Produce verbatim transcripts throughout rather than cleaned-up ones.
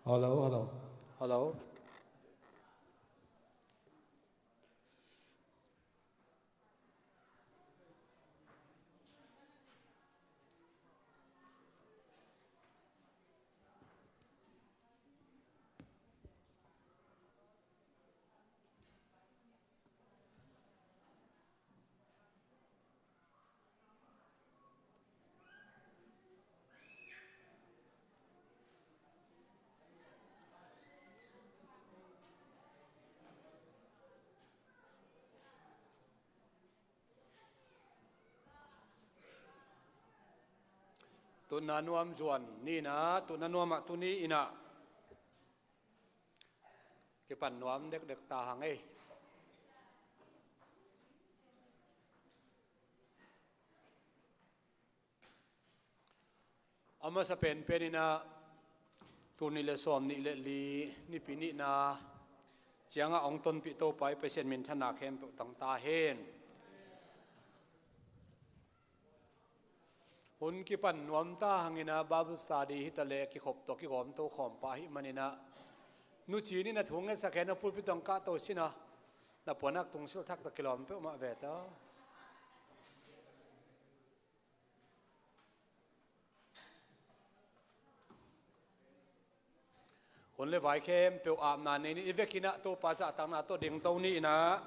Hello, hello. Hello. Tutna nuam zuan ni in ah, tutna nuam ah tuni in ah kipan nuam dekdek ta hang ei. A masa penpen in ah, tul nih le sawm nih le li, Nipi nihna ciangah hong tonpih Topa i Pasian minthanna khempeuh tang ta hen. Hun kipan nuam ta hang in ah, Bible study hi ta leh kikhop tawh kigawm to khawm pah ahih man in ah, nu Cin in ah thu ngetsak hen, a pulpit tawh hong kahto sin a, na puanak tungsilh thak tawh kilawm peuhmah ve ta. Hun le vai khempeuh apna nei ni. I vekin ah Topa zahtakna tawh dingto ni in ah,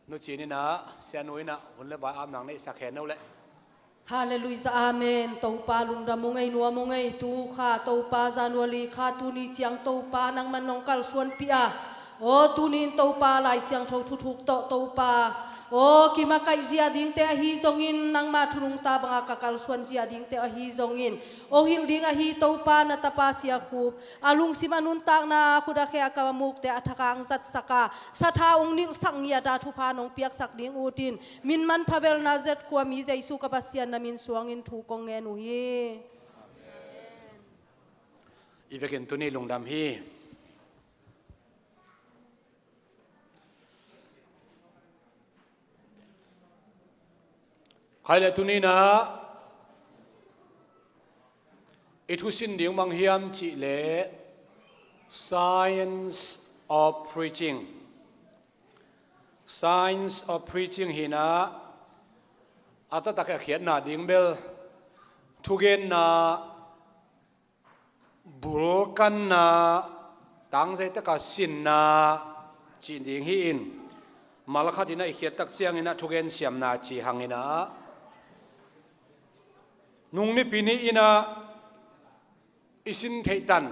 nu Cin in ah, sianu in ah hun le vai apna neihsak hen o leh. Halleluiah, amen. Topa lungdam ung ei, nuam ung ei. Tu kha Topa January kha, tuni ciang Topa nangman nong kalsuanpih a, aw, tuni in Topa Lai Siangtho thuthuk tawh Topa, aw, kimakaih zia dingte ahi zongin, nangma thu nungta banga ka kalsuan zia dingte ahi zongin, hong hilh ding ahi Topa na tapa Sia Khup, a lungsim a nuntakna, khut a khe a kam a mukte a thak a hong zatsak a, satha hong nilhsak ngiat a thupha nong piaksak ding ut in, min manpha bel Nazareth khuami Jesu ka Pasian na min suangin thu kong ngen uh hi. I vekin tuni lungdam hi. Khai le tuni in ah i thusin ding bang hiam cih leh, Science of Preaching. Science of Preaching hi in ah, a taktak a khiatna ding bel thugenna, bulkanna, tangzai taka sinna cih ding hi in, malkhat in ah i khiat tak ciangin ah thugen siamna ci hang in ah, nung Nipi ni in ah i sin theih tan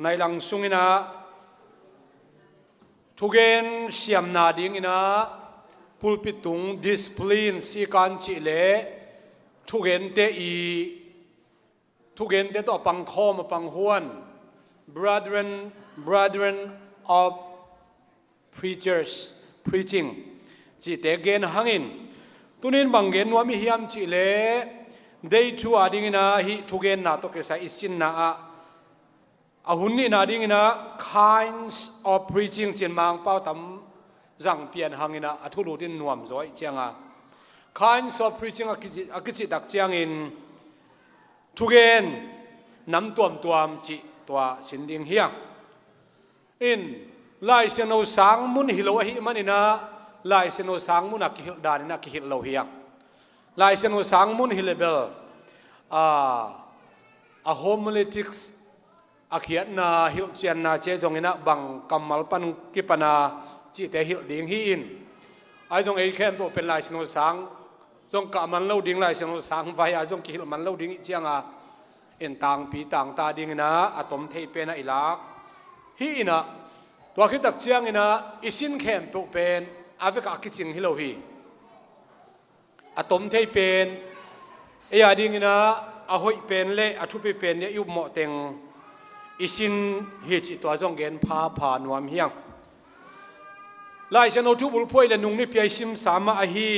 nai lang sung in ah thugen siamna ding in ah pulpit tung discipline, sikan cih leh thugente i, thugente tawh a pangkhawm, a panghuan, Brethren, Brethren of Preachers, Preaching cihte gen hang in, tuni in bang gen nuam i hiam cih leh, day two a ding in ah hih thugenna tawh kisai i sinna ah, a hun nihna ding in ah Kinds of Preaching ci in Mangpau tam zang pian hang in ah, a thu lut in nuam zaw ahih ciang a, Kinds of Preaching a kici, a kicih tak ciangin thugen nam tuamtuam cih tua sin ding hi hang. In, Lai Siangtho sang mun hi lo ahih man in ah, Lai Siangtho sang mun a kihilh dan in ah kihilh lo hi hang. Lai Siangtho sang mun hi leh bel, a, a homiletics, a khiatna, hilhcianna ci zong in ah, bang kammal pan kipan a cihte hilh ding hi in, ahi zong ei khempeuh pen Lai Siangtho sang zong kah man lo ding, Lai Siangtho sang vai a zong kihilh man lo ding ahih ciang a, in tangpi tangta ding in ah a tom thei pen ah i lak hi in ah, tua khit tak ciang in ah i sin khempeuh pen a vek a kicing hi lo hi. A tom thei pen, ei a ding in ah a hoih pen le a thupi pen le i upmawh teng i sin hi cih tua zong gen phapha nuam hi hang. Lai Siangtho thu bulphuh le nung Nipi a i simsa mah ahi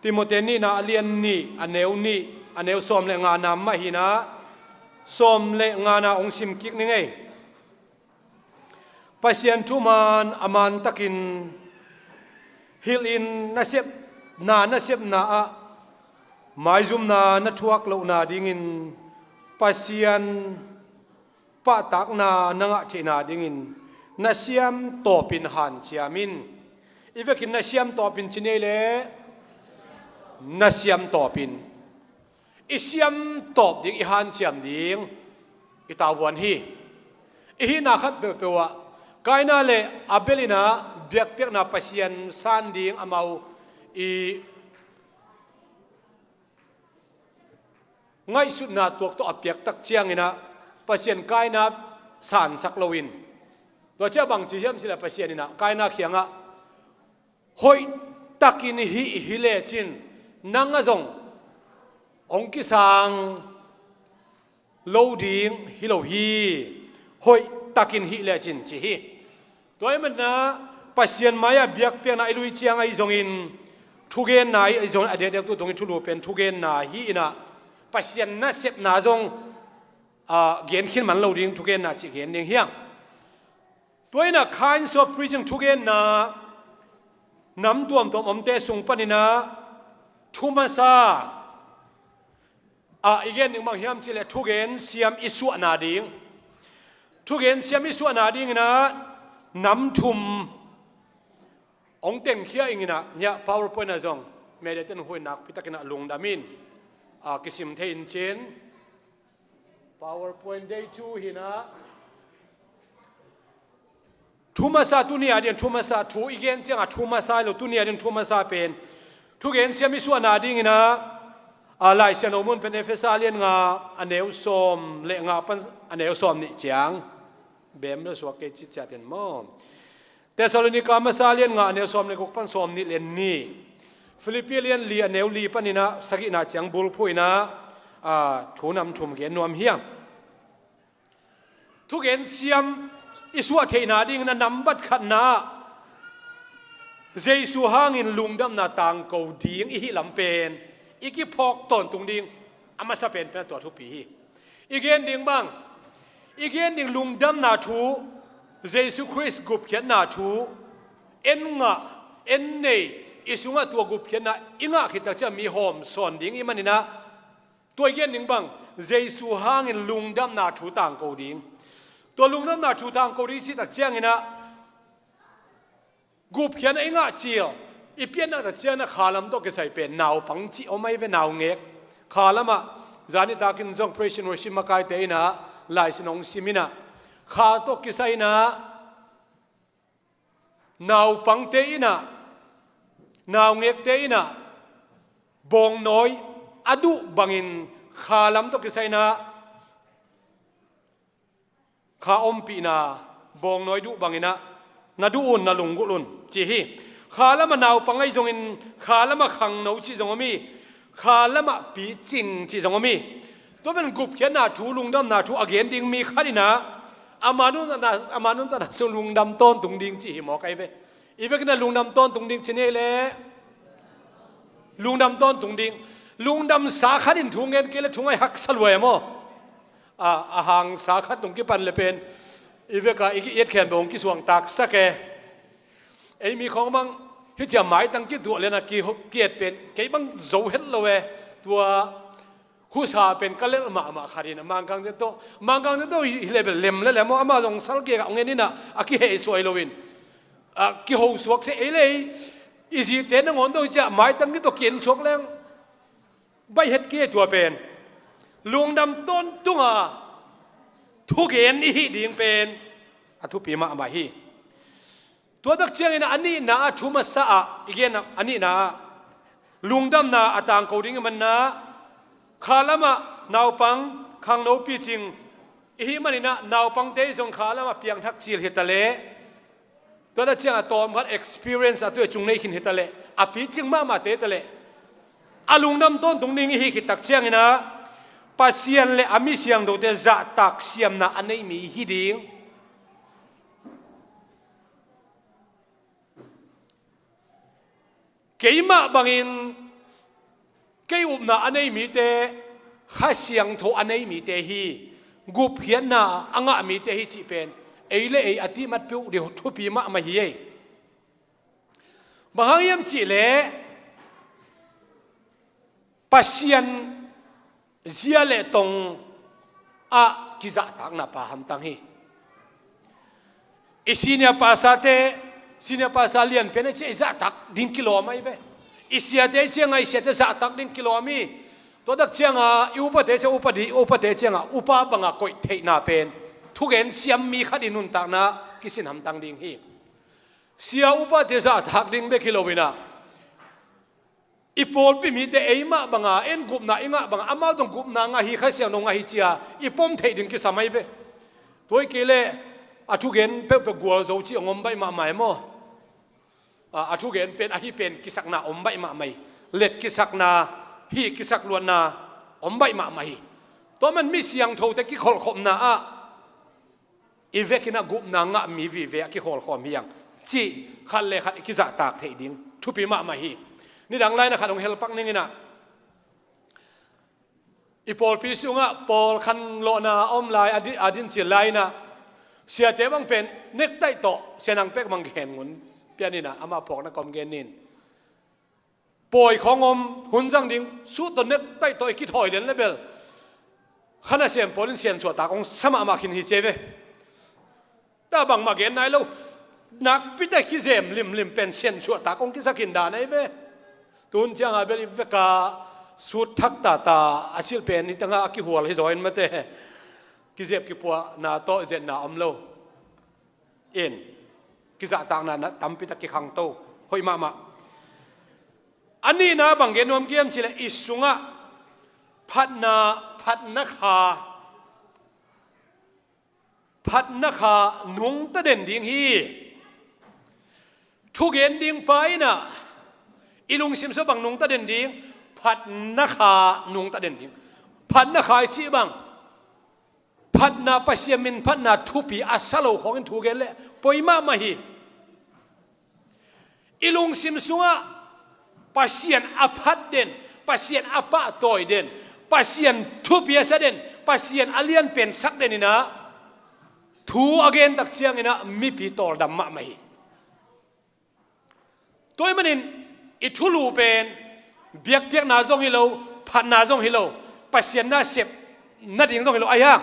Timoti nihna a lian nih, a neu nih, a neu sawm le ngana mah hi in ah, sawm le ngana hong sim kik ning ei. Pasian thuman a man takin hilh in, nasepna, nasepna ah maizumna na thuak lohna dingin Pasian pahtakna na ngah theihna dingin na siam tawpin hanciam in. I vekin na siam tawpin ci nei le, na siam tawpin. I siam tawp ding, i hanciam ding i tavuan hi. I hihna khat peuhpeuh ah Kaina le Abel in ah biakpiakna Pasian san ding amau i ngaihsutna tuak tawh a piak tak ciangin ah Pasian Kaina sansak loin, tua ciah bang ci hiam cih leh Pasian in ah Kaina kiangah, hoih takin hih hi lecin nang ah zong hong kisang lo ding hi lo hi, hoih takin hih lecin ci hi. Tua ahih manin ah Pasian mai-ah biakpiakna i lui ciang ahi zongin, thugenna ahi zongin, a diakdiak tu tungin thulu pen thugenna hi in ah, Pasian nasepna zong, ah, gen khin man lo ding, thugenna cih gen ding hi hang. Tua in ah kinds of preaching, thugenna nam tuamtuam omte sung panin ah thu masa ah i gen ding bang hiam cih leh thugen siam i suahna ding. Thugen siam i suahna dingin ah nam thum hong tenkhia ing in ah, niah PowerPoint ah zong mediaten huih nakpi takin ah lungdam in, ah, kisim thei in cin. PowerPoint day two hi in ah, thu masa, tuni a ding thu masa, thu i gen ciangah thu masa hi lo, tuni a ding thu masa pen thugen siam i suahna dingin ah, a, Lai Siangtho mun pen Efesa lian nga a neu sawm le nga pan a neu sawm nih ciang, bem lo suak kei ci ciat in maw. Thessalonika masa lian nga a neu sawm le guk pan sawm nih le nih, Filippi lian li a neu li panin ah sagihna ciang bulphuh in ah, a, thu nam thum gen nuam hi hang. Thugen siam i suah theihna dingin a nambat khatna ah Jesu hangin lungdamna tangko ding i hih lam pen i kiphawk tawntung ding a masa penpen a tua thupi hi. I gen ding bang, i gen ding lungdamna thu, Jesu Khrist gupkhiatna thu, en ngah, en nei, i sungah tua gupkhiatna i ngah khit tak ciang mi hawm sawn ding i hih manin ah, tua i gen ding bang, Jesu hangin lungdamna thu tangko ding. Tua lungdamna thu tangko ding i cih tak ciangin ah, gupkhiatna i ngah cil, i pianna tak ciangin ah khalam tawh kisai pen naupang cih om ahi ve, naungek. Khalam ah zan nitakin zong praise and worship makaite in ah Lai Siangtho hong sim in ah, kha tawh kisai in ah naupangte in ah, naungekte in ah bawngnawi a duh bangin khalam tawh kisai in ah kha ompihna, bawngnawi duh bangin ah na duh un, na lunggulh un ci hi. Khalam ah naupang ahi zongin khalam ah khangno cih zong om hi. Khalam ah picing cih zong om hi. Tua pen gupkhiatna thu, lungdamna thu a gen ding mi khat in ah ama nuntakna, ama nuntakna sung lungdam tawntung ding cih hi mawk ahi ve. I vekin ah lungdam tawntung ding ci nei le, lungdam tawntung ding. Lungdamsa khat in thu ngen kei le thu ngaih haksa lua e maw. A, a hangsa khat tung kipan le pen i vekah i ki-etkhian bawng kisuangtaksak e. Ei mi khawng bang hih ciah maitang kituah lian a ki, ki-et pen kei bang zo het lo e. Tua husa pen ka lelh mahmah khat in ah, Mangkangte tawh, Mangkangte tawh hi, hi le bel lem le lem aw, amah zong sal kiak ah hong en in ah, a kihehsuai loin, a, kihosuak thei ei le ei. I zite nangawn tawh hih ciah maitang kituah ki-en suak leng baih het kei tua pen. Lungdam tawntung a thugen i hih ding pen a thupi mahmah hi. Tua tak ciangin a nihna ah, thu masa ah i gen a nihna ah lungdamna a tangko ding i hih manin ah, khalam ah naupang, khangno, picing i hih manin ah naupangte zong khalam ah piangthak cil hi ta leh, tua tak ciang a tawmkhat experience a tuai cung nei khin hi ta leh, a picing mahmahte hi ta leh, a lungdam tawntung ding i hih khit tak ciangin ah Pasian le a mi siangthote zahtak siamna a nei mi hi ding. Keimah bangin kei upna a nei mite, Kha Siangtho a nei mite hi, gupkhiatna a ngah mite hi cih pen ei le ei a tihmat peuh ding thupi mahmah hi ei. Bang hang hiam cih leh Pasian zia le tong ah kizahtakna pa hamtang hi. I senior pastor te, senior pastor lianpen a cia i zahtak ding kilawm ahi ve. I siate i cianga i siate zahtak ding kilawm hi. Tua tak cianga i upate cia upadi, upate cianga upa banga koih theihna pen thugen siam mi khat i nuntakna kisin hamtang ding hi. Sia upate zahtak ding bek hi lo inah, i pawlpi mite eimah banga en gupna i ngah banga amau tawh gupna ngah hi, Kha Siangtho ngah hi cia i pom theih ding kisam ahi ve. Tua hi kei leh a thugen peuhpeuh gualzo ci hong om baih mahmah e maw? A, a thugen pen ahi pen kisakna om baih mahmah hi. Let kisakna, hih kisakluatna om baih mahmah hi. Tua man mi siangthote kikholhkhopna ah i vekin a gupna ngah mi vive a kihawlkhawm hi hang cih khat le khat i kizahtak theih ding thupi mahmah hi. Nidang lai-in a khat hong helpak ning inah, i pawlpi sungah pawl khanlawhna a om lai, a di-, a dincil lai inah, siate bang pen nektaih tawh, Sia Nang Pek bang gen ngun pian inah, amah phawkna kawm gen ning. Pawi khawng om, hun zang ding, suit tawh nektaih tawh i kithawi lian le bel, kha nasem pawl in siansuahtak hong sa mahmah khin hi ci ve. Tua bangmah gen nai lo, nakpi tak kizem limlim pen siansuahtak hong kisa khin dan ahi ve. Tun cianga bel i veka suit thak tata a silh pen hi tangah a kihual hi zaw in mate, kizep kipuahna tawh zetna om lo. In, kizahtakna na tampi tak kikhangto, hoih mahmah. A nihna bang gen nuam ka hiam cih leh i sungah phatna, phatna kha, phatna kha nungta den ding hi. Thugen ding pa inah i lungsim sungah bang nungta den ding, phatna kha nungta den ding. Phatna kha i cih bang, phatna, Pasian min phatna thupi a sa lo khawngin thugen leh poi mahmah hi. I lungsim sungah Pasian a phat den, Pasian a pahtawi den, Pasian thupi a sa den, Pasian a lianpen sak den inah thu a gen tak cianginah mipi tawldam mahmah hi. Tua ahih manin i thulu pen biakpiakna zong hi lo, phatna zong hi lo, Pasian na sep nading zong hi lo. Ahi hang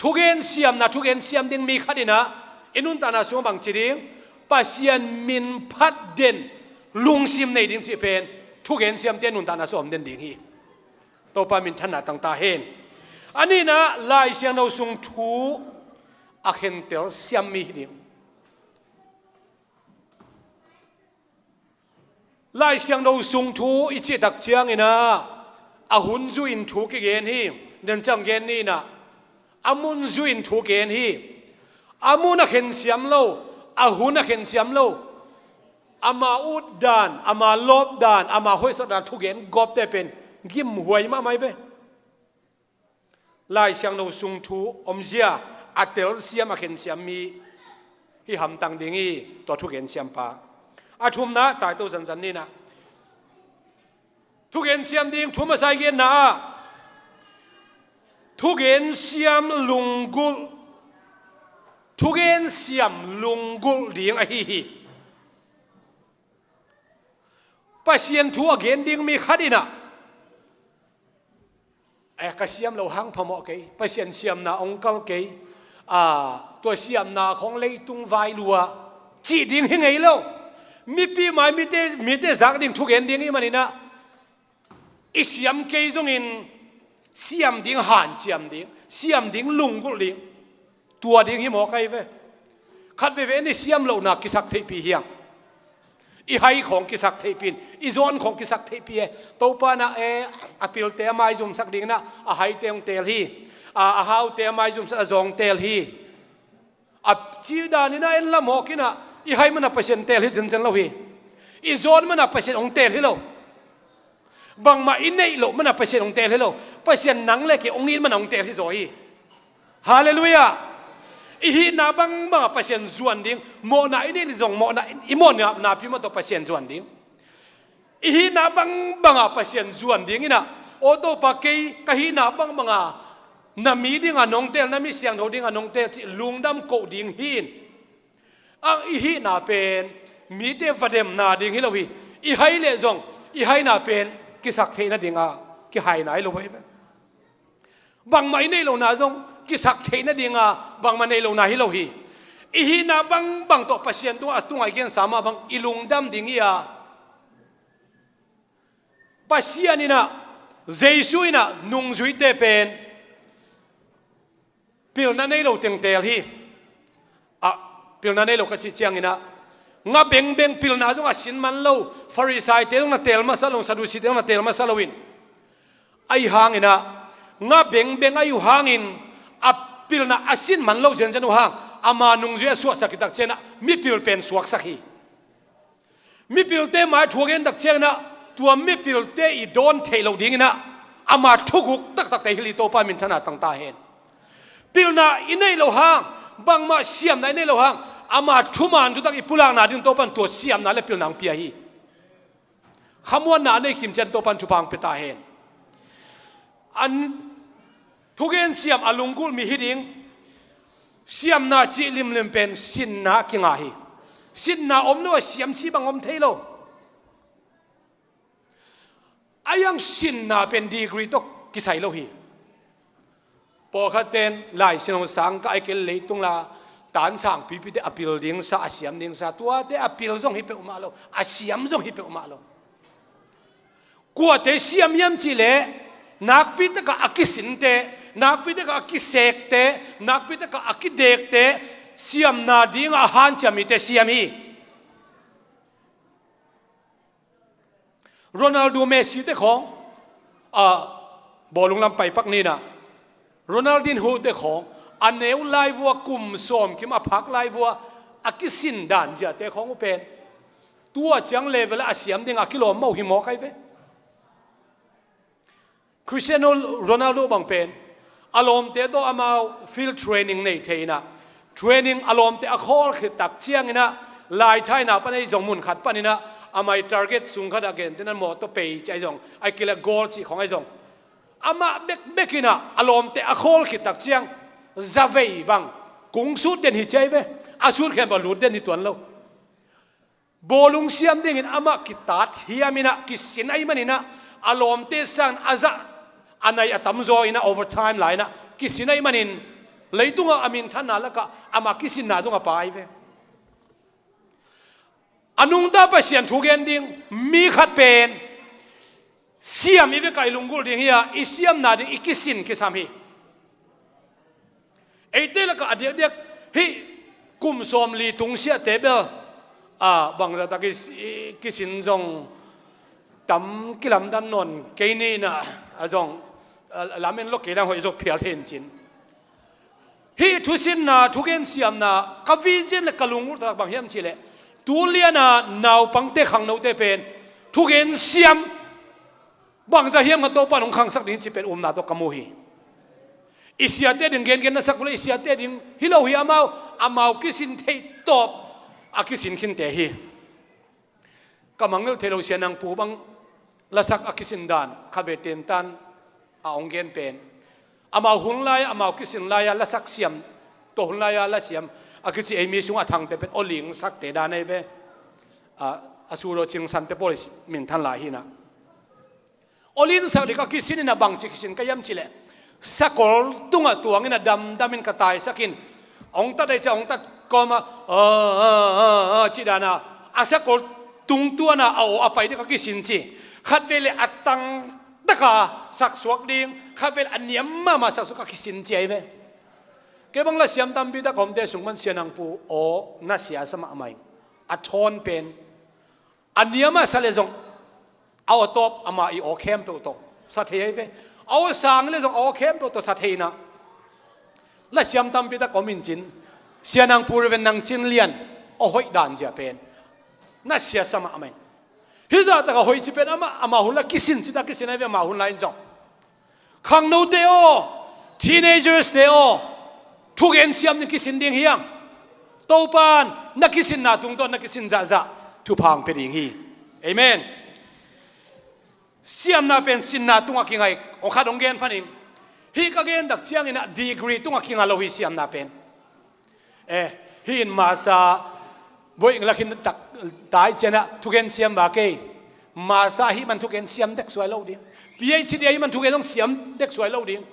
thugen siamna, thugen siam ding mi khat inah i nuntakna sungah bang ci ding, Pasian min phat den lungsim nei ding cih pen thugen siamte nuntakna sungah om den ding hi. Topa minthanna tang ta hen. A nihna, Lai Siangtho sung thu a khentel siam mi hi ding. Lai Siangtho sung thu i cih tak cianginah a hun zui-in thu kigen hi. Nidan ciang gen ni inah, a mun zui-in thu gen hi. A mun a khensiam lo, a hun a khensiam lo, ama utdan, ama lawpdan, ama hoihsakdan thugen gawpte pen gimhuai mahmah hi ve. Lai Siangtho sung thu omzia a telsiam, a khensiam mi hi hamtang ding hi, tua thugen siampa. A thumna, taito zanzan ni inah, thugen siam ding thu masa i genna ah thugen siam lunggulh, thugen siam lunggulh ding ahi hi. Pasian thu a gen ding mi khat inah, "Eh, ka siam lo hang phamawh kei, Pasian siamna hong kal kei, a, tua siamna khawng leitung vai lua," cih ding hi ngei lo. Mipi mai, mite, mite zak ding thugen ding i hih maninah i siam kei zongin siam ding hanciam ding, siam ding lunggulh ding, tua ding hi mawk ahi ve. Khat veivei in i siam lohna kisak theihpih hi hang. I hai khawng kisak theihpih in, i zawn khawng kisak theihpih e. Topa inah, eh, a pilte a maizumsak ding inah a haite hong teel hi. A, a haute a maizumsak a zawng teel hi. A cih dan inah en lamhawk inah i hai manah Pasian teel hi zenzen lo hi. I zawn manah Pasian hong teel hi lo. Bangmah i neih loh manah Pasian hong teel hi lo. Pasian nang le kei hong it manah hong teel hi zaw hi. Halleluiah. I hihna bangbangah Pasian zuan ding. Mawhna i neih le zong mawhna, i mawhna napi mah tawh Pasian zuan ding. I hihna bangbangah Pasian zuan ding inah, "Aw Topa, kei ka hihna bangbanga na mi dinga nong teel, na mi siangtho dinga nong teel," cih lungdam koh ding hi in. A, i hihna pen mite vademna ding hi lo hi. I hai leh zong i haina pen kisak theih nadinga kihaina hi lo hi ve. Bangmah i neih lohna zong kisak theih nadinga bangmah nei lohna hi lo hi. I hihna bangbang tawh Pasian tungah, a tungah i gensa mah bang i lungdam ding hi a, Pasian in ah, Jesu in ah nungzuite pen pilna nei lo teng teel hi. Ah, pilna nei lo ka cih ciangin ah, nga bengbeng, pilna zong a sin man lo Farisaite zong na teel masa lo, Sadusite zong na teel masa loin, ahi hangin ah, nga bengbeng ahi uh hangin a pilna a sin man lo zenzen uh hang, ama nungzui a suahsak hi tak ciangin ah mipil pen suaksak hi. Mipilte mai thu a gen tak ciangin ah, tua mipilte i dawn theih loh dingin ah, ama thuguk taktakte hi hi. Topa minthanna tang ta hen. Pilna i neih loh hang, bangmah siamna i neih loh hang, ama thuman thutak i pulakna ding Topan tua siamna le pilna hong pia hi. Khamuanna a nei kim ciang Topan thupha hong pia ta hen. An thugen siam a lunggulh mi hi ding. Siamna cih limlim pen sinna a kinga hi. Sinna om lo a siam cih bang om thei lo. A iang sinna pen degree tawh kisai lo hi. Pawlkhat ten Lai Siangtho sang ka ai kei leitung la, tan sang pipite a pil ding sa, a siam ding sa, tuate a pil zong hi peuhmah lo, a siam zong hi peuhmah lo. Kuate siam hiam cih leh, nakpi takah a kisinte, nakpi takah a kisekte, nakpi takah a kidekte, siamna dingah a hanciam mite siam hi. Ronaldo, Messi te khawng, a, bawlung lam pai pak ni na, Ronaldinho te khawng, a neu lai vua kum sawm kim a phak lai vua, a kisin dan ziate khawng uh pen, tua ciang level a siam ding a kilawm mah uh hi mawk ai ve. Cristiano Ronaldo bang pen, a lawmte tawh amau field training nei thei in ah, training a lawmte a khawl khit tak ciangin ah, laithaina pan ahi zong mun khat panin ah, amai target sung khat ah gentehna mawtaw pei ci ahi zong, ahi kei leh goal cih khawng ahi zong, amah bekbek in ah a lawmte a khawl khit tak ciang zavei bang kung sut den hi ci ai ve. A sut khempeuh lut den hi tuan lo. Bawlung siam dingin amah kitat hiam in ah, kisin ahih manin ah, a lawmte sangin a zah a nai a tamzaw in ah, overtime la in ah kisin ahih manin, leitungah a minthanna lakah amah kisinna zong a pha ai ve. A nungta Pasian thu gen ding mi khat pen siam i vekah i lunggulh ding hi a, i siamna ding i kisin kisam hi. Eite lakah a diakdiak hih kum sawmli tungsiahte bel, a, bangzah tak i, i kisin zong tam kilamdang nawn kei ni in ah, a zong, a, lamen lo kei dang hoih zong phial hen cin. Hih thusinna, thugen siamna ka vision le ka lunggulh taktak bang hiam cih leh, tu liana naupangte, khangnote pen thugen siam bangzah hiam khat Topa in hong khangsak ding cih pen umna tawh ka mu hi. I siate ding gengen na sak uh leh i siate ding hi lo hi, amau, amau kisin theih tawp a kisin khinte hi. Ka mangngilh theih loh Sia Nang Pu bang lasak a kisin dan khatvei tentan a hong gen pen, amau hun lai-ah, amau kisin lai-ah lasak siam, tua hun lai-ah lasiam a kici ei mi sungah a thangte pen aw lingsakte dan ahi ve. A, a sut aw cingsante pawl i minthan lai hi in ah. Aw lingsak ding ka kisin in ah bangci kisin ka hiam cih leh, sakol tungah tuangin ah damdamin ka taisakin, hong tat ahi ciang hong tat kawma, a, a, a, a, cih dana, a sakol tungtuana a aw a pai ding ka kisin ci. Khatvei leh a tangtaka saksuak ding, khatvei leh a niam mahmah saksuak ka kisin ci ahi ve. Kei bang lasiam tampi tak a omte sung pan Sia Nang Pu aw na siasa mahmah ing. A thawn pen a niam a sa leh zong, a aw tawp amah i aw khempeuh tawh sa thei ahi ve. A aw sang leh zong a aw khempeuh tawh sa thei in ah. Lasiam tampi tak om in cin, Sia Nang Pu Reverend Nang Cin Lian aw hoih dan zia pen na siasa mahmah ing. Hih zah takah hoih ci pen amah, amah hun lai kisin ci tak kisin ahi ve, amah hun lai in zong. Khangnote aw, teenagers te aw, thugen siam ding kisin ding hi hang. Topan na kisinna tungtawn na kisin zahzah thupha hong pia ding hi. Amen. Siamna pen sinna tungah kinga hi. Hong khat hong gen phan ing. Hih ka gen tak ciangin ah degree tungah kinga lo hi siamna pen. Eh, hih in masa boih lakhin tak tai cianah thugen siam va kei. Masa hih man thugen siam dek suai lo ding. P H D hih man thugen zong siam dek suai lo ding.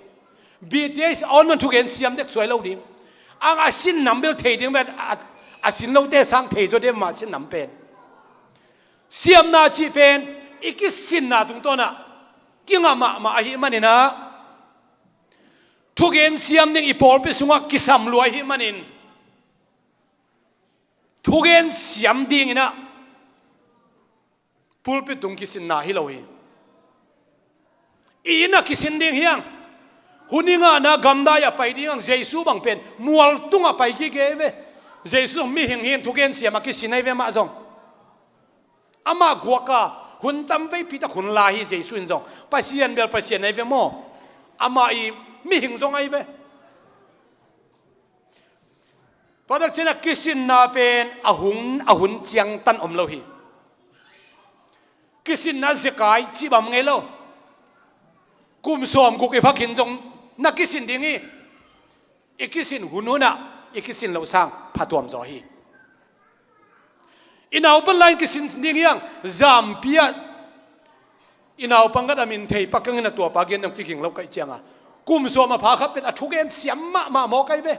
B T S a on man thugen siam dek suai lo ding. Ang a sin nam bel thei ding vet, a, a sin lote sang thei zaw ding mah sin nam pen. Siamna cih pen i kisinna tungtawnah kingah mahmah ahih maninah, thugen siam ding i pawlpi sungah kisam lua ahih manin, thugen siam dinginah pulpit tung kisinna hi lo hi. I innah kisin ding hiang. Hun i ngahna gamdai a pai ding ang. Jesu bang pen mual tungah pai kik hi ve. Jesu zong mihing hi in thugen siam a kisin ahi ve mah zong. Amah guaka hun tam veipi tak hun la hi. Jesu in zong Pasian bel Pasian ahi ve maw? Amah i mihing zong ahi ve. Tua tak ciangin a kisinna pen a hun, a hun ciangtan om lo hi. Kisinna zekai cih bang ngei lo. Kum sawm guk i phak khin zong na kisin ding hi. I kisin hunhunah i kisin loh sang phatuam zaw hi. I naupan lai-in kisin ding hiang. Zampi ah i naupan khat a min thei pakangin a tuapa gen dong kiging lo kaih cianga, kum sawm a pha khat pen a thugen siam mahmah mawk ahi ve.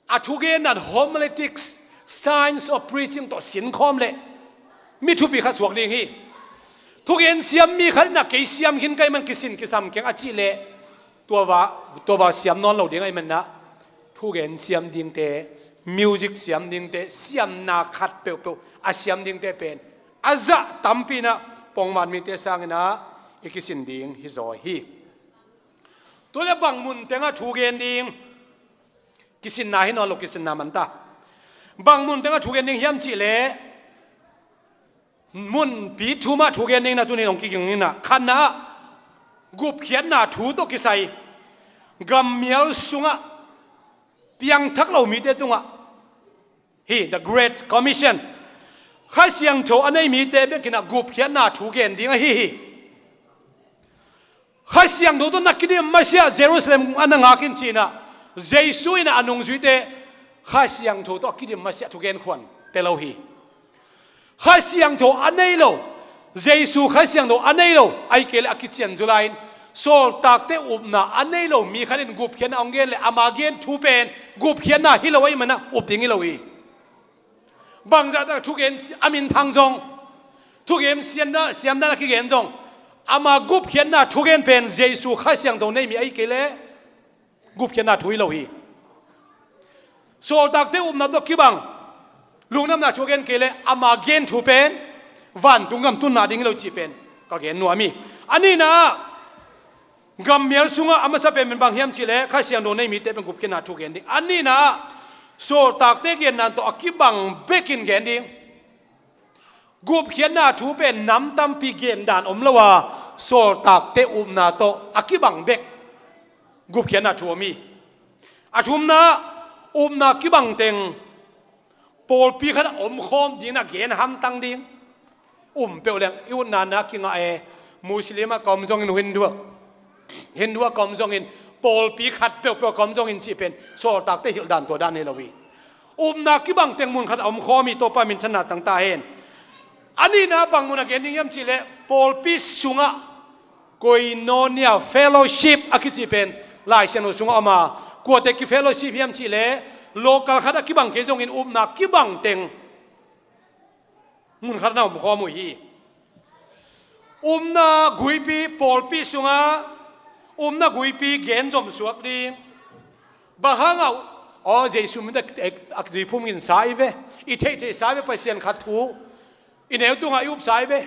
A thugen dan homiletics, science of preaching tawh sinkhawm leh mi thupi khat suak ding hi. Thugen siam mi khat in a kei siam khin ka hih man kisin kisam keng a cih leh tua va, tua va siam nawn lo ding ahih manah thugen siam dingte, music siam dingte, siamna khat peuhpeuh a siam dingte pen a zah tampi inah pongman mite sanginah i kisin ding hi zaw hi. Tua leh bang mun tengah thugen ding? Kisinna hi nawn lo, kisinna manta. Bang mun tengah thugen ding hiam cih leh, munpi thumah thugen ding na tunin hong kiging inah, khatna ah gupkhiatna thu tawh kisai gammial sungah piangthak lo mite tungah hi, the Great Commission. Kha Siangtho a nei mite bekinah gupkhiatna thu gen ding ahi hi. Kha Siangtho tawh na kidim masiah Jerusalem a na ngak in cinah, Jesu inah a nungzuite Kha Siangtho tawh a kidim masiah thugen khuan pe lo hi. Kha Siangtho a nei lo, Jesu Kha Siangtho a nei lo, ahih kei leh a kician zu lai-in sawltakte upna a nei lo mi khat in gupkhiatna hong gen leh ama gen thu pen gupkhiatna hi lo ahih manah up ding hi lo hi. Bangzahtak thugen si-, a minthang zong, thugen siamna, siamna a kigen zong, ama gupkhiatna thugen pen Jesu Kha Siangtho nei mi ahih kei leh gupkhiatna thu hi lo hi. Sawltakte upna tawh kibang lungdamna thu gen kei leh ama gen thu pen vantung gam tunna ding hi lo cih pen ka gen nuam hi. A nihna ah, gammial sungah a masa pen bang hiam cih leh Kha Siangtho nei mite pen gupkhiatna thu gen ding. A nihna ah, sawltakte gendan tawh a kibang bekin gen ding. Gupkhiatna thu pen nam tampi gendan om lo a, sawltakte upna tawh a kibang bek gupkhiatna thu om hi. A thumna, upna kibang teng pawlpi khatah omkhawm dingin a gen hamtang ding. Um peuh leng i utna na kingah e, Muslim ah ka om zongin, Hindu ah, Hindu ah ka om zongin, pawlpi khat peuhpeuh ah ka om zongin cih pen sawltakte hilhdan tua dan hi lo hi. Upna kibang teng mun khatah omkhawm hi. Topa minthanna tang ta hen. A nihna bang mun a gen ding hiam cih leh pawlpi sungah koinonia fellowship a kici pen Lai Siangtho sungah om a, kuate ki fellowship hiam cih leh local khat a kibang kei zongin upna kibang teng mun khat na omkhawm uh hi. Upna guipi, pawlpi sungah upna guipi gen zom suak ding. Bang hangah, aw, Jesu min a, a, a zui phum in sa i ve, i theihtheih sa i ve, Pasian khat thu i neu tungah i up sa i ve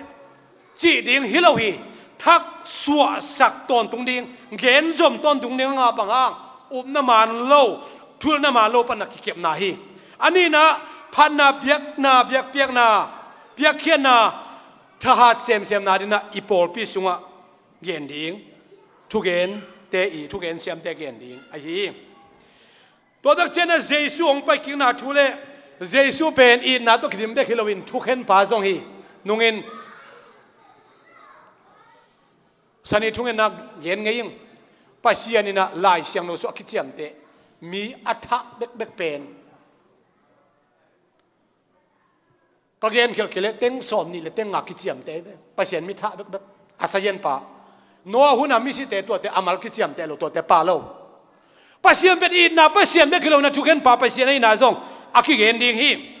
cih ding hi lo hi. Thak suahsak tawntung ding, gen zom tawntung ding a ngah bang hang, upna man lo, thulna man lo pan a kikepna hi. A nihna, phatna, biakna, biakpiakna, piakkhiatna, thahat semsemna dingin ah i pawlpi sungah gen ding, thugente i thugen siamte gen ding ahi hi. Tua tak ciangin ah Jesu hong paikikna thu le Jesu pen itna tawh kidim bek hi loin thukhenpa zong hi. Nungin sani thungetna gen ngei ing. Pasian in ah Lai Siangtho sungah a kiciamteh mi a thah bekbek pen ka gen khialh kei leh teng sawm nih le teng nga kiciamteh hi ve. Pasian mi thah bekbek, a sazianpa. Noah hun a misite tuate a mal kiciamteh lo, tuate pha lo. Pasian pen itna Pasian bek hi lo, na thukhen pa Pasian ahihna zong a kigen ding hi.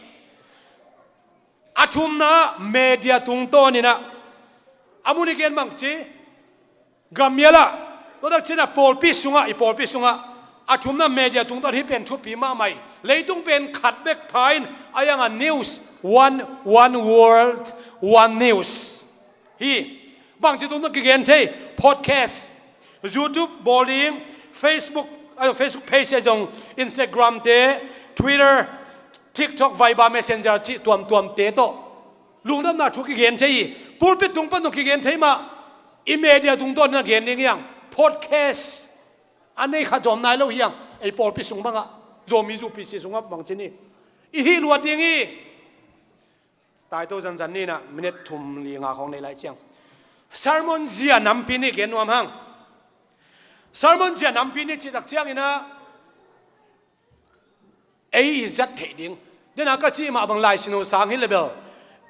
A thumna media tungtawnin ah, a mun i gen bang ci, gammial ah, tua tak ciangin ah pawlpi sungah, i pawlpi sungah a thumna media tungtawn hih pen thupi mahmah hi. Leitung pen khat bek pha in, a yang a news, one, one world, one news hi. Bangci tungtawn kigen thei? Podcast, YouTube bawl ding, Facebook, ah, Facebook page, zong Instagram te, Twitter, TikTok, Viber, Messenger cih tuamtuamte tawh lungdamna thu kigen thei hi. Pulpit tung pan zong kigen thei mah. I media tungtawn na gen ding hi hang. Podcast a nei khat zong om nai lo hi hang. Ei pawlpi sung bangah, Zomi zu P C sungah bangci ni, i hih luat ding hi. Taito zanzan ni in ah minute thum li nga khawng nei lai ciang, sermon zia nampi nih gen nuam hang. Sermon zia nampi nih cih tak ciangin ah, ei i zat theih ding, den a ka cih mah bang Lai Siangtho sang hi le bel,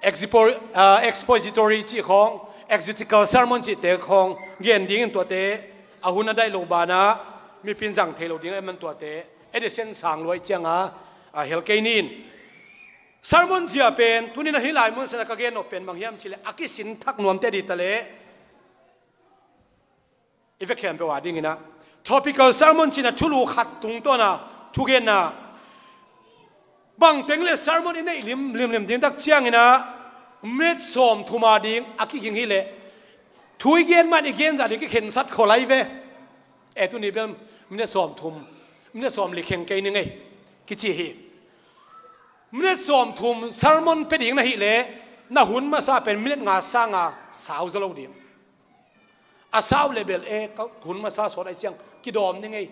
expo-, ah, expository cih khawng, exegetical sermon cihte khawng gen dingin, tuate a hun a daih loh banah mipi in zang thei lo ding ahih man tuate edition sang lua ahih ciangin, ah, hel kei ni in. Sermon zia pen tuni in ah hih lai mun sungah ka gen nop pen bang hiam cih leh, a kisin thak nuamte ding ta leh, i vek khempeuh a dingin ah, topical sermon cih in ah thulu khat tungtawn a thugenna. Bangteng le sermon i neih limlim ding tak ciangin ah, minute sawmthum a ding a kiging hi leh, thu i gen man i gen zah ding kikhensat khol lai ve. E, tuni bel minute sawmthum, minute sawmli kheng kei ning ei, kici hi. Minute sawmthum sermon pia ding na hih leh, na hun masa pen minute nga sanga sau zaw lo ding. A sau le bel e, ka hun masa sawt ahih ciang kidawm ning ei,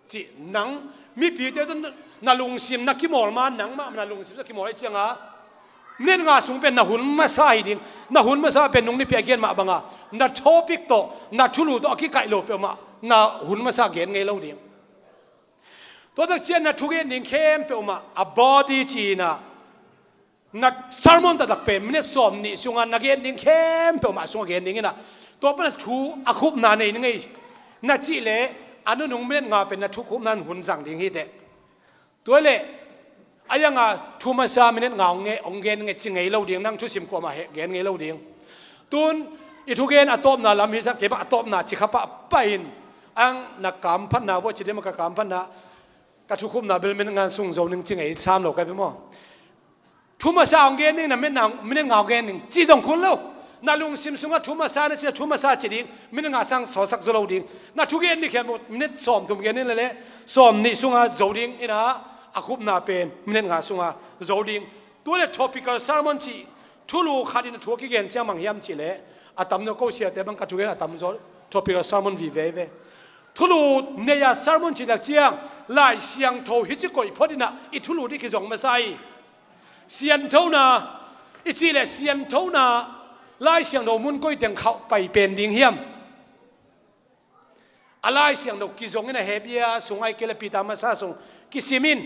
ci nang. Mipite tawh na lungsim na kimawl ma, nangmah na lungsim na kimawl ahih ciangin, minute nga sung pen na hun masa hi ding. Na hun masa pen nung nipi a gen mah bangin, na topic tawh, na thulu tawh a kikaih lo peuhmah na hun masa gen ngei lo ding. Tua tak ciang na thugen ding khempeuh mah, a body ci-in ah, na sermon taktak pen minute sawmnih sungah na gen ding khempeuh mah sungah gen dingin ah, tua pan a thu a khupna nei ning ei. Na cih leh, a nunung minute nga pen na thu khupna hun zang ding hi teh. Tua leh, a yang a thu masa minute nga hong nge-, hong gen ning ei ci ngei lo ding, nang thusim kuamah heh gen ngei lo ding. Tun i thugen a tawpna lam hi sak kei bang, a tawpna ci kha pahpah in, ang na kamphatna, vua ci ding mah, ka kamphatna, ka thukhupna bel minute nga sung zo ning ci ngei sam lo ka hi ve maw. Thu masa hong gen ning, na minute nga, minute nga hong gen ning ci zong khol lo. Na lungsim sungah thu masa na cih leh thu masa ci ding, minute nga sang sawtsak zaw lo ding. Na thugen ding khempeuh minute sawmthum gen ning leh, sawmnih sungah zo ding in ah, a khupna pen minute nga sungah zo ding. Tua leh topical sermon cih, thulu khat in a thu a kigen ciang bang hiam cih leh, a tamzaw ko siate bang ka thugen a tamzaw topical sermon vive ve. Thulu nei a sermon cih tak ciang, Lai Siangtho hi ci koih phot in ah i thulu ding kizong masa hi. Sianthona i cih leh, sianthona Lai Siangtho mun koi teng khauh pai pen ding hiam? A Lai Siangtho kizong in ah, Hebru sung ahih kei leh Peter masa sung kisim in,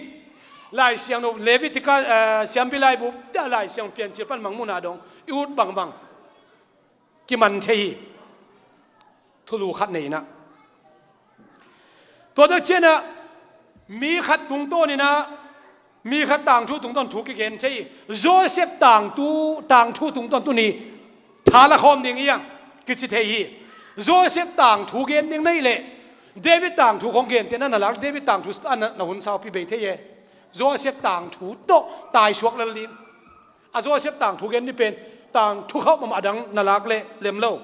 Lai Siangtho Leviticus, eh, Siampi Laibu, tua Lai Siangtho Piancil pan Mangmuhna dong i ut bangbang kiman thei hi. Thulu khat nei in ah. Tua tak ciang ah, mi khat tungtawn in ah, mi khat tangthu tungtawn thu kigen thei hi. Joseph tangthu, tangthu tungtawn tuni tha la khawm ding hi hang, kici thei hi. Joseph tangthu gen ding na hih leh, David tangthu khawng gen teh na, na lak David tangthu a na, na hun saupi bei thei e. Joseph tangthu tawh taisuak lel ding. A Joseph tangthu gen ni pen, tangthu khauh mahmah dang na lak leh lem lo.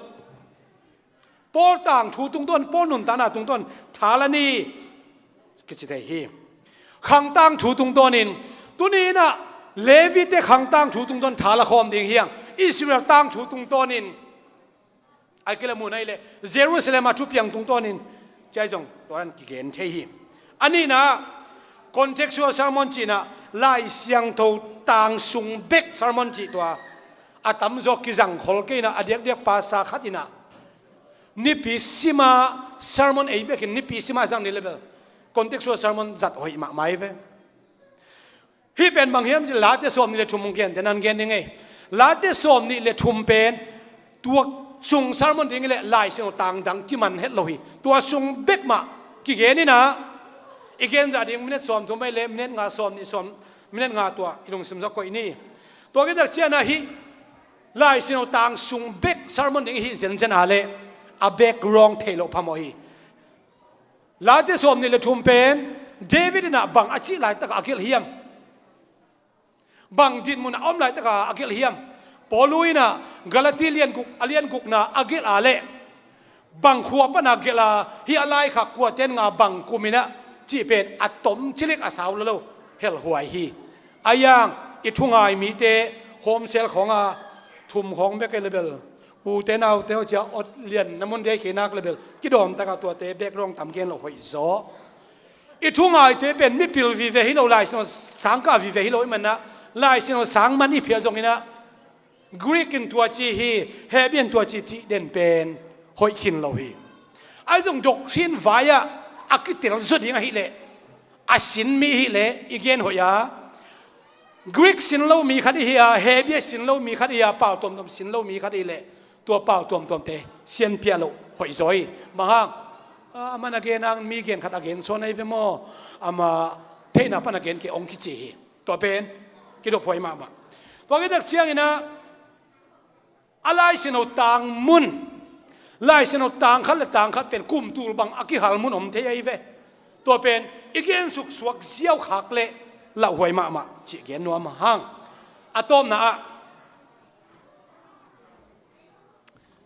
Paul tangthu tungtawn, Paul nuntakna tungtawn tha la ni, kici thei hi. Khang tangthu tungtawnin, tuni in ah Levi-te khang tangthu tungtawn tha la khawm ding hi hang. Israel tangthu tungtawnin, ahih kei leh mun ahih leh Jerusalem a thupiang tungtawnin, ci-a zong tua dan kigen thei hi. A nihna, contextual sermon cih in ah, Lai Siangtho tang sung bek sermon cih tua, a tamzaw kizang khol kei in ah, a diakdiak pasa khat in ah, nipi sima sermon ei bekin nipi sima zang ni leh bel, contextual sermon zat hoih mahmah hi ve. Hih pen bang hiam cih leh Late sawmnih le thum hong gen teh nan gen ding ei. Late sawmnih le thum pen tua sung sermon ding i leh Lai Siangtho tang dang kiman het lo hi. Tua sung bek mah kigen inah, i gen zah ding minute sawm thum ahi leh minute nga, sawm nih, sawm, minute nga tua i lungsim sungah koih ni. Tua khit tak ciangin ah hih Lai Siangtho tang sung bek sermon ding i hih zenzen a leh a background thei loh phamawh hi. Late sawm nih le thum pen David inah bang a cih laitakah a gelh hiam? Bang dinmun a om laitakah a gelh hiam? Paul inah Galati lian guk, a lian gukna a gelh a leh bang khua pana gelh a, hih a laikhak kuaten nga bang kum inah cih pen a tom cilik a sau lo lo helhuai hi. A yang i thungai mite home cell khawngah thum khawng bek ei le bel, ute naute aw cia awt lian na mun dei kei nak le bel kidawm takah tuate background tam gen lo hoih zaw. I thungaite pen mipil vive hi lo, Lai Siangtho sang kah vive hi lo i manah, Lai Siangtho sang man i phial zonginah Greek in tua ci hi, Hebrew in tua ci cih den pen hoih khin lo hi. Ahi zong doctrine vai-ah a kitel zaw ding ahih leh, a sin mi ahih leh i gen hoih a, Greek sin lo mi khat i hi a, Hebrew sin lo mi khat i hi a, pau tuamtuam sin lo mi khat i hi leh tua pau tuamtuamte sianpia loh hoih zaw hi. Bang hang? A, aman a gen ang mi gen khat a gen sawn ahi ve maw? Amah theihna pan a gen kei hong kici hi. Tua pen kidophuai mahmah. Tua khit tak cianginah a Lai Siangtho tang mun, Lai Siangtho tang khat le tang khat pen kum tul bang a kihal mun om thei ahi ve. Tua pen i gen suksuak ziau khak leh lauhuai mahmah cih gen nuam hang. A tawpna ah,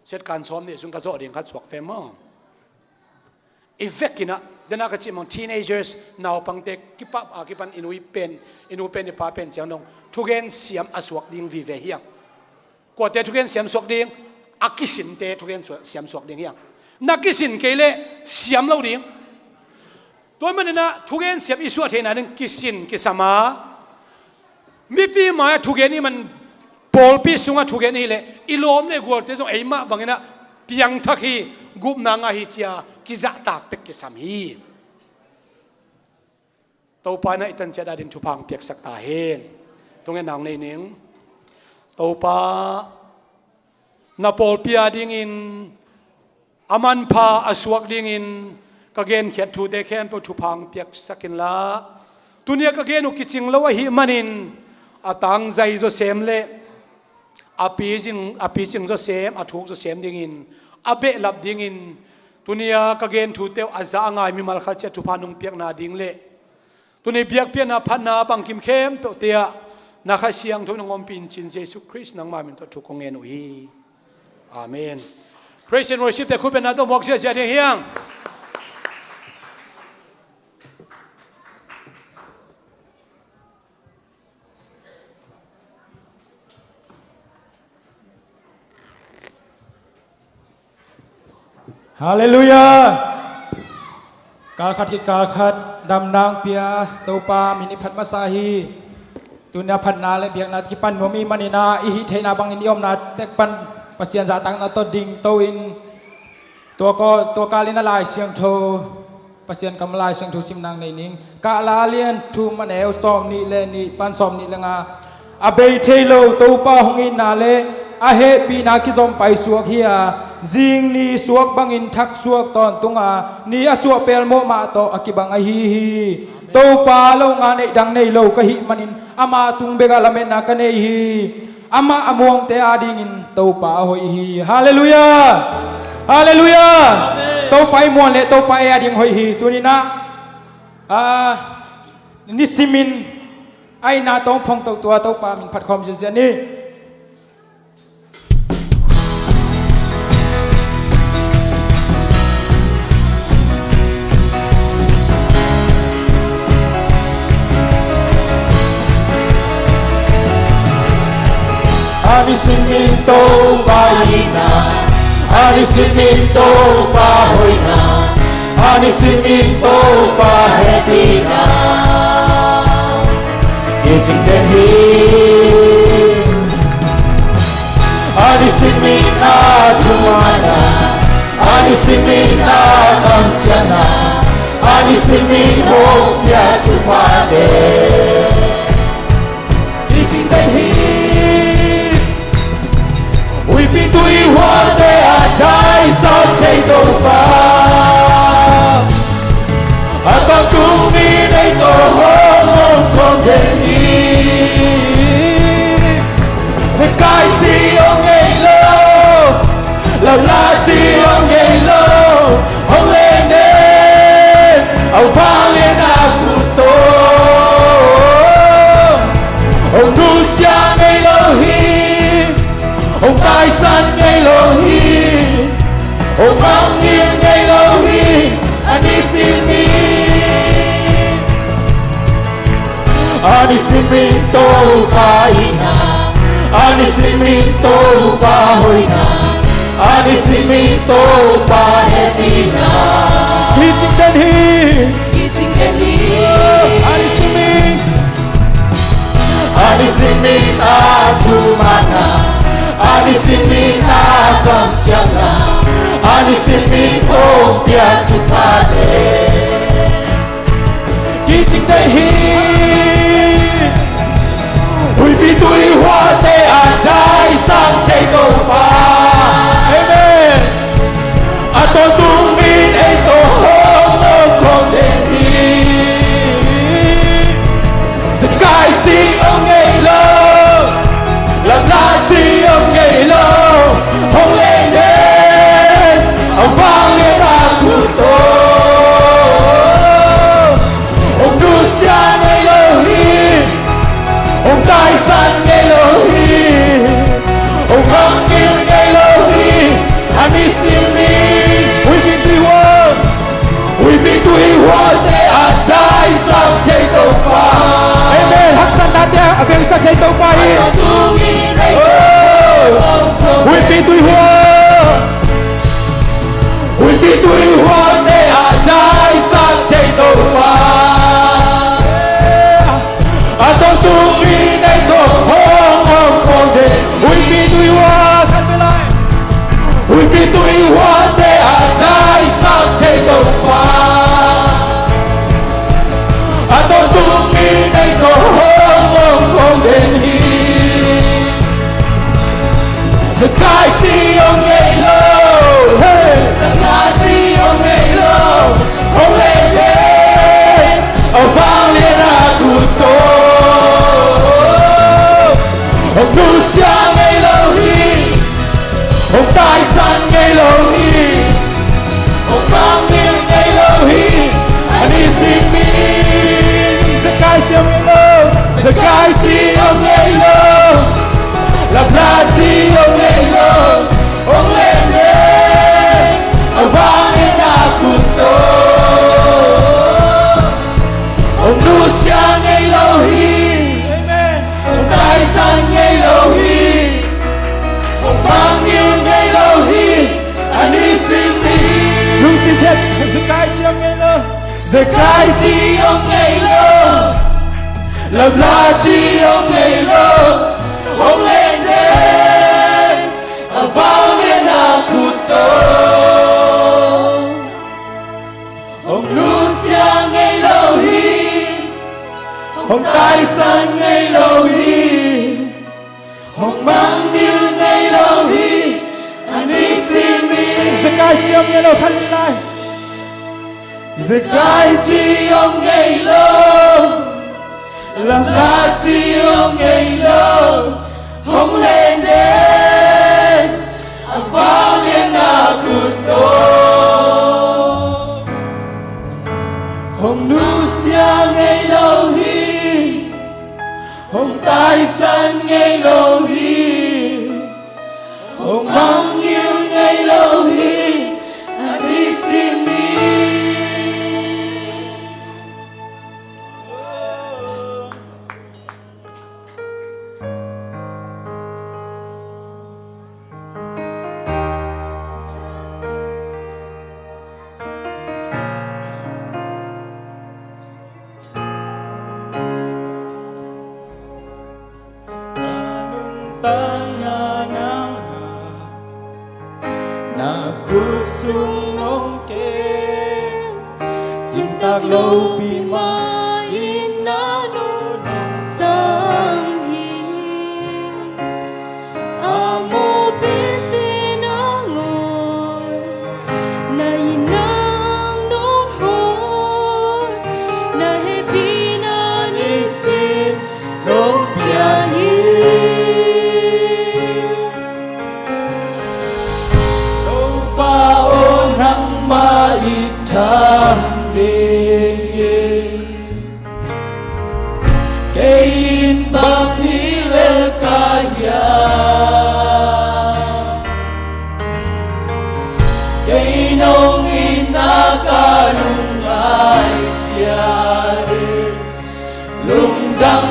siatkan sawm nih sung ka zawh ding khat suak ve maw? I vekinah, dena ka cih mawng, teenagers, naupangte kipah a kipan i nu i pen, i nu pen i pa pen ciang dong thugen siam a suak ding vive hiang. Kuate thugen siam suak ding? A kisinte thugen suak, siam suak ding hiang. Na kisin kei leh siam lo ding. Tua maninah thugen siam i suah theihna ding kisin kisam a, mipi mai-ah thugen i man, pawlpi sungah thugen i hih leh i lawm le gualte zong eimah banginah piangthak hi, gupna ngah hi cia kizahtak tek kisam hi. Topa inah i tanciat ading thupha hong piaksak ta hen. Thungen hong nei ning. Topa, na pawlpi adingin a manpha a suak dingin ka genkhiat thute khempeuh thupha hong piaksak inla, tuni-a ka gen uh kicing lo ahih manin a tangzai zawsem le a picing, a picing zawsem, a thuk zawsem dingin, a behlap dingin, tuni-a ka gen thute uh a za a ngai mimal khat ciat thupha nong piakna ding le tuni biakpiakna phatna bangkim khempeuhte ah na Kha Siangtho in hong ompih in ci-in Jesuh Khrist nangma min tawh thu kong ngen uh hi. Amen. Praise and worship te khut bengna tawh muak ziahziah ding hiang. Halleluiah. Kal khat khit kal khat damna hong pia Topa min i phat masa hi. Tuni-a phatna le biakna kipan nuam i hih maninah i hih theihna bangin i omna tek pan Pasian zahtakna tawh dingto in tua kaw, tua kalin a Lai Siangtho, Pasian kam Lai Siangtho simna hong nei ning. Kahla lian thum a neu sawm nih le nih pan sawm nih le nga. A bei thei lo Topa hong itna le a hehpihna kizom paisuak hi a, zing ni suak bangin thak suak tawntung a, ni a suah pelmawh mah tawh a kibang ahi hi. Topa lo nga neih dang nei lo ka hih manin ama tung bekah lametna ka nei hi. Amah a muangte adingin Topa a hoih hi. Halleluiah. Halleluiah. Amen. Topa i muan le Topa ei ading hoih hi. Tuninah, ah, nisimin a itna tawh hong phongto tua Topa min phat khawm ziahziah ni. A nisimin Topa itna, a nisimin Topa hoihna, a nisimin Topa hehpihna kicing den hi. A nisimin a thumanna, a nisimin a kamciamna, a nisimin hong pia thuphate kicing den hi. Huipi tuihuate Anisimin Topa itna, anisimin Topa hoihna, anisimin Topa hehpihna. Kicing den hi. Kicing den hi. Anisimin. Anisimin a thumanna, anisimin a kamciamna, anisimin hong piak thuphate. Kicing den hi. Huipi tuihuate a taisan thei Topa. Amen. A tawntung min ei tawh hong om khawm den hi. Zekai ci om ngei lo, Lamla ci om ngei lo, hong len den, a vanglian a khut tawh. Hong nusia ngei lo hi, hong taisan ngei lo hi, hong mangngilh ngei lo hi. Anisimin huipi tuihua, huipi tuihuate a taisan thei Topa. Amen. Haksatnate a vengsak thei Topa hi. Oh, huipi tuihua. Huipi tuihuate a taisan thei Topa. A tawntung min ei tawh hong om khawm den. Huipi tuihua khat vei lai. Huipi tuihuate a taisan thei Topa. A tawntung min ei tawh hong om khawm den hi. Zekai ci om ngei lo, hey. Lamla ci om ngei lo, hong len den, a vanglian a khut tawh. Hong nusia ngei lo hi, hong taisan ngei lo hi, hong mangngilh ngei lo hi. Anisimin. Zekai ci om ngei lo, zekai ci om ngei lo, Lamla ci om ngei lo, hong len den, a vanglian a khut tawh. Hong nusia ngei lo hi. Amen. Hong taisan ngei lo hi, hong mangngilh ngei lo hi. Anisimin. Lungsim khit, zekai ci om ngei lo, zekai ci om ngei lo, Lamla ci om ngei lo, hong len den, a vanglian a khut tawh. Hong nusia ngei lo hi, hong taisan ngei lo hi, hong mangngilh ngei lo hi. Anisimin. Zekai ci om ngei lo khat vei lai. Zekai ci om ngei lo, Lamla ci om ngei lo, hong len den, a vanglian a khut tawh. Hong nusia ngei lo hi, hong taisan ngei lo hi, hong mangngilh ngei lo hi. Anisimin. Ka nuntakna nangmah na khut sung nong kem, cimtak lopi mah in na nong sam hi. A mawh pente nangawn, na itna nong hawm, na hehpihna nisim nong pia hi. Topa aw, nangmah i thamte hi. Kei in bang hi lel ka hiam? Kei nong itna ka lungngaih sia hi. Lungdam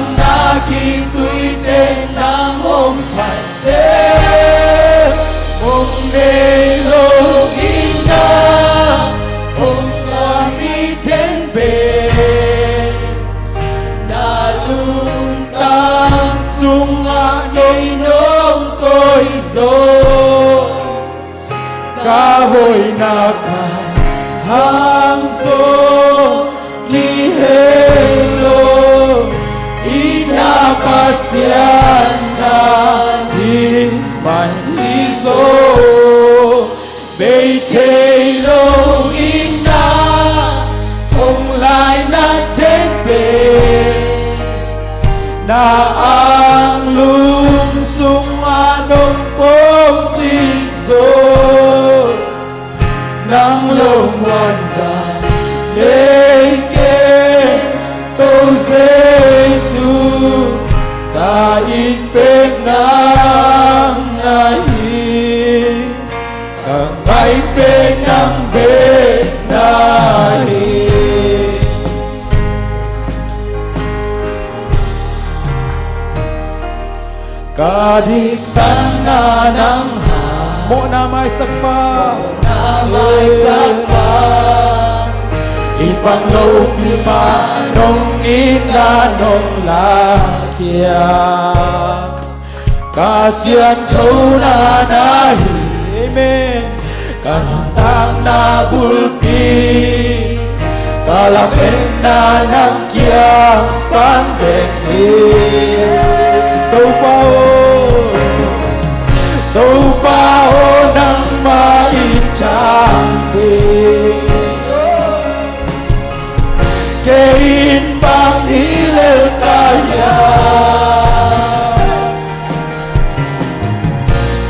Ang lung sungah nong pongcing zo, nang lungmuan dan nei kei, Topa Jesu, ka it pen nang na hi, ka ngai pen nang bek na hi. Ka diktakna nang hang, mawhna maisak pa, mawhna maisak pa, i pang lopi mah nong itna nong lakhia, ka sianthona na hi. Amen. Ka nuntakna bulpi, ka lametna nang kiang pan bek hi. Topa aw, Topa aw, nangmah in thang hi. Kei in bang hi lel ka hiam?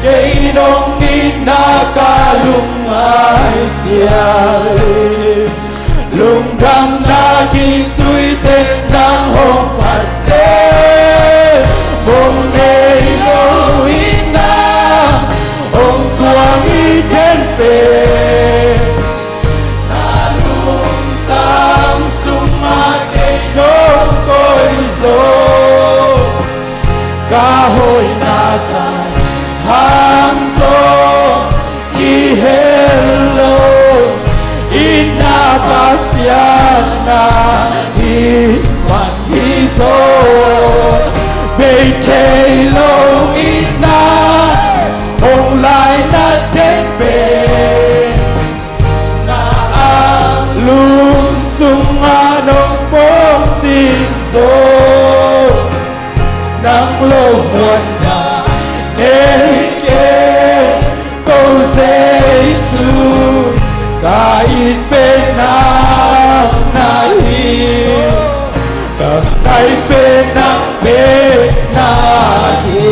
Kei nong itna ka lungngai sial hi. Lungdamna kituite nang hong phat zel, mong nei lo itna hong tuam hi den pen. Na lungtang sungah kei nong koih zo, ka hoihna ka hang zo, i hel lo itna Pasian na hi man hi zo. Bei thei lo itna hong laina den pen, na ang lung sungah nong pongcing zo, nang lungmuan dan nei kei, Topa Jesu, ka it pen nang na hi, ka ngai pen nang bek na hi.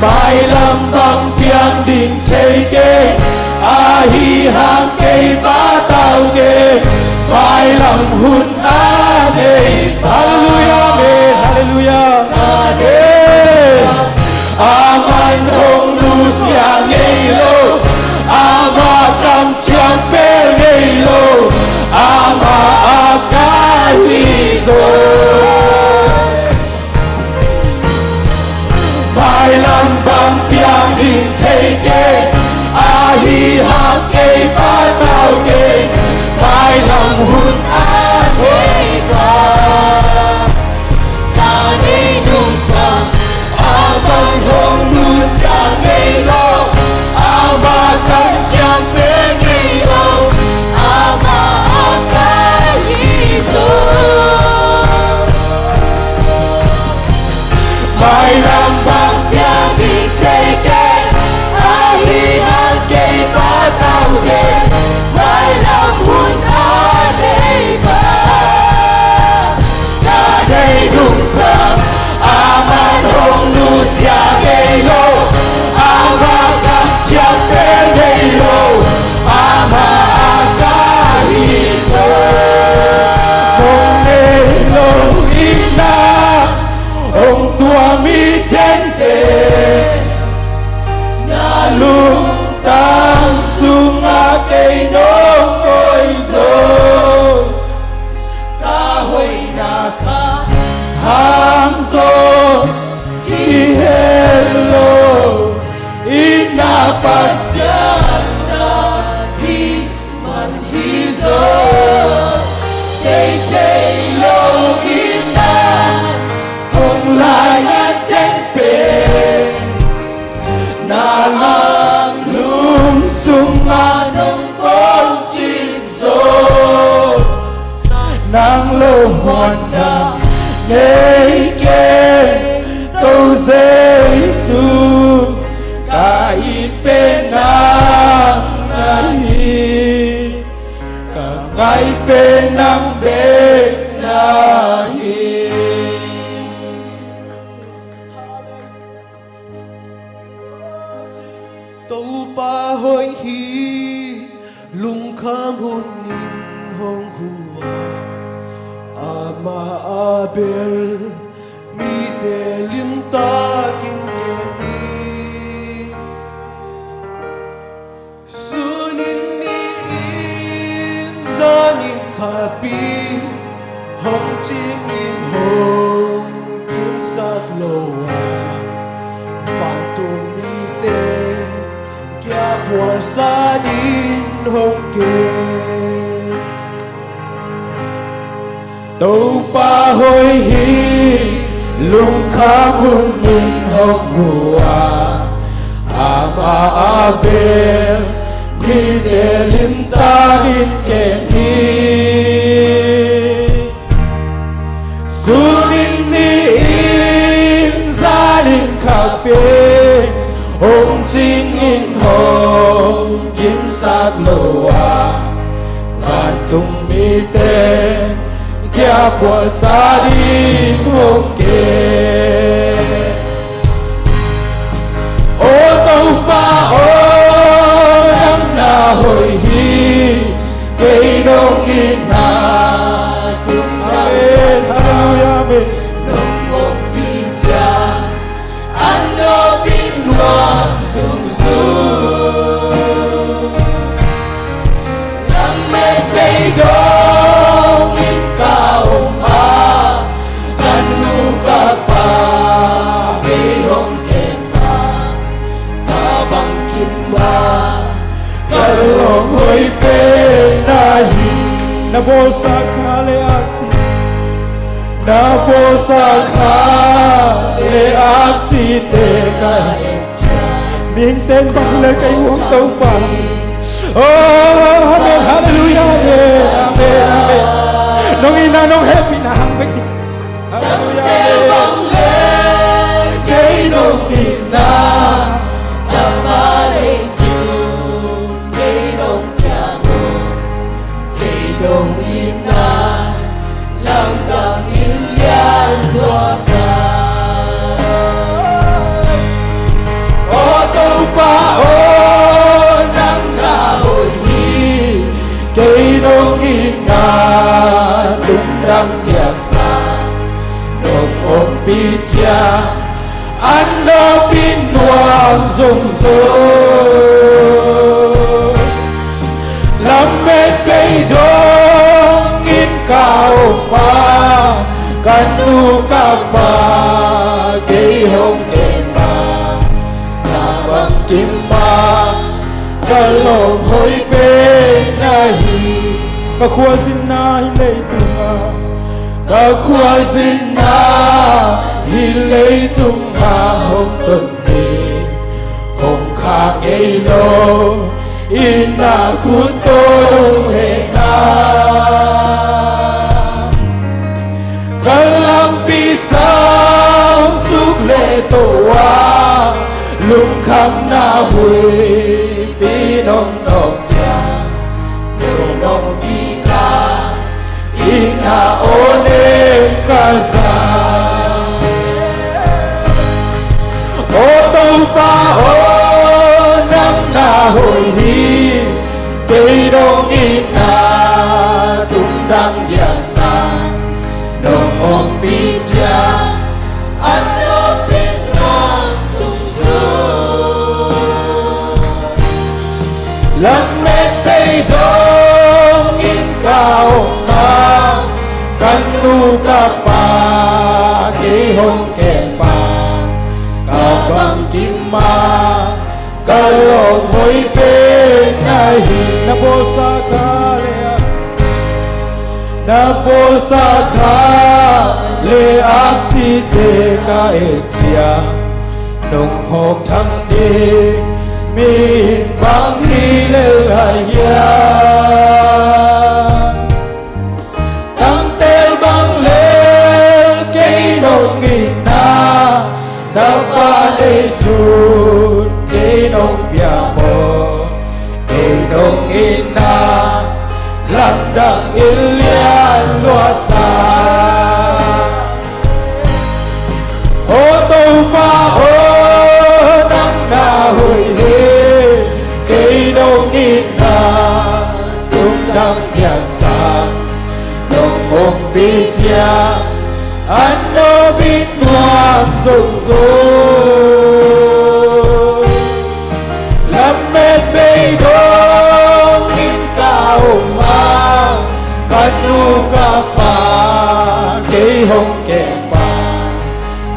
Mailam bang piang ding thei kei, ahi hang kei patau kei, mailam hun a nei pa. Halleluiah, amen, halleluiah. Ka deih, aman hong nusia ngei lo, ama kamciam pel ngei lo, ama a ka hi zo. Mailam bang piang ding thei kei, ahi hang kei patau kei, mailam hun a nei pa. Ka deih nungsang, aman hong nusia ngei lo, ama kamciam pel ngei lo, ama a ka hi zo. Mailam bang piang ding thei kei, ahi hang kei patau kei, mailam hun a nei pa. Ka deih nungsang, aman hong nusia ngei lo, ama kamciam pel ngei lo, ama a ka hi zo. Hong nei lo itna hong tuam hi den pen, na lungtang sungah kei nong koih zo, ka hoihna ka hang zo, kihel lo itna Pasian na hi man hi zo. Kei thei lo itna hong laina den pen, na ang lung sungah nong pongcing zo, nang lungmuan dan nei kei, Topa Jesu, ka it pen nang na hi, ka ngai pen nang bek na Topa hoih hi, lungkham hunin hong hu a, amah a bel mite limtakin kem hi. Sunin nihin zanin khapin hong cingin hong kimsak lo a, vantung mite kia phualsa ding hong kem. Topa hoih hi, lungkham hunin hong hu a, amah a bel mite limtakin kem hi. Sunin nihin zanin khapin hong cingin hong kimsak lo a, vantung mite kia phualsa ding hong kem. O Topa aw, nang na hoih hi, kei nong itna tung. Amen. Hallelujah, amen. Nong ompih ciang an lo pin nuam zungzung. Lamet bei dongin ka om a, ka nu ka pa kei hong kem a, ka bangkim a, ka lawm hoih pen ahi. Na bawlsa kha le aksi, na bawlsa kha le aksite ka et ciang. Mihingte in bang lel ka hi uh, Topa. Oh, amen, hallelujah, amen, amen, amen. Nong itna nong hehpihna hang bek hi. Hallelujah, amen. Kei nong itna, tapa lei sung, kei nong pia maw, kei nong itna, lamdang in lian lua sa. O Topa aw, nang na hoih hi, kei nong itna tungdang diaksa, nong ompih ciang an lo pin nuam zungzung. Lamet bei dongin ka om a, ka nu ka pa kei hong kem a, ka bangkim a, ka lawm hoih pen ahi. Ka khuazinna hih leitungah, ka khuazinna hih leitungah hong tonpih, hong khak ngei lo, itna khut tawh nong lehna. Ka lampi sausuk le to a, lungkhamna huipi nong nawk ciang, no nong pina, itna aw nem ka za. O Topa aw, nang na hoih hi, kei nong itna tungdang diaksa, nong ompih ciang an lo pin nuam zungzung. Lamet bei dongin ka om a, ka nu ka pa kei hong kem a, ka bangkim a, ka lawm hoih pen ahi. Na bawlsa kha le aksi, na bawlsa kha le aksite ka et ciang, nong phawk thang ding mi bang hi lel lai hiam? Tangtel bang lel kei nong itna, tapa lei sung kei nong pia maw, kei nong itna, lamdang in lian lua sa. O Topa aw, nang na hoih hi, Biaksa nong ompih ciang an nopin nuam zungzung. Lamet bei dongin ka om a, ka nu ka pa kei hong kem pa,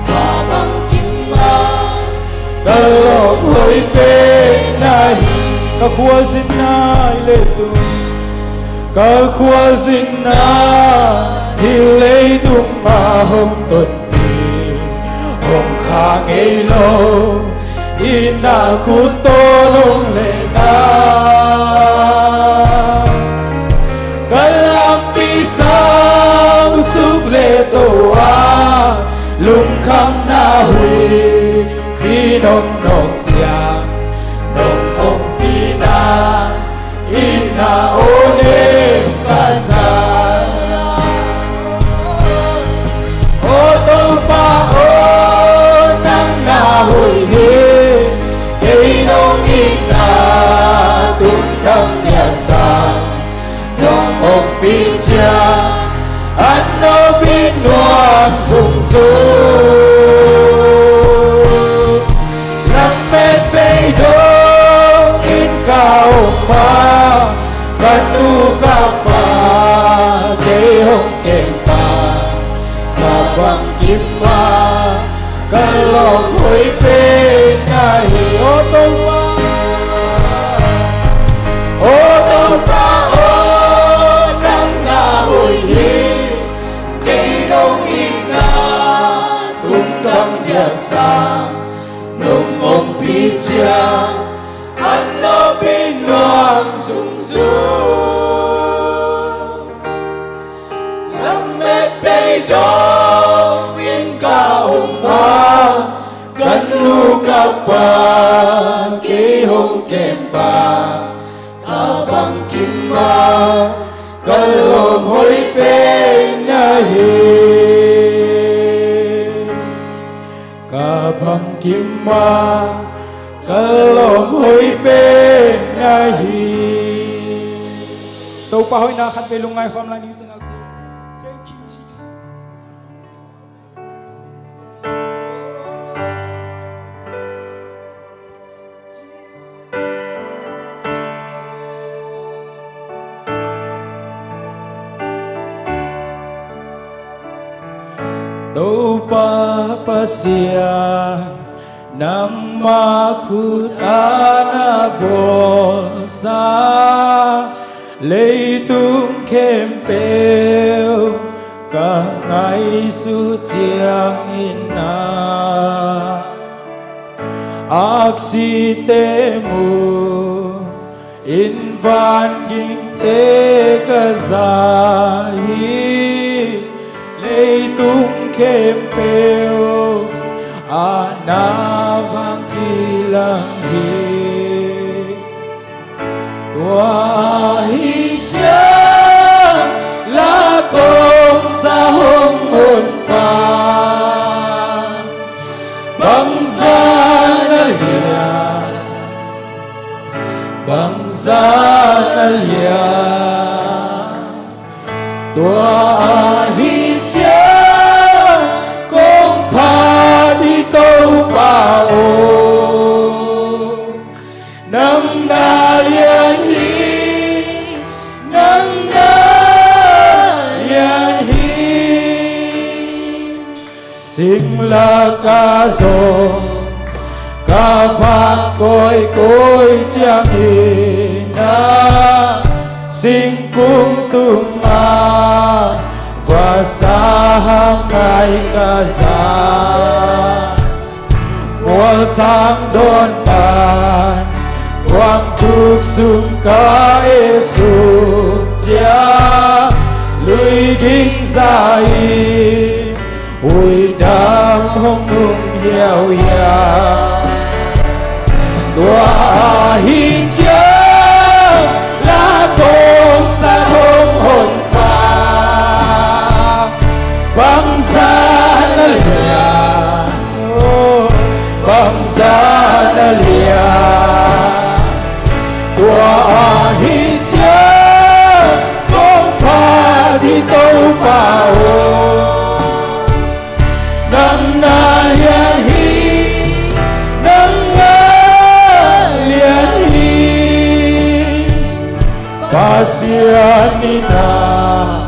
ka bangkim a ka lawm hoih pen ahi. Ka khualzinna hi leitung, ka khualzinna hi leitung a hong tonpih, hong kha ngei lo inn a khut tawh hong lehna. Ka lakpi sau suk le to a, lungkhamna huih pi nong nawk ciang, nong ompihna inn a aw nem ka za. Aw Topa aw, nang na hoih hi, kei nong itna tungtang Biaksa nong ompih ciang an nopin nuam zungzung. Lamet bei dongin ka om a, ka nu ka pa kei hong kem pa, ka bangkim a ka lawm hoih pen ahi. Aw Topa, aw Topa aw, nang na hoih hi, kei nong itna tungtang Biaksa nong ompih ciang an nopin nuam zungzung. Lamet bei dongin ka om a, ka nu ka pa kei hong kem pa, ka bangkim a ka lawm hoih pen ahi. Ka bangkim a ka lawm hoih pen ahi. Topa hoihna khat vei lungngai khawm lai ni. Thank you, Jesus. Topa Pasian, nangmah khut a na bawlsa leitung khempeuh ka ngaihsut ciangin na aksite mu in, vangingte ka za hi. Leitung khempeuh ah na vang kilang hi. Tua ahih ciang la kong sa hong honpa, bangzah na lian, bangzah na lian. Tua ahih ciang kong phat hi Topa aw, nang na lian hi, nang na lian hi. Sing lakah zong ka vak kawikawi ciangin ah, singkung tungah vasa hangai ka za. Mualsang dawn pan kuang thuk sung ka esuk ciang, lui ging za in huidam hong nung hiauhiau. Tua ahih ciang la kong sa hong honpa, bangzah na lian, oh, bangzah na lian. Tua ahih ciang Pasian in a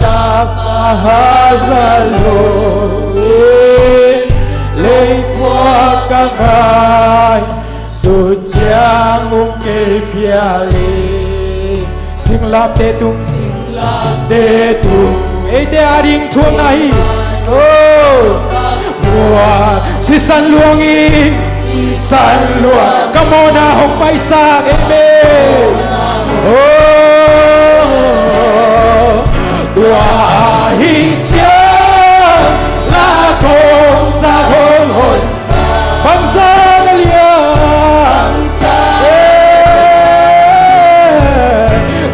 tapa Hazar lo in, leipuak a ngai sut ciang hong kei phial hi. Singlamteh tung, singlamteh tung, eite ading thuakna hi. Oh, sisan luangin, sisan luang, ka mawhna hong paisak. Amen. Oh, tua ahih ciang la kong sa hong hon. Bangzah na lian, eh,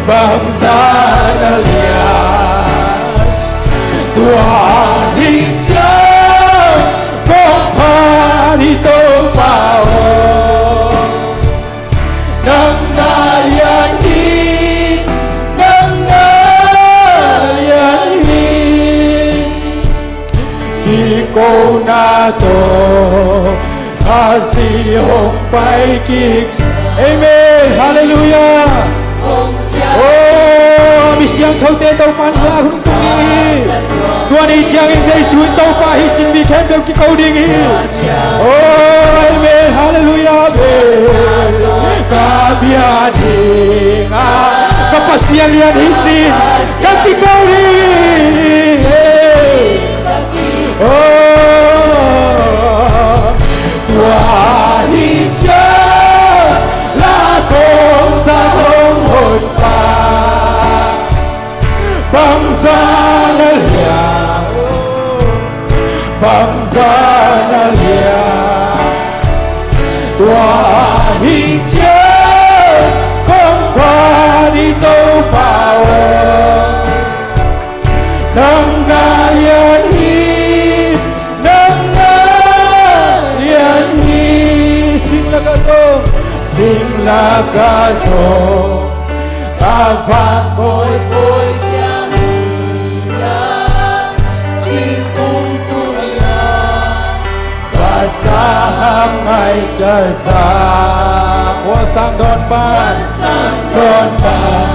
bangzah na lian. Tua ahih ciang kong phat hi Topa aw. Nang na lian hi, nang na lian hi. Kikona tawh Khazih hong pai kik. Amen. Halleluiah. Oh, mi siangthote Topa'n hun tung ding hi. Tua ni ciangin Jesu in Topa hi cih mi khempeuh kiko ding hi. Oh, amen. Halleluiah. Amen. Ka bia ding a ka Pasian lian hi ci-in ka kiko ding hi. Oh, tua ahih ciang la kong sa hong hon pa. Bangzah na lian, bangzah na lian. Tua ahih ciang kong phat hi Topa aw. Nang na lian hi, nang na lian hi. Sing lakah zong, sing lakah zong ka vak kawikawi ciang hi ta. Singkung tung ah ka sa hang ngai ka za. Khuasang dawn pan, khuasang dawn pan,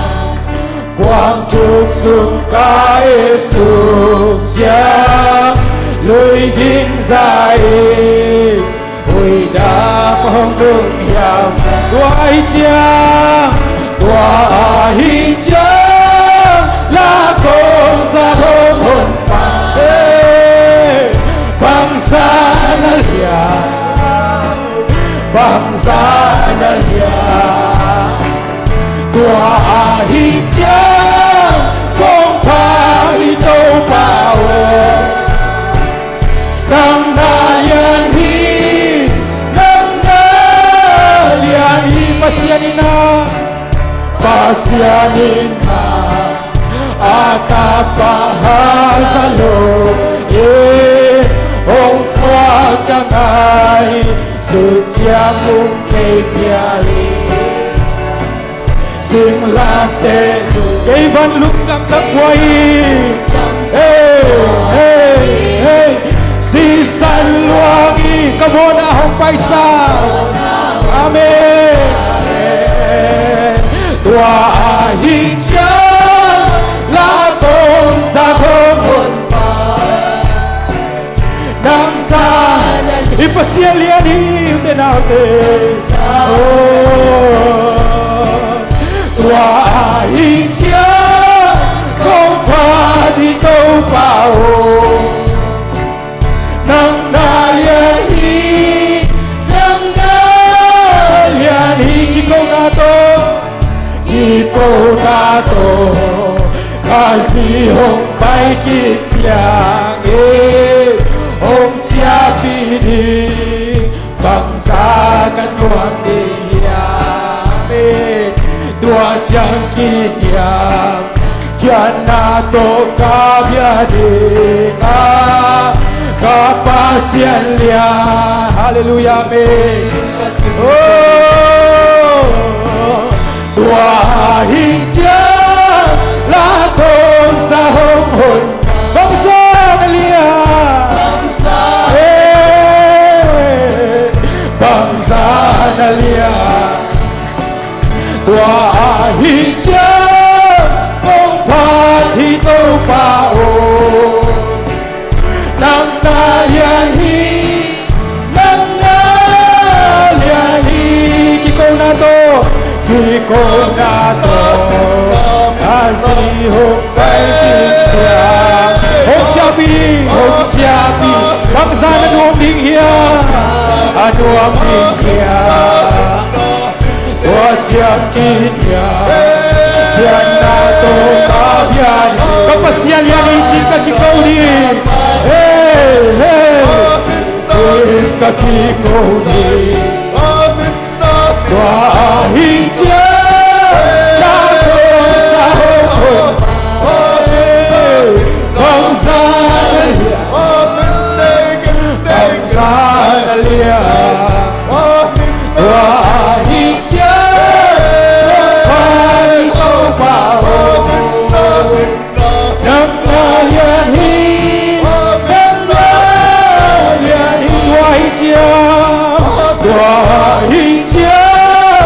kuang cuk sung ka et suk ciang, lui ging za in huidam hong nung hiam. Tua ahih ciang, tua ahih ciang la kong sa hong hon pa. Bangzah na lian, bangzah na lian. Tua ahih ciang kong phat hi Topa aw. Nang na lian hi, nang na lian hi. Pasian in a, Pasian in a, a tapa Hazar lo in hong phuak a ngai sut ciang hong kei phial hi. Singlamteh kei van lungdam tak pua hi. Hey, hey, hey. Sisan luang hi, ka mawhna hong paisak. Amen. Tua ahih ciang la kong sa hong hon pa. Nang sa, i Pasian lian hi, ute naute. Oh, tua ahih ciang kong phat hi Topa aw. Nang na lian hi, nang na lian hi. Kikona tawh, kikona tawh Khazih hong pai kik ciangin hong ciahpih ding bangzah ka nuam ding hiam? Tua ciang kiniam khiatna tawh ka bia ding a ka Pasian lian. Halleluiah, amen. Oh. Tua ahih ciang la kong sa hong hon. Bangzah na lian, eh, bangzah na lian. Tua ahih Hi ciang kong phat hi Topa aw, nang na lian hi, nang na lian hi. Kikona tawh, kikona tawh, a zi hong pai ding ciang. Hong ciahpih ding, hong ciahpih. Bangzah na nuam ding hiam, a nuam ding hiam. Tua ciang khin hiam, khiatna tawh ka bia ding. Ka Pasian lian hi ci-in ka kiko ding. Hey, hey. Ci-in ka kiko ding. Tua ahih ciang na nuamsa hong hong. Hey. Bangzah na lian, bangzah na lian. Tua ahih ciang Topa, Topa aw, nang na lian hi, nang na lian hi. Tua ahih ciang, tua ahih ciang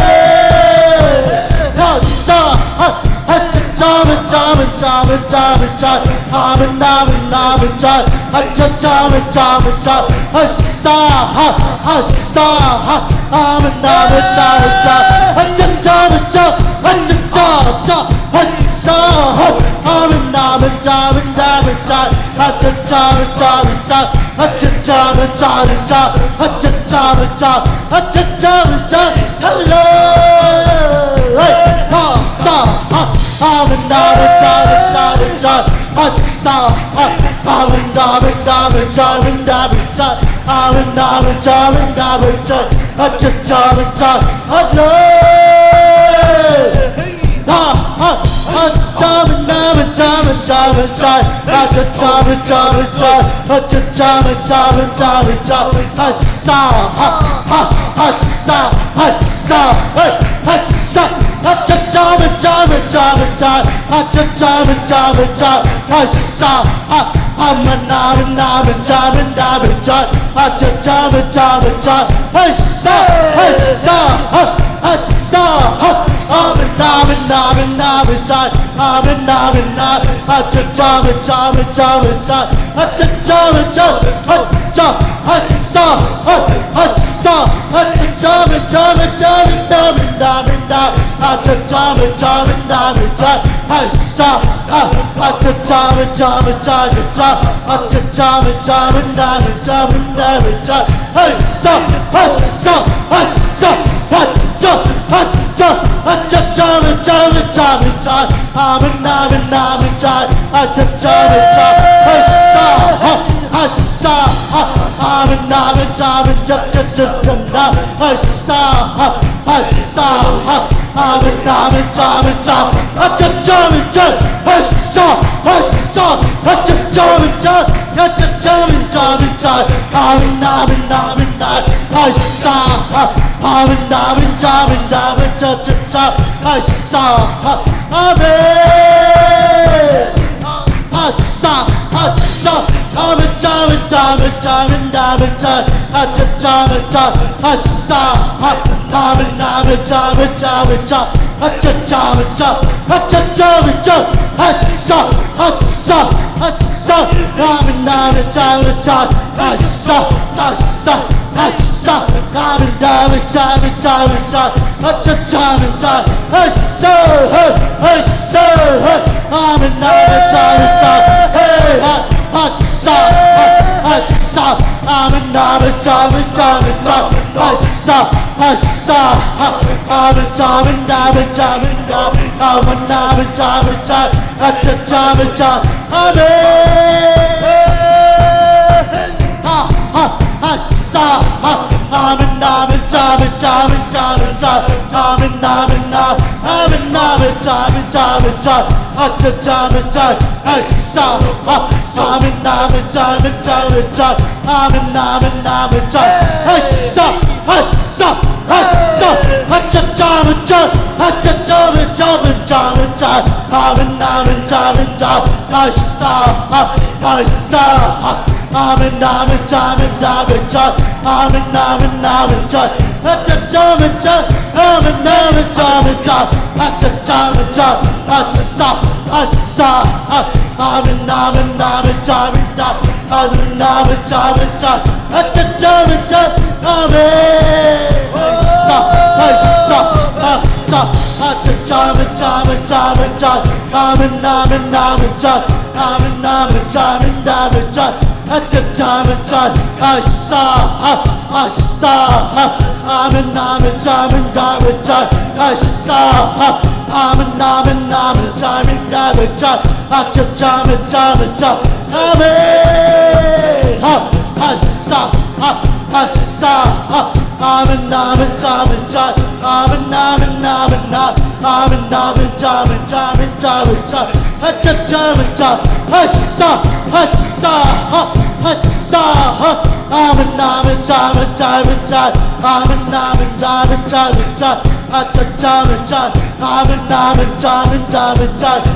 Amen. Ha, sa, ha, ha, cha, cha, cha, cha, cha, cha, cha. Amen, amen, amen, cha. Ha, cha, cha, cha, cha, cha. Ha, sa, ha, ha, sa, ha. Amen, amen, cha, cha. Ha, cha, cha, cha, ha, cha, cha, cha. Ha, sa, ha. Amen, amen, cha, amen, amen, cha. Ha, cha, cha, cha, cha, cha. Ha, cha, cha, cha, cha, cha. Ha, cha, cha, cha, ha, cha, cha, cha. Hello. Hey, ha, sa, ha. Amen, amen, cha, amen, cha, amen, cha. Ha, sa, ha. Amen, amen, amen, cha, amen, amen, cha. Amen, amen, cha, amen, amen, cha. Ha, cha, cha, amen, cha. Hello. Ha, ha, ha, cha, ma, na, ma, cha, ma, cha, ma, cha. Ha, cha, cha, ma, cha, ma, cha. Ha, cha, cha, ma, cha, ma, cha, ma, cha. Ha, sa, ha, ha, ha, sa, ha, sa, hey, ha, sa. Ha, cha, cha, ma, cha, ma, cha, ma, cha. Ha, cha, cha, ma, cha, ma, cha. Ha, sa, ha, ha, ma, na, ma, na, ma, cha, ma, na, ma, cha. Ha, cha, cha, ma, cha, ma, cha. Ha, sa, ha, sa, ha. Asa, ha, amena, mena, mena, mena, amena, mena, acha, cha, mecha, mecha, mecha, acha, cha, mecha, acha, asa, ha, asa, acha, cha, mecha, mecha, mena, mena, mena, acha, cha, mecha, mena, mecha, asa, ha, acha, cha, mecha, mecha, mecha, acha, cha, mecha, mena, mecha, mena, mecha, Hasa, hasa, hasa, hasa, hasa, hasa, cha, cha, cha, cha, cha, cha, cha, amen, amen, amen, cha, hasa, cha, cha, hasa, ha, hasa, ha, amen, amen, cha, amen, cha, cha, cha, cha, cha, hasa, ha, hasa, ha, amen, amen, cha, amen, cha, acha, cha, amen, cha, hasa, hasa, acha, cha, amen, cha, acha, cha, amen, cha, amen, cha, amen, amen, amen, amen, hasa, ha, amen, amen, cha, amen, amen, cha, cha, cha, hasa, ha, amen. Hasa, hasa, amen, cha, amen, cha, amen, cha, amen, amen, cha, acha, cha, amen, cha, hasa, ha, amen, amen, cha, amen, cha, amen, cha, acha, cha, amen, cha, acha, cha, amen, cha, hasa, hasa, hasa, amen, amen, cha, amen, cha, hasa, hasa, hasa, amen, amen, cha, amen, cha, amen, cha, acha, cha, amen, cha, hasa, ha, hasa, ha, amen, amen, cha, amen, cha, hey, ha, hasa, ha, hasa, amen, amen, cha, amen, cha, amen, cha, hasa, hasa, ha, amen, cha, amen, amen, cha, amen, amen, amen, amen, cha, amen, cha, acha, cha, amen, cha, amen. Ha, ha, hasa, ha, amen, amen, cha, amen, cha, amen, cha, amen, cha, amen, amen, amen, amen, amen, cha, amen, cha, amen, cha, acha, cha, amen, cha, hasa, ha, amen, amen, cha, amen, cha, amen, cha, amen, amen, amen, cha, hasa, hasa, hasa, acha, cha, amen, cha, acha, cha, amen, cha, amen, cha, amen, cha, amen, amen, cha, amen, cha, hasa, ha, hasa, ha, amen, amen, cha, amen, cha, amen, cha, amen, amen, amen, cha, acha, cha, amen, cha, amen, amen, cha, amen, cha, acha, cha, amen, cha, hasa, hasa, ha, amen, amen, amen, cha, amen, cha, amen, amen, cha, amen, cha, acha, cha, amen, cha, amen. Amen. Ha, ha, sa, ha, ha, sa, ha. Amen, amen, amen, amen. Amen, amen, amen, amen. Amen, amen, amen, amen, amen, amen. Ha, cha, cha, amen, cha. Ha, sa, ha, sa, ha, ha, sa, ha. Amen, amen, amen, amen, amen. Amen, amen, amen, amen, amen. Ha, cha, cha, amen, cha. Amen, amen, amen, amen, amen. Ha, sa, ha, ha, sa, ha. Hasa, ha, amen, amen, amen, amen.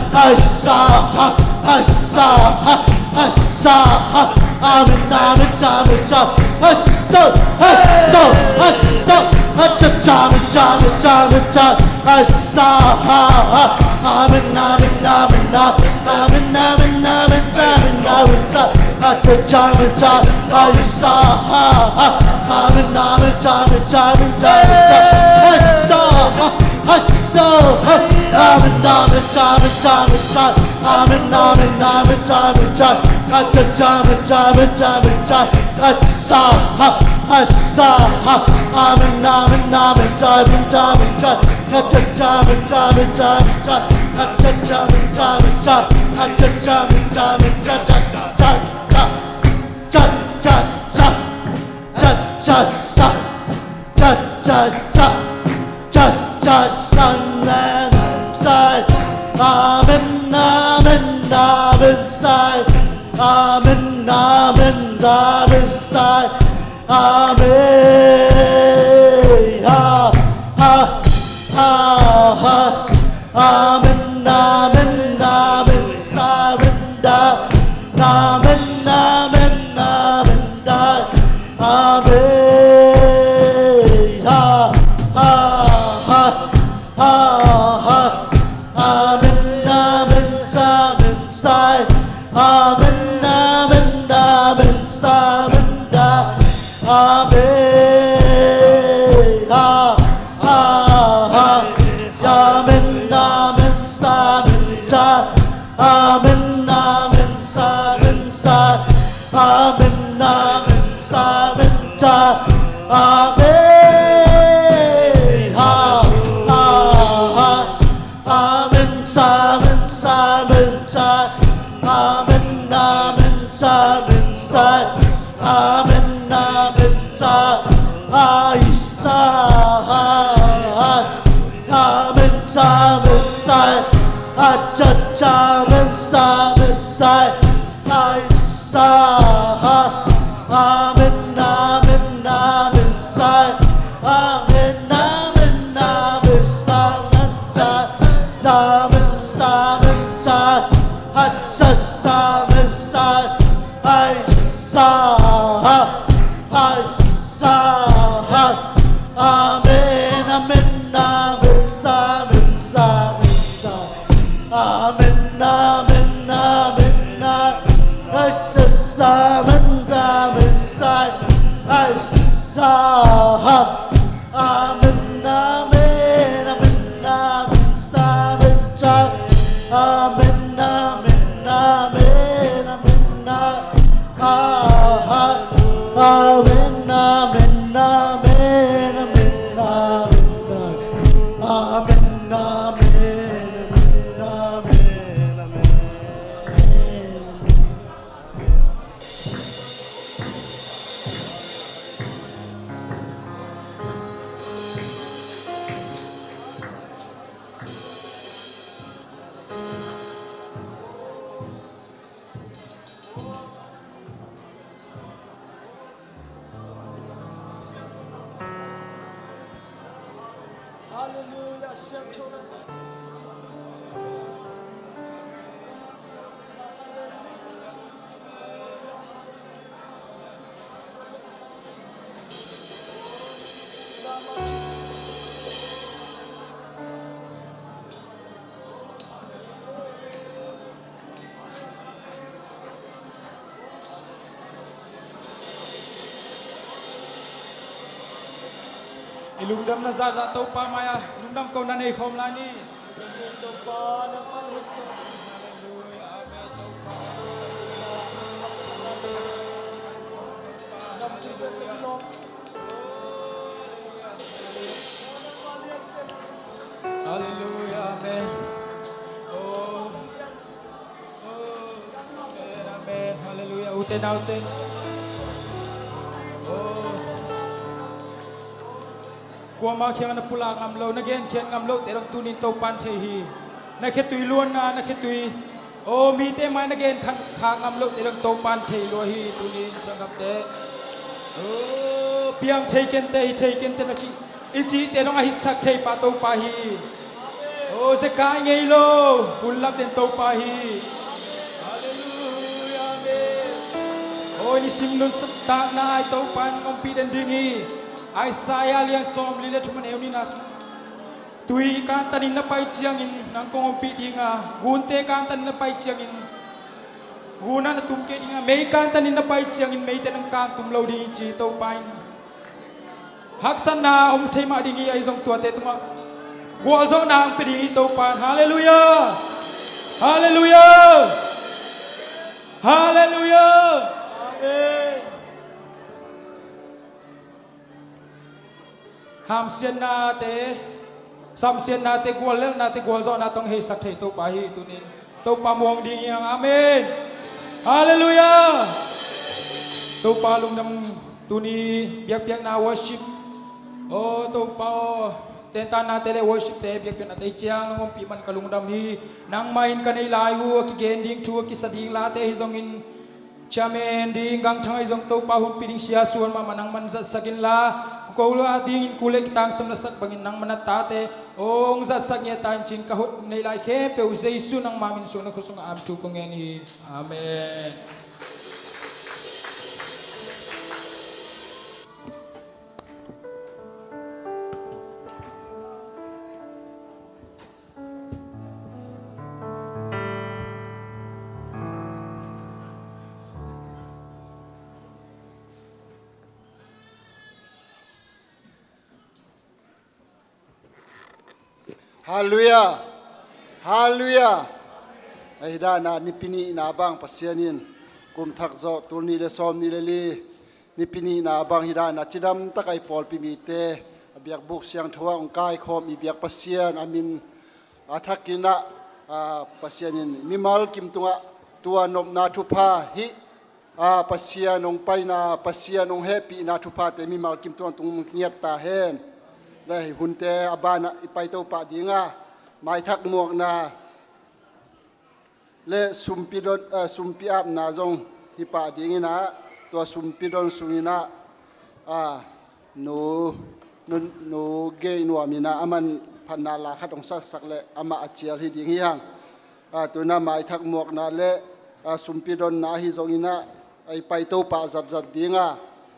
Hasa, hasa, hasa, ha, cha, cha, amen, cha, amen, cha, amen, cha. Hasa, ha, ha, amen, amen, amen, amen. Amen, amen, amen, amen, amen, sa. Ha, cha, cha, amen, cha. Hasa, ha, ha, amen, amen, cha, amen, cha, amen, cha, amen, cha. Hasa, ha, hasa, ha, amen, amen, cha, amen, cha, amen, cha. Amen, amen, amen, amen, amen. Acha, cha, amen, cha, amen, cha, amen, cha. Acha, ha, acha, ha. Amen, amen, amen, cha, amen, cha, amen, cha. Acha, cha, amen, cha, amen, cha, amen, cha. Acha, cha, amen, cha, amen, cha. Acha, cha, amen, cha, amen, cha, cha, cha, cha, cha. Cha, cha, cha. Cha, cha, cha. Cha, cha, cha. Cha, cha, cha, amen, sa. Amen, amen, amen, sa. Amen, amen, amen, sa. Amen. Ha, ha, ha, ha. Amen, amen, amen, amen, da. Amen, amen, amen, da. Amen. Ha, ha, ha, ha, ha. Amen, amen, amen, sa. Amen, amen, amen, sa, amen, da. Amen. Ha, ha, ha. Amen, amen, sa, amen, cha. Amen, amen, sa, amen, cha. Amen, amen, sa, amen, cha. Amen. Ha, ha, ha. Amen, sa, amen, sa, amen, cha. Amen, amen, sa, amen, sa. Amen, amen, sa. Ai, sa, ha, ha. Amen, sa, amen, sa. Acha, cha, amen, sa, amen, sa. Ai, sa, ha. Amen, amen, amen, sa. Amen, amen, amen, sa, amen, cha. Amen, sa, amen, cha. Acha, sa, amen, sa. Ai, sa, ha. Ai, sa, ha. Amen, amen, amen, sa, amen, sa, amen, cha. Amen, amen, amen, amen. Acha, sa, amen, amen, sa. Ai, sa, ha. Amen, amen, amen, amen, sa, amen, cha. Amen, amen, amen, amen, amen. Ha, ha. Amen, amen, amen, amen, amen. Amen, amen, amen, amen, amen. Hallelujah. Lungdamna zahzah Topa mai-ah lungdam kohna nei khawm lai ni. Halleluia, amen. Oh, oh, amen, amen. Halleluia, ute naute. Oh. Kuamah kiangah na pulak ngam lo, na genkhiat ngam lote dong tunin Topan thei hi. Na khetui luanna, na khetui, aw, mite mai na genkhat kha ngam lote dong Topan thei lua hi. Tunin sanggamte, aw, piang thei kente, hi thei kente na cih, i cihte dong a hitsak thei pa Topa hi. Aw, zekai ngei lo, hun lap den Topa hi. Halleluia, amen. Aw, nisim nuntakna ai Topa in ompih den ding hi. Isaiah lian sawmli le thum a neu nihna sung, tui kantanin na pai ciangin nang kong ompih dinga, gunte kantanin na pai ciangin gun ah na tum kei dinga, mei kantanin na pai ciangin meite nang kang tum lo ding hi ci Topa in. Haksatna om thei mah ding hi, ahi zong tuate tungah gualzawhna ang pe ding hi Topa in. Halleluia. Halleluia. Halleluia. Amen. Hamsiatnate, samsiatnate, guallelhnate, gualzawhnate hong heisak thei Topa hi. Tunin Topa muang ding hi hang. Amen. Halleluia. Topa lungdam. Tuni biakpiakna worship, aw Topa aw, tentannate le worshipte biakpiaknate ciang nong ompih man ka lungdam hi. Nangmah in ka neih lai uh a kigen ding thu a kisa ding late hi zongin, chairman ding gangthang ahi zong Topa hunpi ding siasuan mahmah nangman zatsak inla, kuko la dingin kule kitangsam na sak bangin nangman a tate hong zatsak ngiat ta in cin ka hot neih lai khempeuh Jesu nangma min suang na khua sungah amen thu kong ngen hi. Amen. Halleluia. Halleluia. Ahi dana nipi nihna bang Pasian in kum thak zawh tul nih le sawm nih le li nipi nihna bang hi dana cidam taka i pawlpi mite a biakbuk siangtho ah hong kaikhawm i biak Pasian a min a thakin ah, a, Pasian in mimal kim tungah tua nopna thupha hih, a, Pasian hong paina, Pasian hong hehpihna thuphate mimal kim tungah tung ngiat ta hen. Le hih hunte a banah i paito pah dinga maithak muakna le sumpi don, a, sumpi apna zong hi pah dinginah tua sumpi don sunginah, a, nu, nu, nu Gei Nuam inah aman phatna la khat hong saksak le amah a cial hi ding hi hang. A, tuna maithak muakna le, a, sumpi donna ahi zonginah a i paito pah zatzat dinga,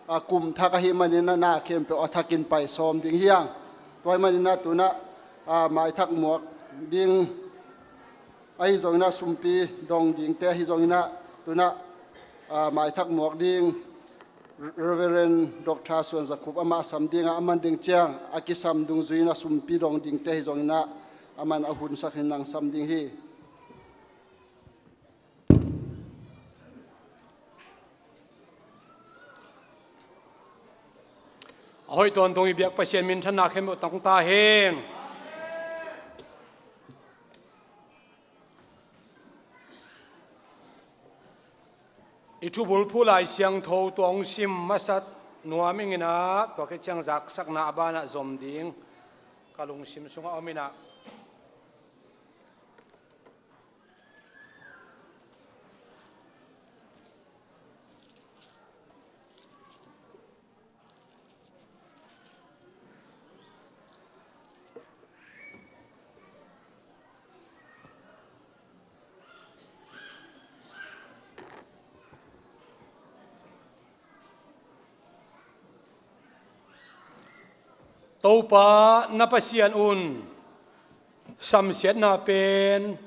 a, kum thak ahi maninah na khempeuh a thakin pai sawm ding hi hang. Tua hi maninah tuna, a, maithak muak ding ahi zonginah sumpi dong dingte ahi zonginah tuna, a, maithak muak ding Reverend Doctor Suan Za Khup amah sam dinga a man ding ciang a kisam dungzuiin a sumpi dong dingte ahi zonginah a man a hunsak hin nang sam ding hi. A hoih tawntung i biak Pasian minthanna khempeuh tang ta hen. I thubul phu Lai Siangtho tua hong sim masat nuam inginah tua khit ciang zaksakna a banah zom ding ka lungsim sungah om inah. Topa na Pasian un samsiatna pen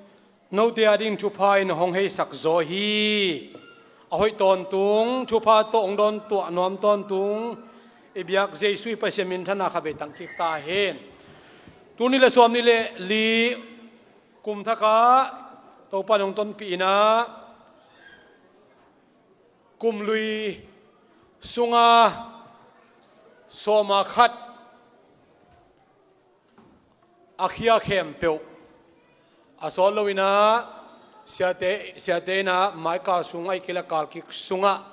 note a ding thupha in hong heisak zaw hi. A hoih tawntung thupha tawh hong dawn tuah nuam tawntung I biak Jesu i Pasian minthanna kha bei tangkik ta hen. Tul nih le sawm nih le li kum thakah Topa nong tonpih inah kum lui sunga sawma khat a khia khempeuh a sawt lo inah siate, siate inah maikal sungah i kila kalkik sungah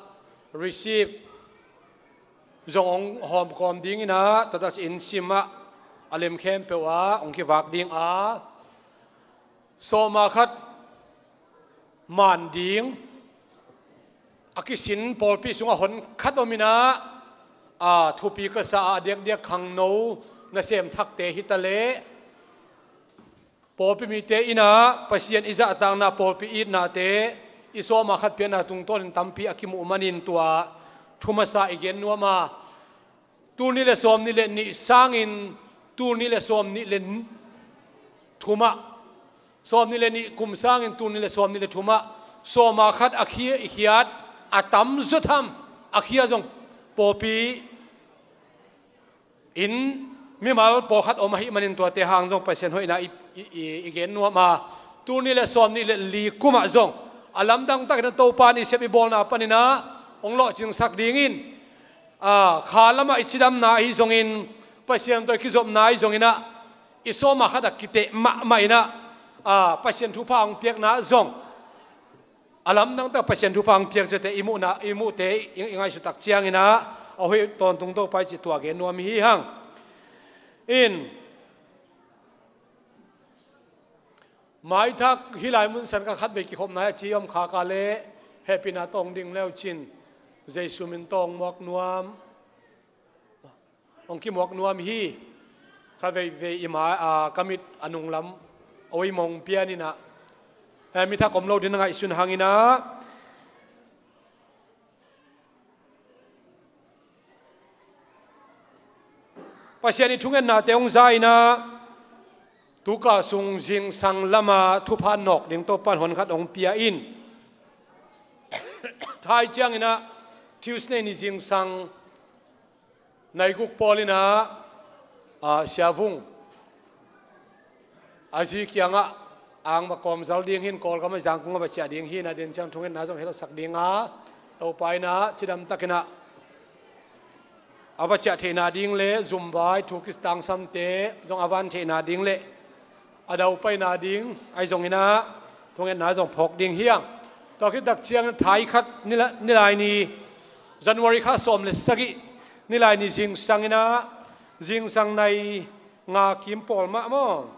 receive zong hong hawmkawm ding inah tata in simah a lem khempeuh ah hong kivak ding a sawma khat man ding a kisin pawlpi sungah hon khat om inah a thupi ka sa a diakdiak khangno nasem thakte hi ta leh pawlpi mite inah Pasian i zahtakna pawlpi itnate i sawma khat piakna tungtawnin tampi a kimuh manin tua thu masa i gen nuam a tul nih le sawm nih le nih sangin tul nih le sawm nih le thumah sawm nih le nih kum sangin tul nih le sawm nih le thumah sawma khat a khia i khiat a tam zaw tham a khia zong pawlpi in mimal pawlkhat om ahih manin tuate hang zong Pasian hoihna i, i, i, i gen nuam a tul nih le sawm nih le li kumah zong a lamdang takin a Topa in i sep i bawlna paninah hong lawhcingsak dingin a kha lamah i cidamna ahi zongin Pasian tawh i kizopna ahi zonginah i sawma khat a kiteh mahmah inah a Pasian thupha hong piakna zong a lamdang tak Pasian thupha hong piak zete i muhna i muhte i, i ngaihsut tak cianginah a hoih tawntung Topa i cih tua gen nuam hi hang. In maithak hih lai mun san ka khat vei kikhopna a ci om khaka le hehpihna tawng ding leucin Jesu min tawng muak nuam hong kimuak nuam hi. Kha veivei i ma a ka mit a nunglam a oi mong pian inah eh, mi thak om lo din a ngaihsun hanginah Pasian i thungetnate hong za inah tukal sung zingsang lama thupha nawk ding Topan hon khat hong pia in thai cianginah Tuesday ni zingsang naiguk pawl inah a siavung a zi kiangah ang va kawmzal ding hin Kawlgam a zangkung a va ciah ding hi inah den ciang thungetna zong helsak dinga Topa inah cidam takinah a va ciah theihna ding le zumvai thu kistangsamte zong a van theihna ding le a daupaina ding ahi zonginah thungetna zong phawk ding hiang. Tua khit tak ciang thai khat nilai ni January kha sawm le sagih nilai ni zingsanginah zingsang nai nga kim pawl mah maw?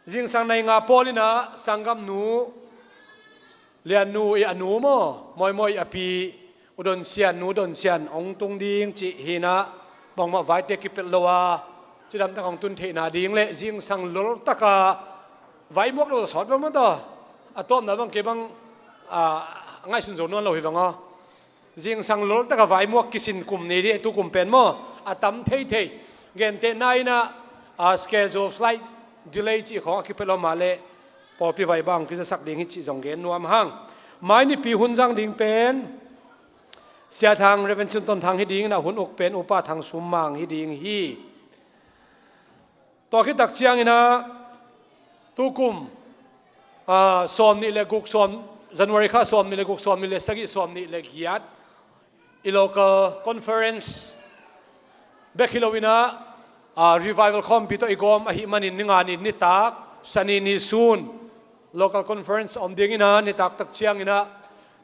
Zingsang nai nga pawl inah sanggamnu Liannu i a nu maw, Mawimawi i a pi U Don Sian, Nu Don Sian hong tung ding cih hinah bangmah vaite kipelh lo a cidamtak hong tun theihna ding le zingsang loltaka vaimuak lo sawt va maw taw a tawpna bang kei bang a ngaihsun zo nuan lo hi vang aw. Zingsang loltaka vaimuak kisin kum nei dih tu kum pen maw a tam theithei. Gentehna inah a schedule flight delay cih khawng a kipelh lo mah le pawlpi vai bang kizasak ding hi cih zong gen nuam hang. Mai nipi hun zang ding pen Sia Thang Reverend Cun Ton Thang hi dingin a hun uk pen Upa Thang Sum Mang hi ding hi. Tua khit tak cianginah tukum a sawm nih le guk sawm January kha sawm nih le guk sawm nih le sagih sawm nih le giat i local conference bek hi loinah a revival khawmpi tawh i gawm ahih manin ninga ni nitak Sani ni sun local conference a om dinginah nitak tak cianginah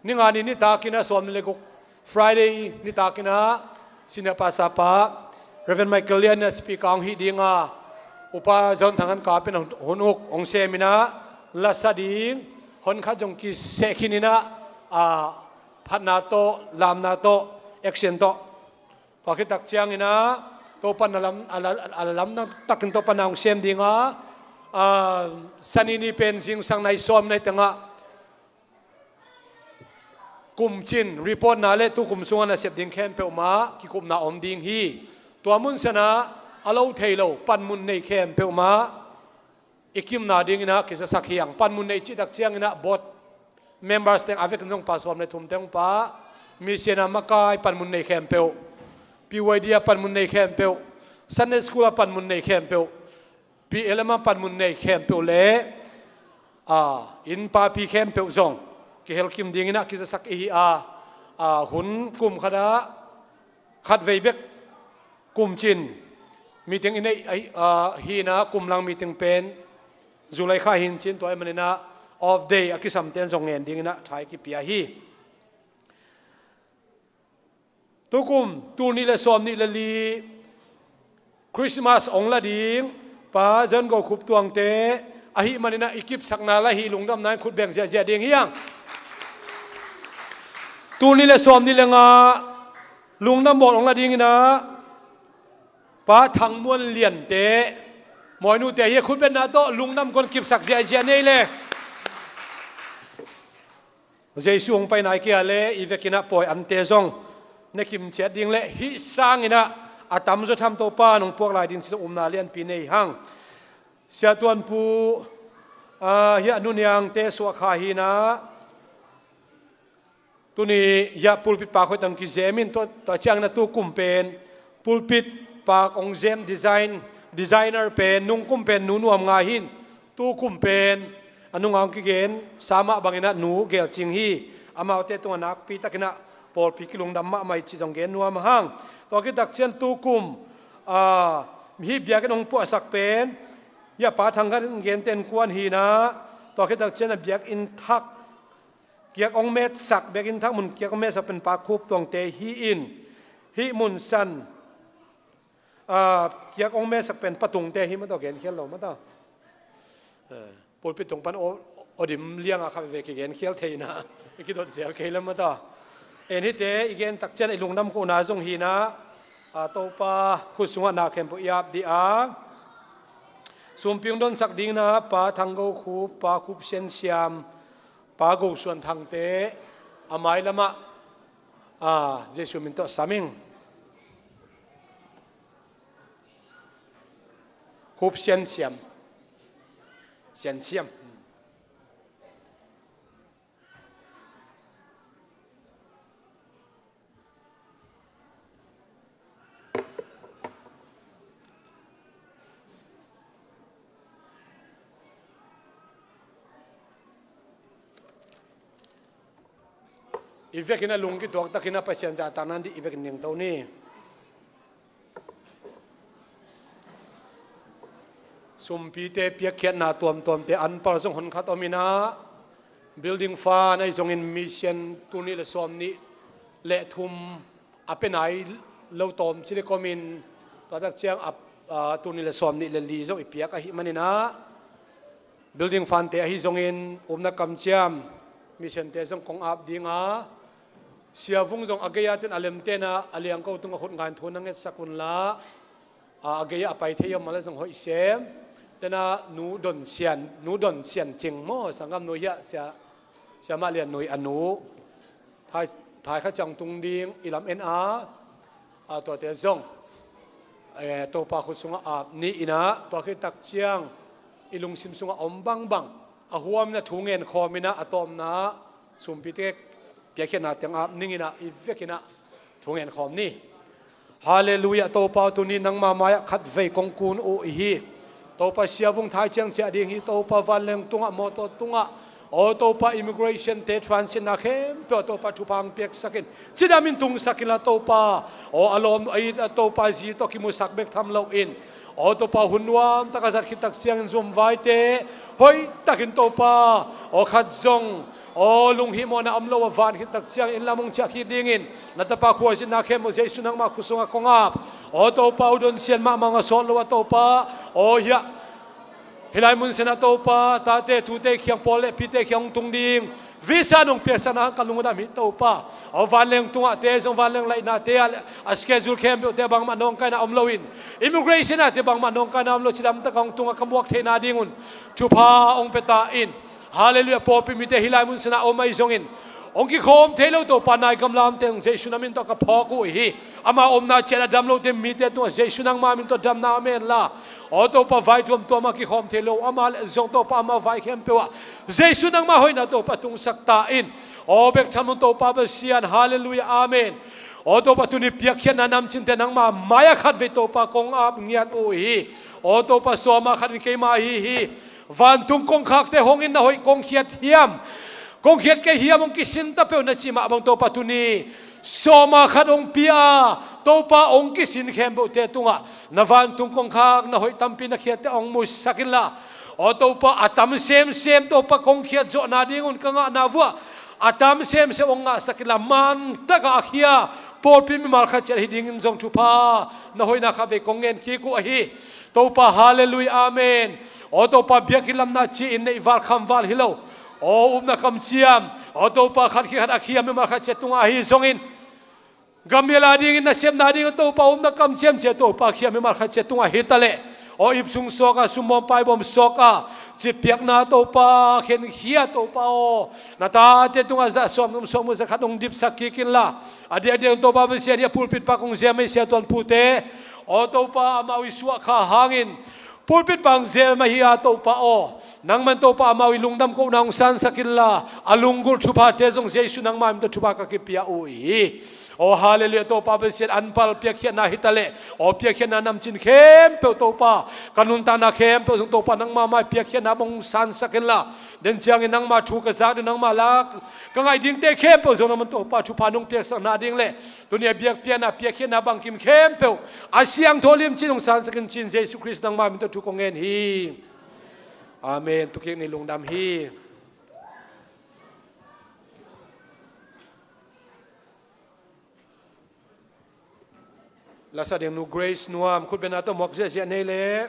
ninga ni nitakinah sawm nih le guk Friday nitakinah senior pastor pa Reverend Michael Lian inah speaker hong hih dinga Upa Zon Thang Han Kap in hun uk hong seminah lasa ding hon khat zong kiseh khininah a phatna tawh lamna tawh action tawh tua khit tak cianginah Topan a lam a la- a lamdang takin Topan a hong sem dinga a Sani ni pen zingsang nai sawm nai tengah kumcin reportna le tukum sungah nasep ding khempeuh mah kikupna om ding hi. Tua mun sanah a lo thei lo panmun nei khempeuh mah i kimna dinginah kizasak hiang. Panmun nei cihtak cianginah board members teng a vekin zong pa sawm le thum teng pa Mission a makai panmun nei khempeuh, P Y D a panmun nei khempeuh, Sunday School a panmun nei khempeuh, P L M a panmun nei khempeuh le, a, inn papi khempeuh zong kihelkim dingin ah kizasak ihi a, a, hun kum khat ah khat vei bek kumcin meeting i neih ahi, a, hi-in ah kumlang meeting pen July kha hi-in cin, tua ahih manin ah off day a kisamte in zong ngen dingin ah tha i kipia hi. Tukum, tul nih le sawm nih le li Christmas hong la ding Pa Zan Go Khup Tuangte ahih manin ah i kipsakna la hi, lungdamna in khut beng ziahziah ding hi hang. Tul nih le sawm nih le nga lungdam bawl hong la dingin ah Pa Thang Muan Liante, Mawi Nute hi, khut betna tawh lungdam kong kipsak ziahziah ni ei le. Jesu hong pai nai kei a le i vekin ah pawi ante zong ne khim ciat ding le hih sangin ah a tamzaw tham Topa in hong puak lai ding ci zong upna lianpi nei hang. Sia Tuan Pu, a, hiah Nu Niangte suah kha hi-in ah, tuni hiah pulpit pak hoih tak kizem in, tua, tua ciangin ah tukum pen pulpit pak hong zem design, designer pen nungkum pen Nu Nuam Ngai hi-in, tukum pen a nungah hong kigen sa mah bangin ah Nu Gel Cing hi. Amaute tungah nakpi takin ah pawlpi kilungdam mahmah hi cih zong gen nuam hang. Tua khit tak ciang tukum, a, hih biakinn hong puahsak pen hiah Pa Thang Khan Gente in kuan hi-in ah, tua khit tak ciang a biakinn thak kiak hong metsak, biakinn thak mun kiak hong metsak pen Pa Khup Tuangte hi-in, hih mun san, a, kiak hong metsak pen Pa Tungte hi mah tawh, genkhial lo mah tawh. Eh, pulpit tung pan aw, aw dim liang a kha veve kigenkhial thei-in ah i kidot zel kei lo mah tawh. En, hihte i gen tak ciang i lungdam kohna zong hi-in ah, a, Topa khut sungah na khempeuh i ap dih a, sumpi hong donsak dingin ah Pa Thang Go Khup, Pa Khup Sian Siam, Pa Go Suan Thangte a mailamah, a, Jesu min tawh sam ing. Khup Sian Siam. Sian Siam. I vekin ah lung kituak takin ah Pasian zahtakna dih i vekin ningto ni. Sumpite piakkhiatna tuamtuamte anpal zong honkhat om in ah, building fund ahi zongin mission tul nih le sawm nih le thum a pia nai lo tawm ci le komin, tua tak ciang a, a, tul nih le sawm nih le li zong i piak ahih manin ah, building fundte ahi zongin upna kamciam missionte zong kong ap ding a, Sia Vung zong a gei-a ten a lemten ah a liangko tungah khut ngai in thu na ngetsak unla, a, a gei-ah a pai thei om mah le zong hoih sem. Ten ah Nu Don Sian, Nu Don Sian Cing maw, sanggam nu hiah, Sia, Sia Mah Lian Nui a nu. Thai, thai kha ciang tung ding i lam en a, a, tuate zong, eh, Topa khut sungah ap ni in ah, tua khit tak ciang i lungsim sungah om bangbang a huam in ah thu ngen khawm in ah, a tawpna sumpite piakkhiatna teng ap ning in ah i vekin ah thu ngen khawm ni. Halleluiah, Topa aw, tuni nangma mai-ah khatvei kong kun uh ihi. Topa Sia Vung thai ciang ciah ding hi, Topa vanleng tungah, mawtaw tungah, aw Topa immigration-te transit-na khempeuh ah Topa thupha hong piaksak in, cidam in tungsak inla Topa, aw a lawm a it a Topa zi tawh kimusak bek tham loin, aw Topa hun nuam tak a zat khit tak ciangin zumvaite hoih takin Topa, aw khat zong aw lunghihmawhna om lo a van khit tak ciangin inn lam hong ciah khit dingin na tapa khuazitna khempeuh Jesu nangma khut sungah kong ap. Aw Topa, U Don Sian mahmah hong a sawt lo a Topa, aw hiah hih lai mun san ah Topa, tate tute kiang, pawl le pite kiang hong tung ding visa nong piaksak nang ka lungdam hi Topa. Aw vanleng tungah te zong vanleng laihnate ah le a schedule khempeuhte ah bangmah nawngkaina om loin, immigration ah te bangmah nawngkaina om lo, cidam tak a hong tung a ka muak theihna dingun thupha hong pia ta in. Halleluiah, pawlpi mite hih lai mun san ah om ahi zongin, hong kikhawm thei lo Topa nai gamlamte zong Jesu na min tawh ka phawk uh hi. Ama omna ciat a dam lote mite tungah Jesu nangma min tawh damna om hen la. Aw Topa, vai tuamtuam a kikhawm thei lo ama le zong Topa ama vai khempeuh ah Jesu nangma hoihna Topa tungsak ta in. Aw bek tham lo Topa Pasian, halleluiah, amen. Aw Topa, tuni piakkhiatna namcinte nangma mai-ah khatvei Topa kong ap ngiat uh hi. Aw Topa, sawma khat in keima ahi hi. Vantung kongkhakte hong in na hoih kong khiat hiam? Kong khiat kei hiam? Hong kisin ta peuh na cih mah bang Topa, tuni sawma khat hong pia a Topa, hong kisin khempeuhte tungah na vantung kongkhak na hoih tampi na khiatte hong musak inla. Aw Topa, a tam semsem Topa kong khiat zawhna dingun ka ngahna vuah a tam semsem hong ngahsak inla, mantakah a khia pawlpi mimal khat ciat hi dingin zong thupha na hoihna khatvei kong ngen kik uh ahi. Topa, halleluiah, amen. Aw Topa, biakinn lamna ci-in neih val kham val hi lo. Aw upna kamciam, aw Topa, khat khit khat a khia mimal khat ciat tungah ahi zongin, gam mial a dingin nasepna dingin Topa, upna kamciam cia Topa, khia mimal khat ciat tungah hi ta leh, aw ip sung sawk a, sumbawm paibawm sawk a, citpiakna Topa, khenkhia Topa aw, na tate tungah zah sawm num sawm num za khat hong dipsak kik inla. A diakdiak Topa Pasian hi a, pulpit pak hong zem ahi Sia Tuan Pute, aw Topa, amau i suah kha hangin pulpit pak hong zem ahi a Topa aw, nangman Topa amau i lungdam kohna hong sansak inla, a lunggulh thuphate zong Jesu nangma min tawh thupha ka kipia uh hi. Aw halleluiah, Topa Pasian, anpal piakkhiatna hi ta leh, aw piakkhiatna namcin khempeuh Topa, ka nuntakna khempeuh zong Topa nangma mai piakkhiatna bang hong sansak inla, den ciangin nangma thu ka zak ding, nangma la ka ngaih dingte khempeuh zong nangman Topa thupha nong piaksakna ding le tuni a biakpiakna piakkhiatna bangkim khempeuh a siangtho limcin hong sansak in ci-in Jesu Khrist nangma min tawh thu kong ngen hi. Amen. Tukik ni, lungdam hi. Lasa ding nu Grace Nuam, khutbetna tawh muak ziahziah nei leh.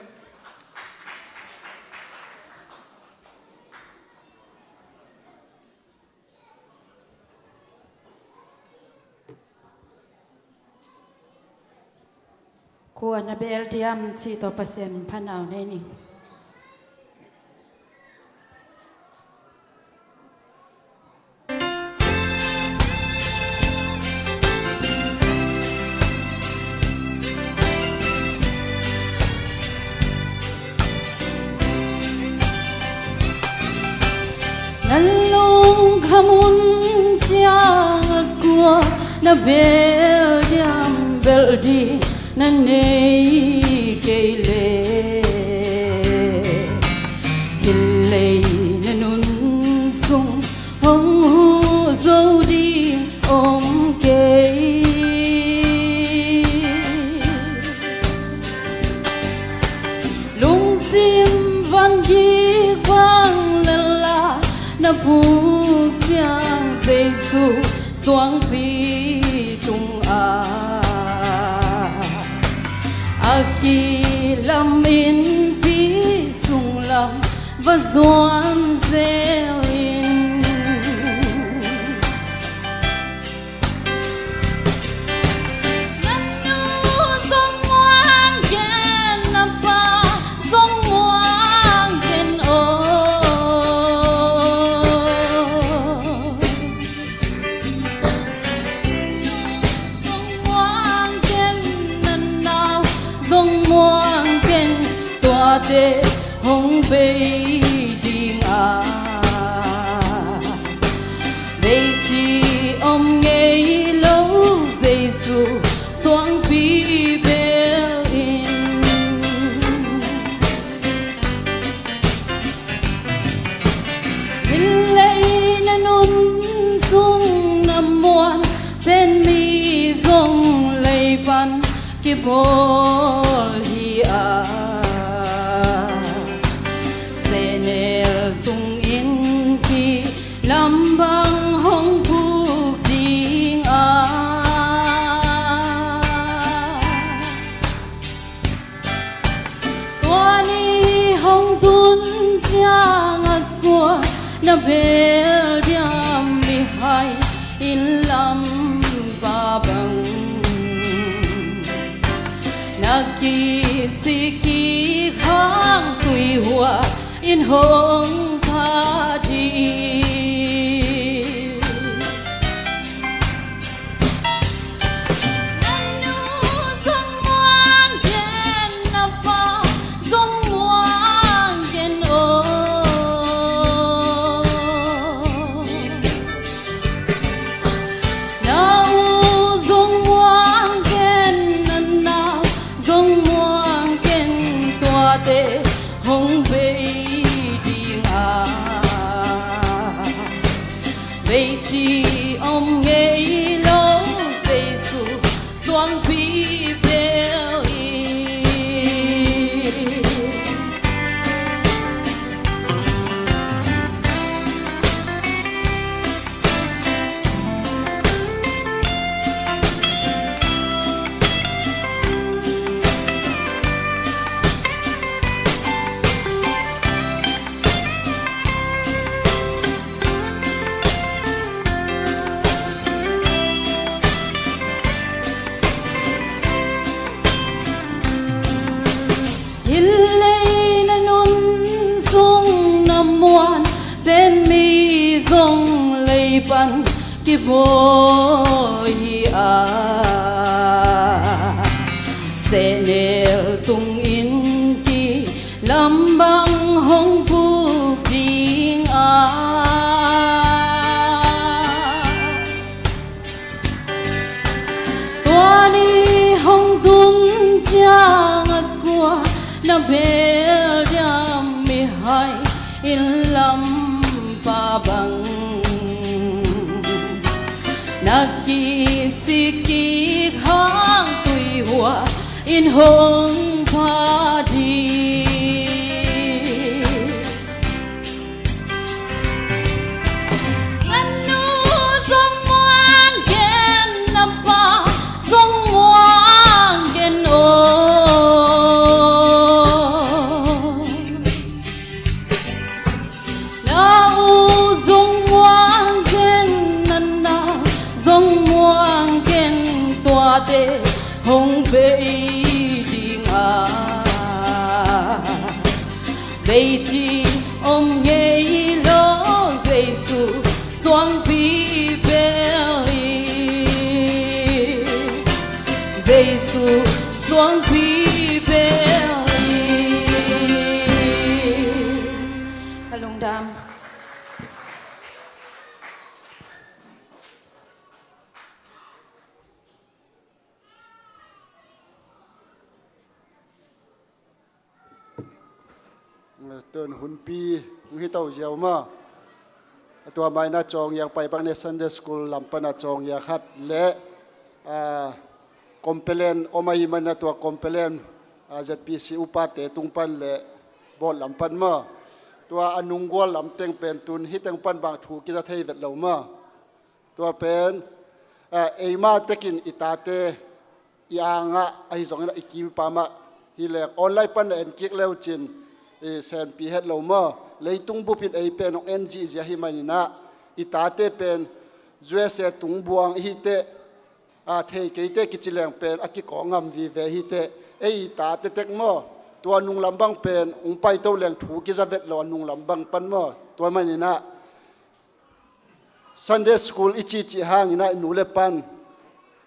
Kua na bel diam cih tawh Pasian min phanau nei ning. Na lungkham hun ciang a kua na bel diam, belh ding na nei kei leh, hih lei na nun sung hong huh zo ding om kei. Lungsim van kik bang lel a, na puk ciang Jesu suangpi tungah a kilam innpi sung lam va zuan zel in. Na nu zong muang ken, na pa zong muang ken aw. Zong muang ken, na nau zong muang ken, tuate hong bei ding a, bei thei om ngei lo, Jesu suangpi bel in. Hih lei na nun sung na muan pen mi zong lei pan kibawl hi a, sehnel tung innpi lam bang hong puk ding a, tua ni hong tun ciang a kua na bel diam, mihai inn lam pa bang na kisik kik hang, tuihuah in hong pha ding. Te hong bei ding a, bei ci om ngei lo, Jesu suangpi bel i. Hih lei na nun sung na muan pen mi zong lei pan kibawl hi a, sehnel tungin kilam bang hong puk ding a. Tua ni hong tun ciang a kua na bel diam, mihai inn lam pa bang na kisik kik hang, tuihua in hong pha ding. Na nu zong muang gen, na pa zong muang gen aw. Na u zong muang gen, na nau zong muang gen, tuate hong bei ding a, bei ci om ngei lo, Jesu suangpi bel i, Jesu suangpi bel i. Ka lungdam. Tun hunpi hong hi to ziau maw. A tua maina cawngya pai bang ne, Sunday school lam pana cawngya khat le, a, complain om ahi mana, tua complain, a, Z P C upate tung pan le board lam pan maw. Tua a nunggual lam teng pen tun hi teng pan bang thu kiza thei vet lo maw. Tua pen, a, eima tekin i tate i angah ahi zongin ah, i kim i pamah hi leng online pan na en kik leucin i senpi het lo maw. Leitung bupin ei pen hong en zihziah hi maninah, i tate pen U S A tung buang i hi teh, a, thei kei teh kici leng pen a kikawng ngam vive hi teh, ei i tate tek maw. Tua nunglam bang pen hong paito leng thu kiza vet lo, a nunglam bang pan maw. Tua maninah Sunday school i cihcih hangin ah i nu le pan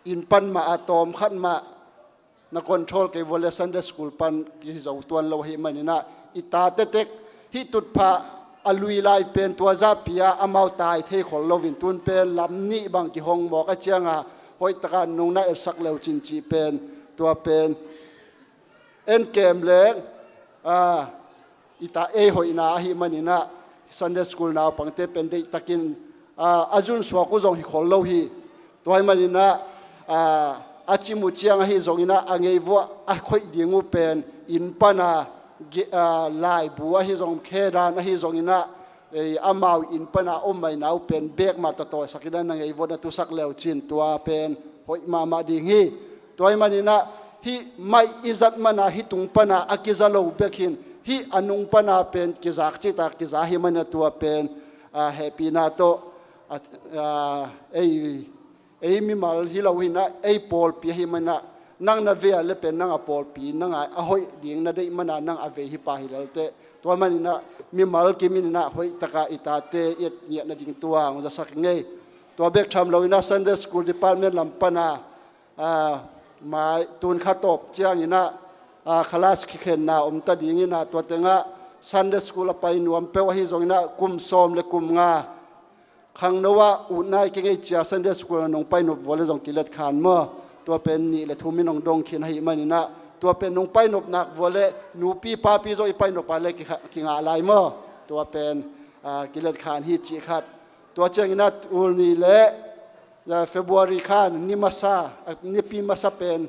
inn pan mah a tawm khat mah na control kei vua le Sunday school pan kihi zo tuan lo ahi maninah, i tate tek hih tutphah a lui lai pen tua zahpi-ah amau tai thei khol loin tun pen lam nih bang kihong mawk a cianga hoih taka nung na etsak leucin cih pen, tua pen en kem leng, a, i ta ei hoihna ahi maninah Sunday school naupangte pen deihtakin, a, a zunsuak uh zong hi khol lo hi. Tua ahi maninah, a, a cim uh ciang ahi zonginah a ngei vua a khoih ding uh pen inn pana ge-, a, laibu ahi zong, khedan ahi zonginah, ei, amau inn pana om maina uh pen bek mah tawtawisakin a na ngei vua na tusak leucin tua pen hoih mahmah ding hi. Tua ahi maninah hih maih i zat mana hih tung pana a kiza lo bek hin, hih a nung pana pen kizak cihtak kiza hi mana tua pen, a, hehpihna tawh, a, a, ei, ei mimal hi lo hinah ei pawlpi ahi manah, nang na vei a le pen nang a pawlpi nang a, a hoih ding na deih mana nang a vei hi pa hi lel teh. Tua maninah mimal kimin inah hoih taka i tate i etngiah nading tua hong zasak i ngei. Tua bek tham loinah Sunday school department lam pana, a, mai tun kha tawp cianginah, a, khalas kikhenna om ta dinginah tua tengah Sunday school a pai nuam peuh ahi zonginah kum sawm le kum nga khangno ah utna i kingei cia Sunday school a nong pai nop vua le zong kilet khan maw. Tua pen nih le thum in hong dong khin ahi maninah Tua pen nong painop nak vua le nupi papi zong i painop a le kikha- kingah lai maw? Tua pen, ah, kilet khan hi cih khat. Tua ciangin ah tul nih le, ah, February khan ni masa, ah, nipi masa pen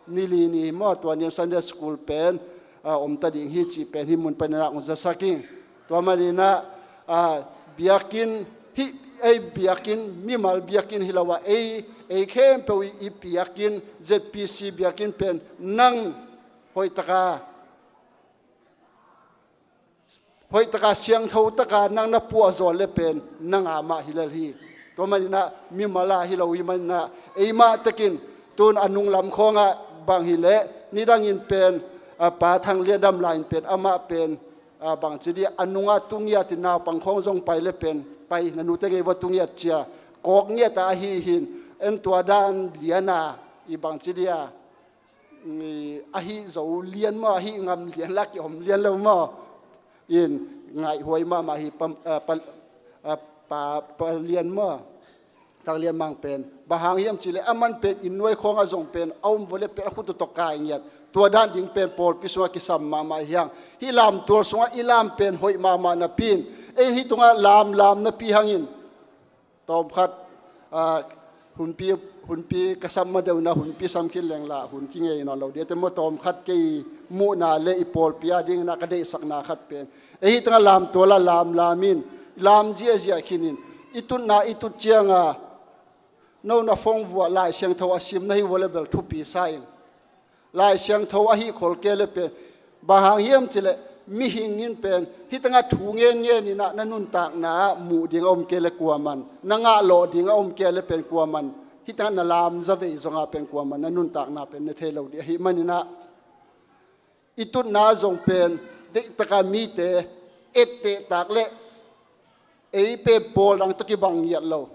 ni li ni maw? Tua ni-in Sunday school pen, ah, om ta ding hi cih pen hih mun panin ah hong zasak ing. Tua manin ah, ah, biakinn hih, ei biakinn, mimal biakinn hi lo a, ei, ei khempeuh i, i biakinn, Z P C biakinn pen nang hoih taka, hoih taka siangtho taka nang na puahzawl le pen nang a mah hi lel hi. Tua manin ah mimal a hi lo hi manin ah, ei mah tekin tun a nunglam khawngah bang hi leh, nidangin pen, ah, Pa Thang Lian Dam Lai in pen, amah pen, ah, bangci dia, a nungah tu ngiat in naupang khawng zong pai le pen, pai na nute ngei vua tu ngiat cia, kawk ngiat a ahi hin, en tua dan lian a, i bangci dia, i, ahi zo lian maw, ahi ngam lian la ki om lian lo maw? In ngaihhuai mahmah hi pa, ah, pa, ah, pa, Pa Lian maw? Thang Lian Mang pen. Bang hang hiam cih leh aman pen inn nuai khawngah zong pen a om vua le pen a khut tawh kai ngiat. Tua dan ding pen pawlpi sungah kisam mahmah hi hang. Hih lamtual sungah i lam pen hoih mahmah napi in. Ei hih tungah lam, lam napi hangin. Tawmkhat, ah, hunpi, hunpi ka sam ma deuh na, hunpi sam khin leng lah hun kingei nawn lo ding. A te maw, tawmkhat kei muhna le i pawlpi a dingin ah ka deihsakna khat pen, ei hih tungah lamtual ah lam, lam in, lam ziahziah khin in, i tutna i tut ciang a, no na phone vuah Lai Siangtho a sim na hi vua le bel thupi sa in. Lai Siangtho ahi khol kei le pen, bang hang hiam cih leh mihing in pen hih tangah thu ngen ngen in ah na nuntakna ah muh ding a om kei le kuaman, na ngah lawh ding a om kei le pen kuaman, hih tangah na lam zavei zong a pen kuaman na nuntakna pen ne thei lo ding ahih manin ah, i tutna zong pen deihtak a mite etteh tak le ei pen pawl dang tawh kibang ngiat lo.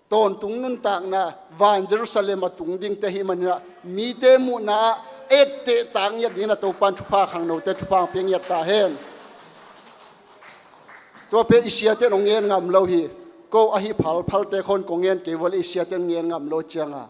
Tawntung nuntakna van Jerusalem a tung dingte ahih manin ah, mite muhna ah etteh tak ngiat dingin ah Topa'n thupha, khangnote thupha hong pia ngiat ta hen. Tua pen i siate in hong ngen ngam lo hi. Ko ahi phalphalte khawng kong ngen kei vua le i siate in ngen ngam lo ciang a.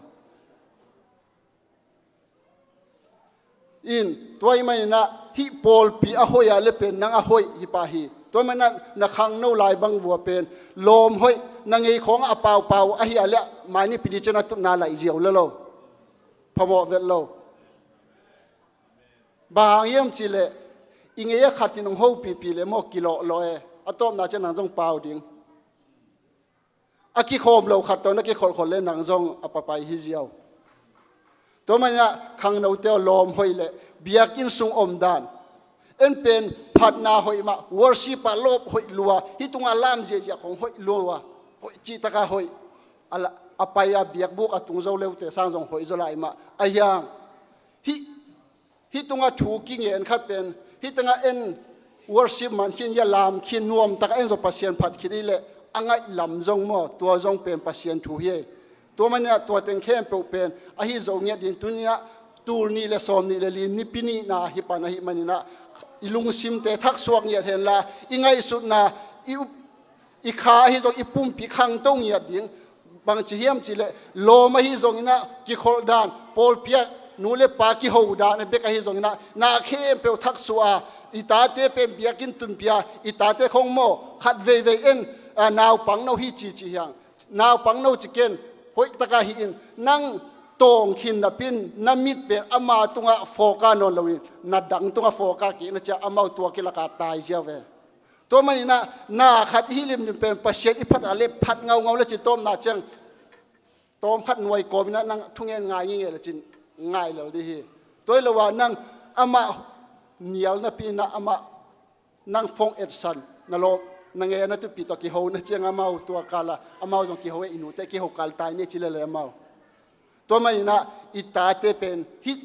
In, tua ahih manin ah hih pawlpi a hoih a le pen nang a hoih hi pah hi. Tua ahih manin ah na khangno lai bang vua pen lawm hoih, na ngei khawng a paupau ahi a le, mai ni pini ciang a tutna laih ziau le lo. Phamawh vet lo. Bang hang hiam cih leh i ngei a khat in hong hopihpih le maw kilawhlawh e. A tawpna ciang nang zong pau ding. A kikhawm lo khat tawh na kikholhkholh le nang zong a papai hi ziau. Tua manin ah khangnote aw, lawm hoih le biakinn sung omdan, en pen phatna hoih mah, worship ah lawp hoih lua, hih tungah lam ziahziah khong hoih lua, hoih cihtak a hoih. A la, a pai a biakbuk a tung zo leute sang zong hoih zaw lai mah. A hiang hih Hih tungah thu kingen khat pen, hih tungah en worship man khin, ia lam khin, nuam takah en zaw Pasian phat khin i leh, a ngaih lam zong maw, tua zong pen Pasian thu hi. Tua manin ah tua teng khempeuh pen ahi zo ngiat ding, tuni-in ah tul nih le sawm nih le li nipi nihna hi pan ahih manin ah i lungsimte thaksuak ngiat hen la, i ngaihsutna, i up i kha ahi zong i pumpi khangto ngiat ding. Bangci hiam cih leh lawm ahi zongin ah kikholh dan, pawlpi ah nu le pa kiho dan a bek ahi zongin ah na khempeuh thaksuah a, i tate pen biakinn tunpih a, i tate khong maw khat veivei en, a, naupang no hi cici hiang, naupang no ci ken, hoih takah hi in, nang tawng khin napi in na mit pen ama tungah focus nawn loin na dang tungah focus kik na ciang amau tua kilak a tai ziau ve. Tua manin ah na khat i hih limlim pen Pasian i phat a le phat ngaungau le cin tawpna ciang tawmkhat nuai kawmin ah nang thungen ngai ngei ngei le cin ngai lel dih hi. Tua hi lo a nang amah nial napi in ah amah nang phone etsan na lawm, na ngei a na tupi tawh kiho na ciang amau tua kal a amau zong kiho e, i nute kiho kal tai ni ci lele amau. Tua manin ah i tate pen hih,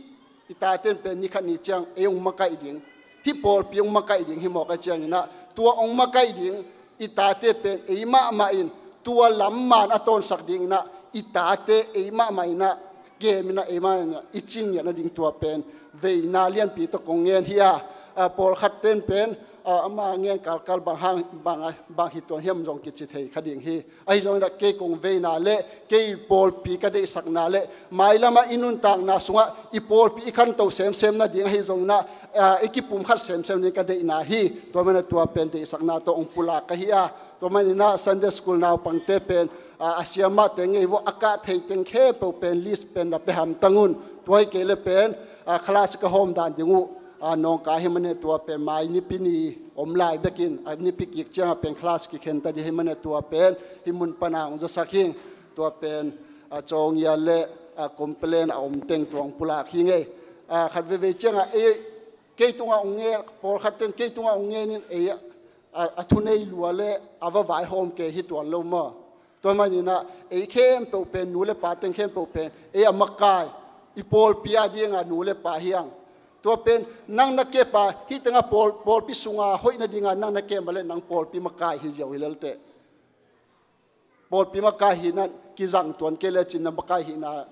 i tate pen ni khat ni ciang ei hong makaih ding, hih pawlpi hong makaih ding hi mawk a, ciangin ah tua hong makaih ding i tate pen ei mahmah in tua lam man a tawnsak dingin ah i tate ei mahmah in ah kemin ah ei mahmah in ah i cing ngiat nading tua pen veina lianpi tawh kong ngen hi a, a, pawlkhat ten pen a, ama ngen kalkal bang hang, bang, bang hi tuan hiam zong kici thei kha ding hi. Ahi zongin ah kei kong veina le kei pawlpi ka deihsakna le mailam ah i nuntakna sungah i pawlpi i khanto semsem nading ahi zongin ah, a, i kipumkhat semsem ding ka deihna hi. Tua manin ah tua pen deihsakna tawh hong pulak ka hi a, tua manin ah Sunday school naupangte pen, a, a siamahte ngei vua a kah thei teng khempeuh pen list pen na pia hamtang un. Tua hi kei le pen, a, class ka hawm dan ding uh, a, nawngkai hi manin ah tua pen mai nipi ni om lai bekin, a, nipi kik ciangah pen class kikhen ta ding hi manin ah tua pen hih mun pana hong zasak hing. Tua pen, a, cawngia le, a, complain a om teng tua hong pulak hi ngei. A, khat veivei ciangah ei, kei tungah hong ngen, pawlkhat ten kei tungah hong ngenin ei, a, a thunei lua le a va vaihawm kei hi tuan lo maw? Tua manin ah ei khempeuh pen, nu le pa teng khempeuh pen ei a makai, i pawlpi a dinga nu le pa hi hang. Tua pen nang na kep a, hih tengah pawl, pawlpi sunga hoih nadinga nang na kep a le nang pawlpi makai hi ziau hi lelte. Pawlpi makai hihna kizang tuan kei lecin na makai hihna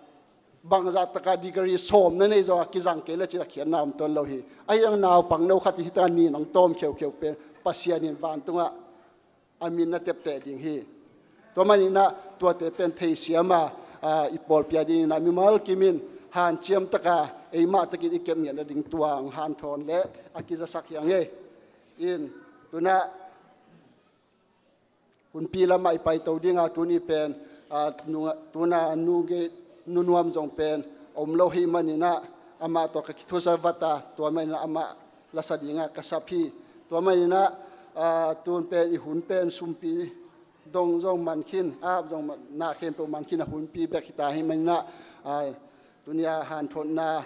bangzah taka degree sawm na nei zongah kizang kei lecin a khiatna om tuan lo hi. Ahi hang naupang no khat in hih tengah nin hong tawm kheukheu pen Pasian in vantungah a min na tepteh ding hi. Tua manin ah tuate pen theisiam a, a, i pawlpi a dingin ah mimal kimin hanciam taka eimah takin i kep ngiat nading tua hong hanthawn le a kizasak hi a ngei. In, tunah hunpi lamah i paito dinga tuni pen, a, nunga, tuna nungei nunuam zong pen om lo hi manin ah amah tawh ka kithusa vat a, tua manin ah amah lasa dinga ka sap hi. Tua manin ah, a, tun pen i hun pen sumpi dong zong man khin, ap zong man, na khempeuh man khin a hunpi bek hi ta hi manin ah, a, tunia hanthotna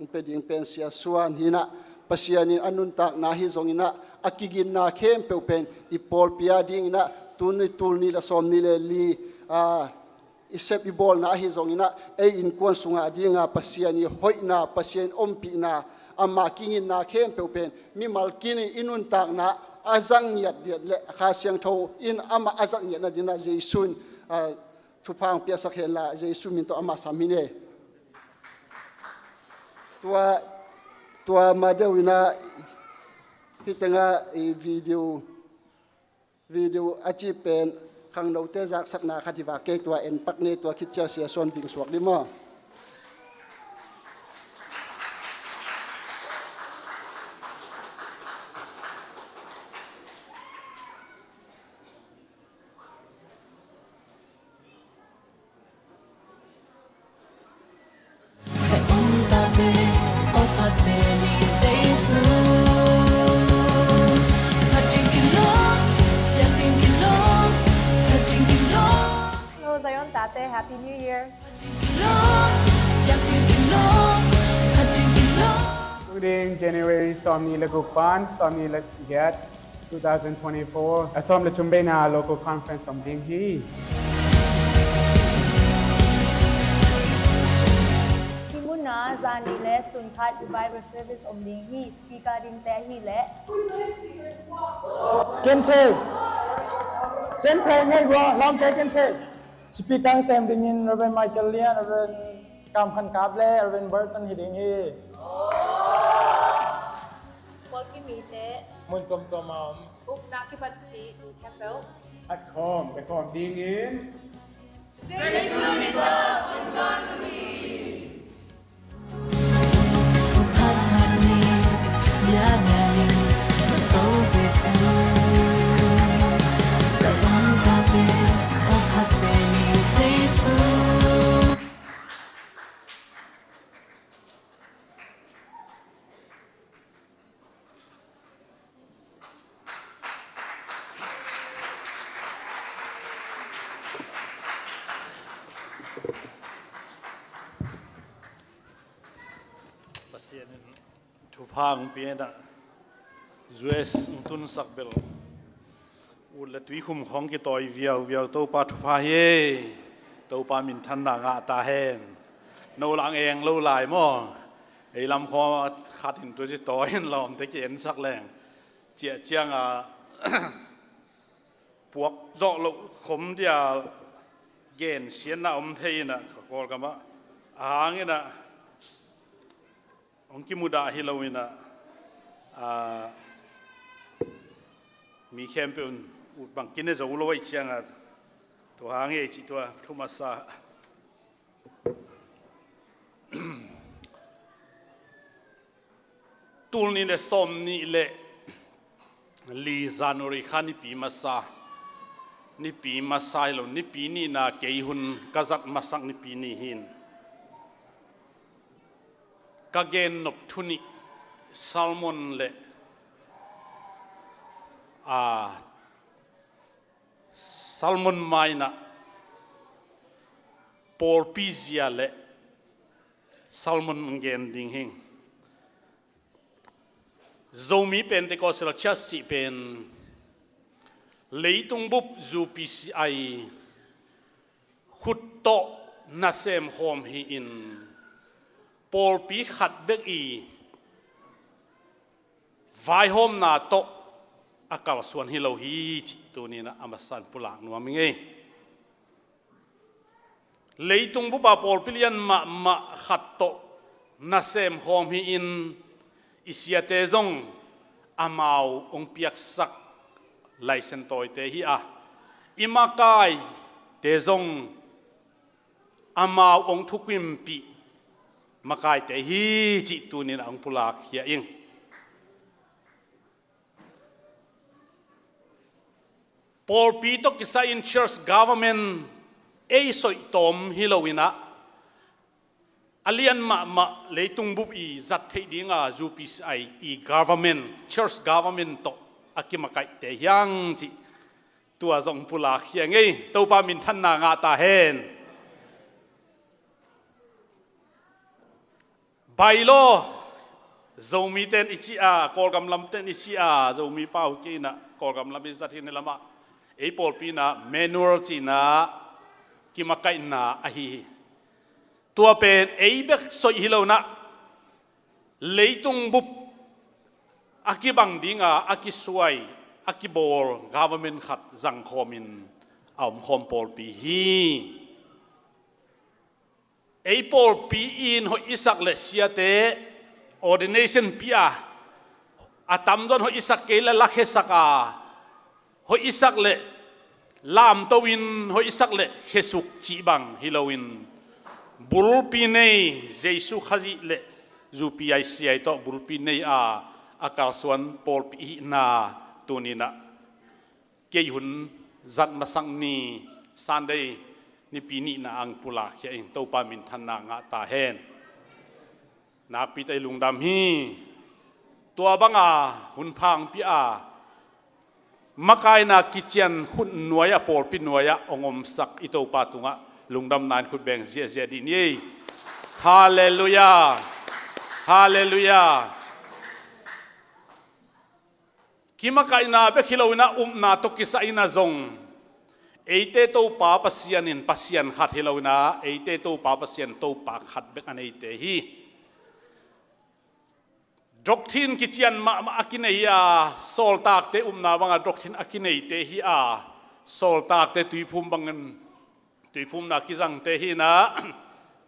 hong pia ding pen Sia Suan hi in ah, Pasian in a nuntakna hi zongin ah, a kiginna khempeuh pen i pawlpi a dingin ah, tuni tul nih le sawm nih le li, a, i sep i bawlna ahi zongin ah, ei innkuan sunga dinga Pasian i hoihna, Pasian ompihna, ama kiginna khempeuh pen mimal kinin i nuntakna a zang ngiat diat le Kha Siangtho in amah a zat ngiat nadingin ah Jesu in, a, thupha hong piaksak henla, Jesu min tawh amah sam hi ni. Tua, tua ma deuh in ah hih tengah i video, video a cih pen khangnote zaksakna khat hi vak kei, tua en pak ni, tua khit ciang Sia Suan ding suak dih maw? Hello, Zion Tate, Happy New Year. Tung ding January sawmnih le guk pan sawmnih le giat, two thousand twenty-four, a sawm le thum beina local conference om ding hi. Hih munah zani le sunkhat revival service om ding hi. Speaker dingte ahih leh Ken thei. Ken thei ngei bua, lamte ken thei. Speaker sem dingin Reverend Michael Lian, Reverend Kam Khan Kap le Reverend Burton hi ding hi. Pawl kimite mun tuamtuam a om. Ukna kibatpih mi khempeuh khat khawm, pia khawm dingin. Pasian in thupha hong pia in ah, U S hong tunsak bel ut le tui khum khawng kitawi viauviau. Topa thupha hi. Topa minthanna ngah ta hen. No lah eng lo lai maw? Ei lam khawng khat in tua ci tawi in lawmte ki-ensak leng, ciah cianga puak zawh loh khom dia gensiatna om thei in ah, ka Kawlgam ah a hang in ah hong kimudah hi lo in ah, a, Mi khempeuh in ut bang kine zo lo ahih ciangin, tua hang ei cih tua thu masa. Tul nih le sawm nih le li January kha nipi masa, nipi masa hi lo, nipi nihna kei hun ka zat masak nipi ni hi. Ka gen nop thu nih Salmon le, a, Salmon maina pawlpi zia le Salmon gen ding hi. Zomi Pentecostal Church cih pen leitung bup U P C I khut tawh nasem khawm hi-in, pawlpi khat bek i vaihawmna tawh a kalsuan hi lo hi cih tuni-in a masa-in pulak nuam ing ei. Leitung bup a pawlpi lian mahmah khat tawh nasem khawm hi-in, i siate zong amau hong piaksak laisen tawite hi a, i makaite zong amau hong thukimpih makaite hi cih tuni-in a hong pulak khia ing. Pawlpi tawh kisai-in church government ei soihtawm hi lo-in a, a lian mahmah leitung bup i zat theih ding a U P C I i government, church government tawh a kimakaihte hi hang cih tua zong pulak khia ing ei. Topa minthanna ngah ta hen. Bylaw, Zomite in i cih a, Kawlgam lamte in i cih a, Zomi pau kei-in a, Kawlgam lam i zat hi-in, hi lamah ei pawlpi-in a manual ci-in a kimakaihna ahi hi. Tua pen ei bek soih hi lo-in a, leitung bup a kibang ding a, a kisuai, a kibawl government khat zangkhawmin a omkhawm pawlpi hi. Ei pawlpi in hoih i sak leh siate ordination pia, a tamzaw in hoih i sak kei leh lakhiasak a, hoih i sak leh lamto-in, hoih i sak leh khiasuk cih bang hi lo-in, bulpi nei Jesu Khazih le U P I C I tawh bulpi nei a, a kalsuan pawlpi i hihna tuni-in a kei hun zat masak ni Sunday nipi nihna ah pulak khia ing. Topa minthanna ngah ta hen. Nakpi tak i lungdam hi. Tua banga hun pha hong pia a, makaina kician khut nuai-ah, pawlpi nuai-ah hong omsak i Topa tungah lungdamna in khut beng ziahziah dih ni ei. Halleluiah. Halleluiah. Kimakaihna bek hi lo-in a, upna tawh kisai-in a zong eite Topa Pasian in Pasian khat hi lo-in a, eite Topa Pasian Topa khat bek a neite hi. Doctrine kician mahmah a kinei hi a, sawltakte upna banga doctrine a kineite hi a, sawltakte tuiphum bangin tuiphumna kizangte hi-in a,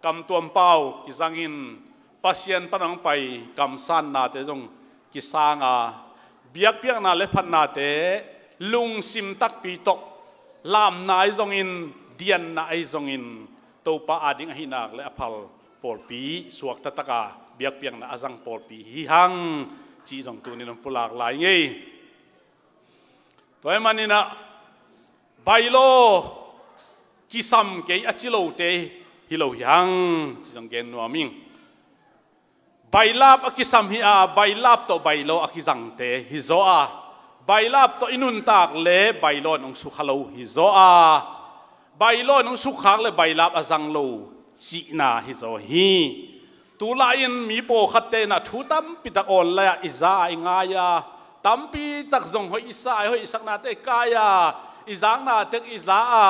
kamtuam pau kizangin Pasian pan hong pai kamsannate zong kisang a, biakpiakna le phatnate lungsim takpi tawh, lamna ahi zongin, dianna ahi zongin, Topa ading ahih nak leh a phal pawlpi, suakta taka biakpiakna a zang pawlpi hi hang cih zong tuni-in hong pulak lai ing ei. Tua ahih manin a, bylaw kisam kei a ci lote hi lo hi hang cih zong gen nuam ing. Bailap a kisam hi a, bailap tawh bylaw a kizangte hi zaw a, bailap tawh i nuntak leh bylaw in hong sukha lo hi zaw a, bylaw in hong sukkhak leh bailap a zang lo cihna hi zaw hi. Tulai-in mi pawlkhatte in a thu tampi tak online-ah i za a, i ngai a, tampi tak zong hoih i sa a, hoih i saknate i kai a, i zaknate i za a,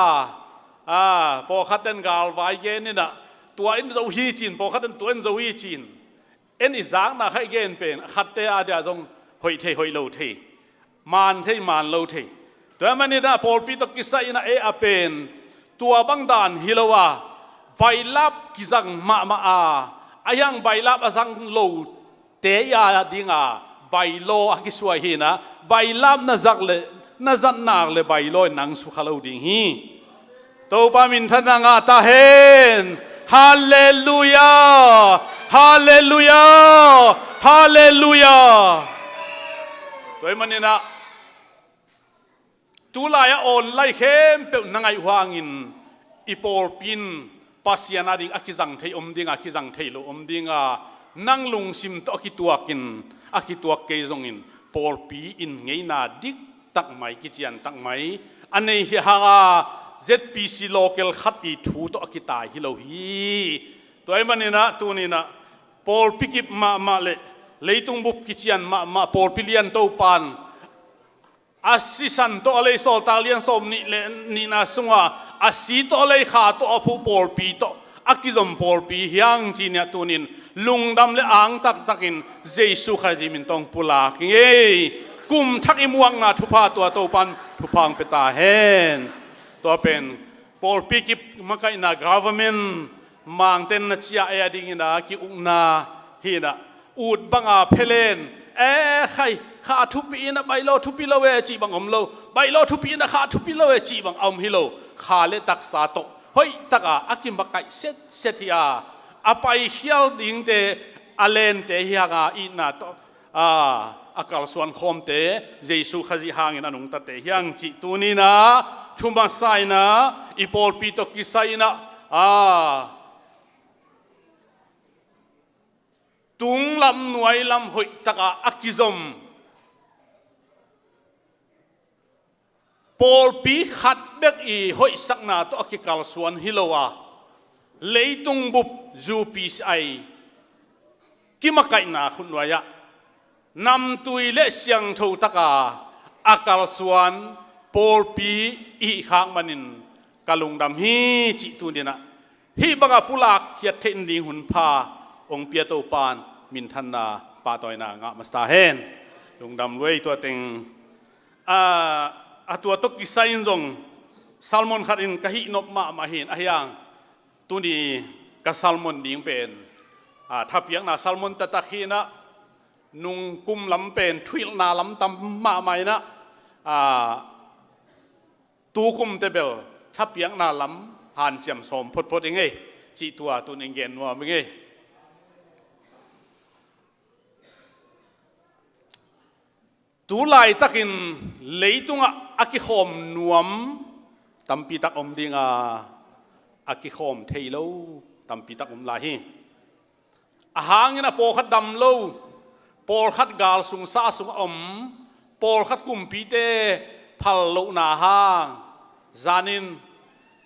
a, pawlkhatte in galvai gen in a, tua in zo hi ci-in, pawlkhatte in tua in zo hi ci-in, en i zakna kha i gen pen khatte a dia zong hoih thei hoih lo thei, man thei man lo thei. Tua ahih manin a pawlpi tawh kisai-in a, ei a pen tua bang dan hi lo a, bailap kizang mahmah a, a hiang bailap a zang lote i a dinga bylaw a kisuai hi-in a, bailap na zak leh Na zat nak le bailaw in nang sukha lo ding hi. Topa minthanna ngah ta hen. Halleluia. Halleluia. Halleluia. Tua ahih maninah tulai-ah online khempeuh na ngaih uh hangin i pawlpi in Pasian ading a kizang thei om dinga, kizang thei lo om dinga, nang lungsim tawh a kituakin, a kituak kei zongin pawlpi in ngeina diktak mai, kiciantak mai a nei hi hanga, Z P C local khat i thu tawh a kitai hi lo hi. Tua ahih maninah tuninah pawlpi kip mahmah le leitung bup kician mahmah pawlpi lian Topan a sisan tawh a lei, Sawltak lian sawm nih le nihna sunga a si tawh a lei, kha tawh a phuh pawlpi tawh a kizom pawlpi hiang ci-in ah tunin lungdam le ang taktakin Jesu Khazih min tawh pulak ing ei. Kum thak i muakna thupha tua Topan thupha hong pia ta hen. Tua pen pawlpi kip makaihna, government mangten na ciah ei a dingin a ki-ukna hi-in ah, ut banga phelen, e khai, kha thupi in a bailaw thupi lo e cih bang om lo, bailaw thupi in a kha thupi lo e cih bang a om hi lo. Kha le taksa tawh hoihtaka a kimakaih setset hi a, a paikhial dingte, a lente hi hanga itna tawh a, a kalsuan khawmte, Jesu Khazih hangin a nungtate hiang cih tuninah thu masa inah i pawlpi tawh kisai inah a, tunglam nuailam hoihtaka a kizom pawlpi khat bek i hoihsakna tawh a kikalsuan hi lo a, leitung bup U P C I kimakaihna khutnuai-ah namtui le siangtho taka a kalsuan pawlpi i hih khak manin ka lungdam hi cih tuninah hih banga pulak khiat theih nading hun pha hong pia Topan minthanna pahtawina ngah masa ta hen. Lungdam luai. Tua teng a, a tua tawh kisai in zong sermon khat in ka hih nop mahmah hi-in, ahi hang tuni ka sermon ding pen a, thapiakna sermon taktak hi-in ah, nung kum lam pen thuhilhna lam tam mahmah in ah, a, tu kum teh bel thapiakna lam hanciam sawm photphot ing ei cih tua tuni in gen nuam ing ei. Tu laitakin leitungah a kikhawm nuam tampi tak om dinga, a kikhawm thei lo tampi tak om lai hi. A hangin a pawlkhat dam lo, pawlkhat gal sung sa sung a om, pawlkhat kumpite phal lohna hang zanin,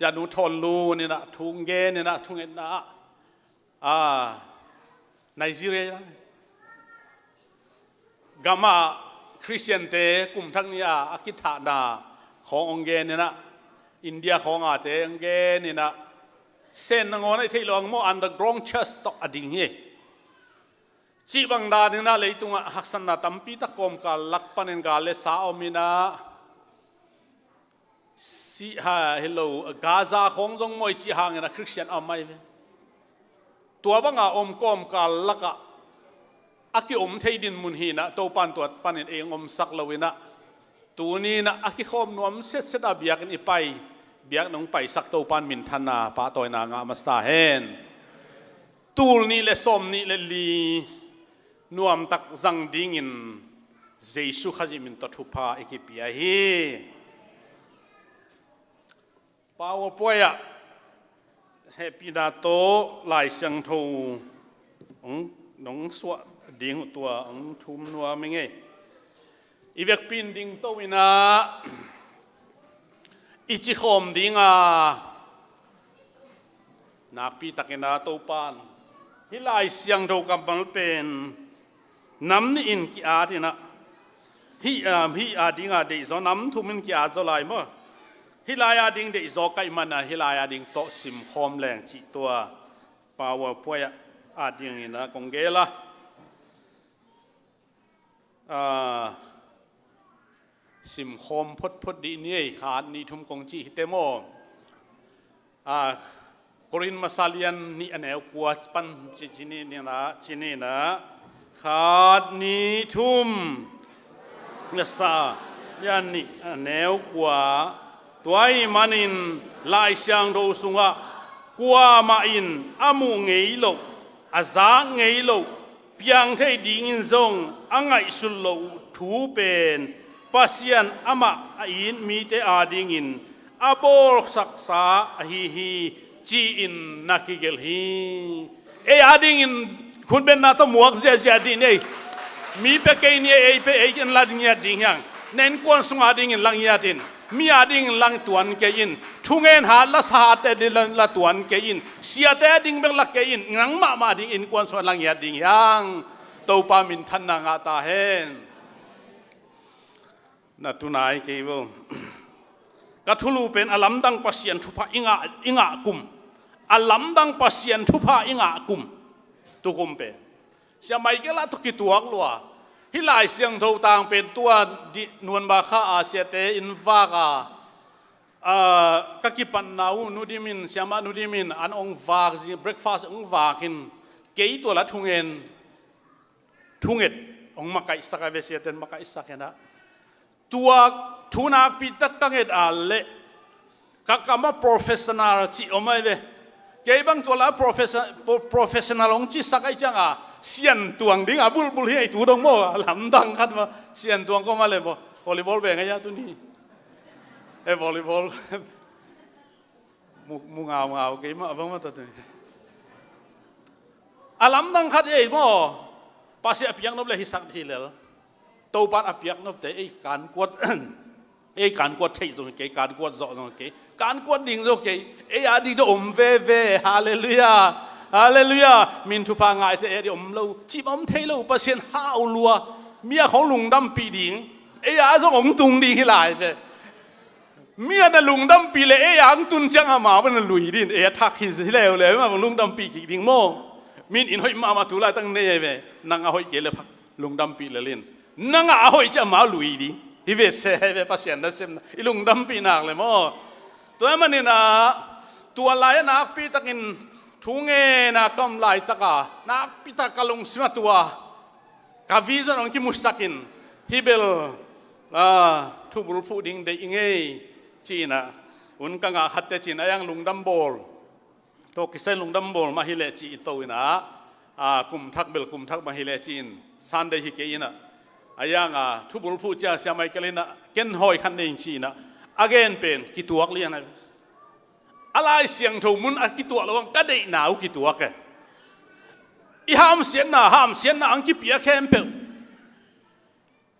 ya nu Thawn Lun in ah thu gen in ah, thungetna ah, a, Nigeria gamah Khristiante kum thak ni-a a kithahna khawng hong gen in ah, India khawng a te hong gen in ah, sen nangawn a i theih loh hang maw, underground church tawh a ding hi. Cih bang danin ah leitungah haksatna tampi tak kawmkal lak panin gal le sa a om in ah, si ha hi lo, Gaza khawng zong mawi cih hangin a Khristian a om mai ve. Tua banga om kawmkal lakah a kiom thei dinmun hi-in ah, Topan tua panin ei hong omsak lo in ah, tuni in ah a kikhawm nuam setset a biakinn i pai, biakinn hong paisak Topan minthanna pahtawina ngah masa ta hen. Tul nih le sawm nih le li nuamtak zang dingin Jesu Khazih min tawh thupha i kipia hi. PowerPoint ah hehpihna tawh Lai Siangtho hong, hong suah ding uh tua hong thum nuam ing ei. I vekpi in dingto in ah i cikhawm dinga, nakpi takin ah Topan hih Lai Siangtho kammal pen nam nih in ki-at in ah, hih, ah, hih a dinga deihzaw, nam thum in ki-at zaw lai maw. Hih lai a ding deihzaw ka hih manin ah hih lai a ding tawh simkhawm leng cih tua PowerPoint ah a dingin ah kong gel a. A, simkhawm photphot dih ni ei, khat nih thum kong cih hi teh maw. A, Korin masa lian nih a neu kua pan ci, ci ni, ni na, ci ni na. Khat nih thum. Ngasa. Sia nih a neu kua, tua ahih manin Lai Siangtho sungah kuamah in a muh ngei loh, a zak ngei loh, piang thei dingin zong a ngaihsut loh uh thu pen Pasian amah a it mite adingin a bawlsaksa ahi hi, ci-in na kigelh hi. Ei adingin khutbetna tawh muak ziahziah dih ni ei. Mi pia kei ni ei, ei pia ei ken la ngiat ding hiang. Na innkuan sung adingin la ngiat in. Mi adingin la tuan kei in. Thungen hat la sa hatte ding la, la tuan kei in. Siate ading bek la kei in. Nang mahmah ding innkuan sungah la ngiat ding hiang. Topa minthanna ngah ta hen. Na tunai kei vo. Ka thulu pen a lamdang Pasian thupha i ngah, i ngah kum. A lamdang Pasian thupha i ngah kum. Tukum pen Sia Michael ah tawh kituak lua. Hih Lai Siangtho tang pen tua di nuanba kha a siate in vak a, a, ka kipatna uh Nu Dim in, siamah Nu Dim in an ong vak zing, breakfast ong vak in, kei tua la thungen, thunget ong makaihsak a, ve siaten makaihsak hen ah. Tua thu nakpi tak ka nget a leh ka kam ah professional cih om ai ve. Kei bang tua la professor, pro-, professional ong cihsak ai ciang a, siantuang ding a bulbul hi ai tu dong maw, a lamdang khat maw, siantuang kawm a leh maw, volleyball beng ai a tuni. Eh, volleyball. Mu, mu ngaungau kei mah bang mah ta tuni. A lamdang khat ei maw, Pasian a piak nop leh hisak hi lel. Topan a piak nopte ei kankuat, ei kankuat theih zong kei, kankuat zawh zong kei, kankuat ding zong kei, ei ading zong om veve. Halleluiah. Halleluiah. Min thupha ngaite ei ading om lo, cih om thei lo, Pasian hau lua. Mi a khong lungdampih ding, ei a zong ong tung ding hi lai ve. Mi a na lungdampih leh ei a ong tun ciang amau na lui ding, ei a thak hi leuleu, amau lungdampih kik ding maw. Min inn hoih mahmah tu laitak nei ai ve. Nang a hoih kei leh phak lungdampih lel in. Nang a hoih ciang amau lui ding. Hi ve se, hi ve Pasian nasepna. I lungdampih nak leh maw. Tua ahih manin ah, tua lai a nakpi takin thu ngen a ka om laitak a, nakpi tak ka lungsim ah tua ka vision ong kimusak in, hih bel, ah, thubul phuh ding deih i ngei, ci-in ah, hun ka ngah khatte ci-in ah, a yang lungdam bawl, tawh kisai lungdam bawl mah hi leh ci-in to in ah, ah, kum thak bel kum thak mah hi leh ci-in, Sunday hi kei in ah, a yang ah, thubul phuh ciang Sia Michael in ah, ken hawi khat nei ing ci-in ah, a gen pen kituak lian ah. A Lai Siangtho mun a kituak lo ang ka deihna uh kituak e. I hamsiatna, hamsiatna ang kipia khempeuh,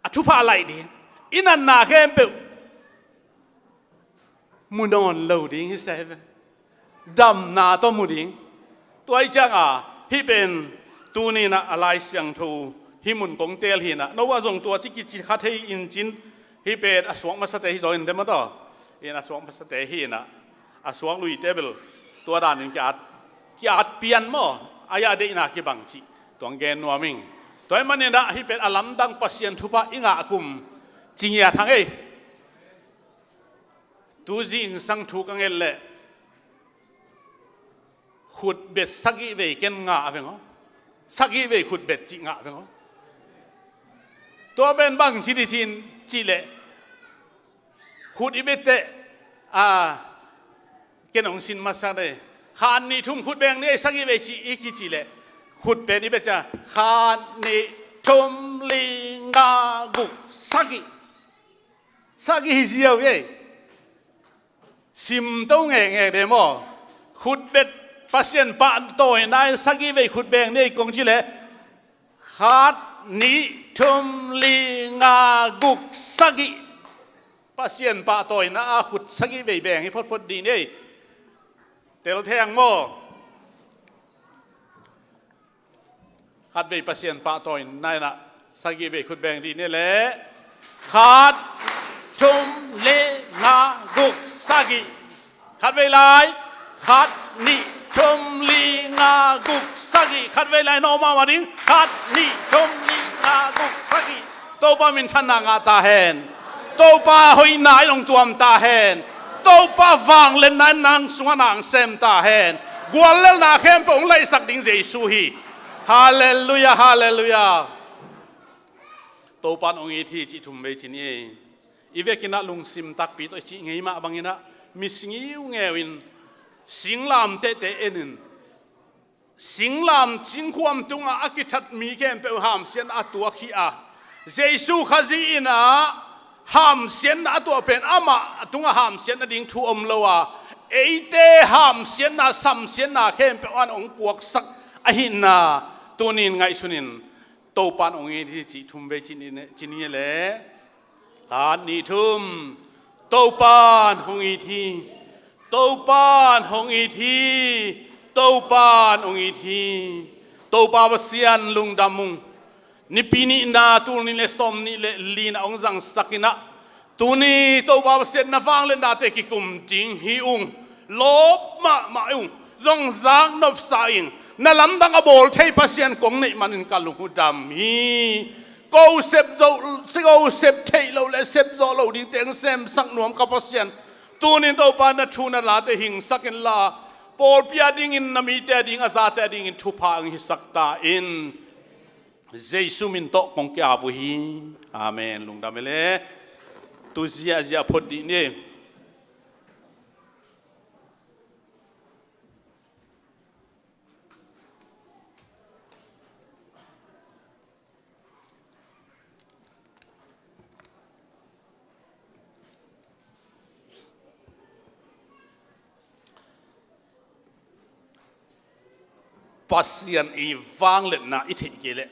a thupha laih ding, i natna khempeuh mu nawn lo ding hi se ve. Damna tawh mu ding. Tua ahih ciang a, hih pen tuni in ah a Lai Siangtho hih mun kong teel hi in ah, no a zong tua ci kici kha thei in cin, hih pen a suak masate hi zaw in dem a taw. In a suak masate hi in ah, a suak luite bel tua dan in ki-at, ki-at pian maw, a ya deihna kibang cih tuang gen nuam ing. Tua ahih manin ah hih pen a lamdang Pasian thupha i ngah kum ci ngiat hang ei. Tu zingsang thu ka nget leh khutbet sagih vei ken ngah veng aw. Sagih vei khutbet cih ngah veng aw. Tua pen bang ci ding ci-in cih leh, khut i bette, a, ken ong sin masa de. Khat nih thum khut beng ni ei sagih vei ci i kici leh, khut pen i bet ciang khat nih thum li nga guk sagih. Sagih hi ziau ei. Simto ngekngek de maw. Khutbet, Pasian pahtawina in sagih vei khut beng ni ei kong ci leh, khat nih thum li nga guk sagih. Pasian pahtawina a khut sagih vei beng hi photphot dih ni ei. Tel thei ang maw. Khatvei Pasian pahtawina in ah sagih vei khut beng dih ni leh. Khat, thum, li, nga, guk, sagih. Khatvei lai. Khat, nih, thum, li, nga, guk, sagih. Khatvei lai, no mahmah ding. Khat, nih, thum, li, nga, guk, sagih. Topa minthanna ngah ta hen. Topa hoihna in hong tuam ta hen. Topa vangliatna in nang sungah na hong sem ta hen. Guallelhna khempeuh hong laihsak ding Jesu hi. Halleluiah, halleluiah. Topa in hong it hi cih thum vei ci ni ei. I vekin ah lungsim takpi tawh i cih ngei mah bangin ah, mi singiungeu in singlam tehteh en in, singlam cingkhuam tungah a kithat mi khempeuh hamsiatna a tuak hi a, Jesu Khazih in ah hamsiatna a tuah pen amah tungah hamsiatna ding thu om lo a, eite hamsiatna, samsiatna khempeuh an hong puaksak ahihna tuni-in ngaihsun in, Topa in hong it hi cih thum vei ci ni, ci ni le. Khat, nih, thum. Topa in hong it hi. Topa in hong it hi. Topa in hong it hi. Topa Pasian lungdam ung. Nipi nihna, tul nih le sawm nih le li-na hong zangsak in ah, tuni Topa Pasian na vangliatnate kikum ding hi ung. Lawp mahmah ung. Zong zak nopsa ing. Na lamdang a bawl thei Pasian kong neih manin ka lung uh dam hi. Ko sep zo, ko sep theih lo le sep zawh lo dingte hong semsak nuam ka Pasian, tunin Topa na thu na late hingsak inla, pawlpi a dingin, na mite a ding, a zate a dingin thupha hong hisak ta in. Jesu min tawh kong ki-ap uh hi. Amen. Lungdam hi le. Tu ziahziah phot dih ni. Pasian i vangliatna i theih kei leh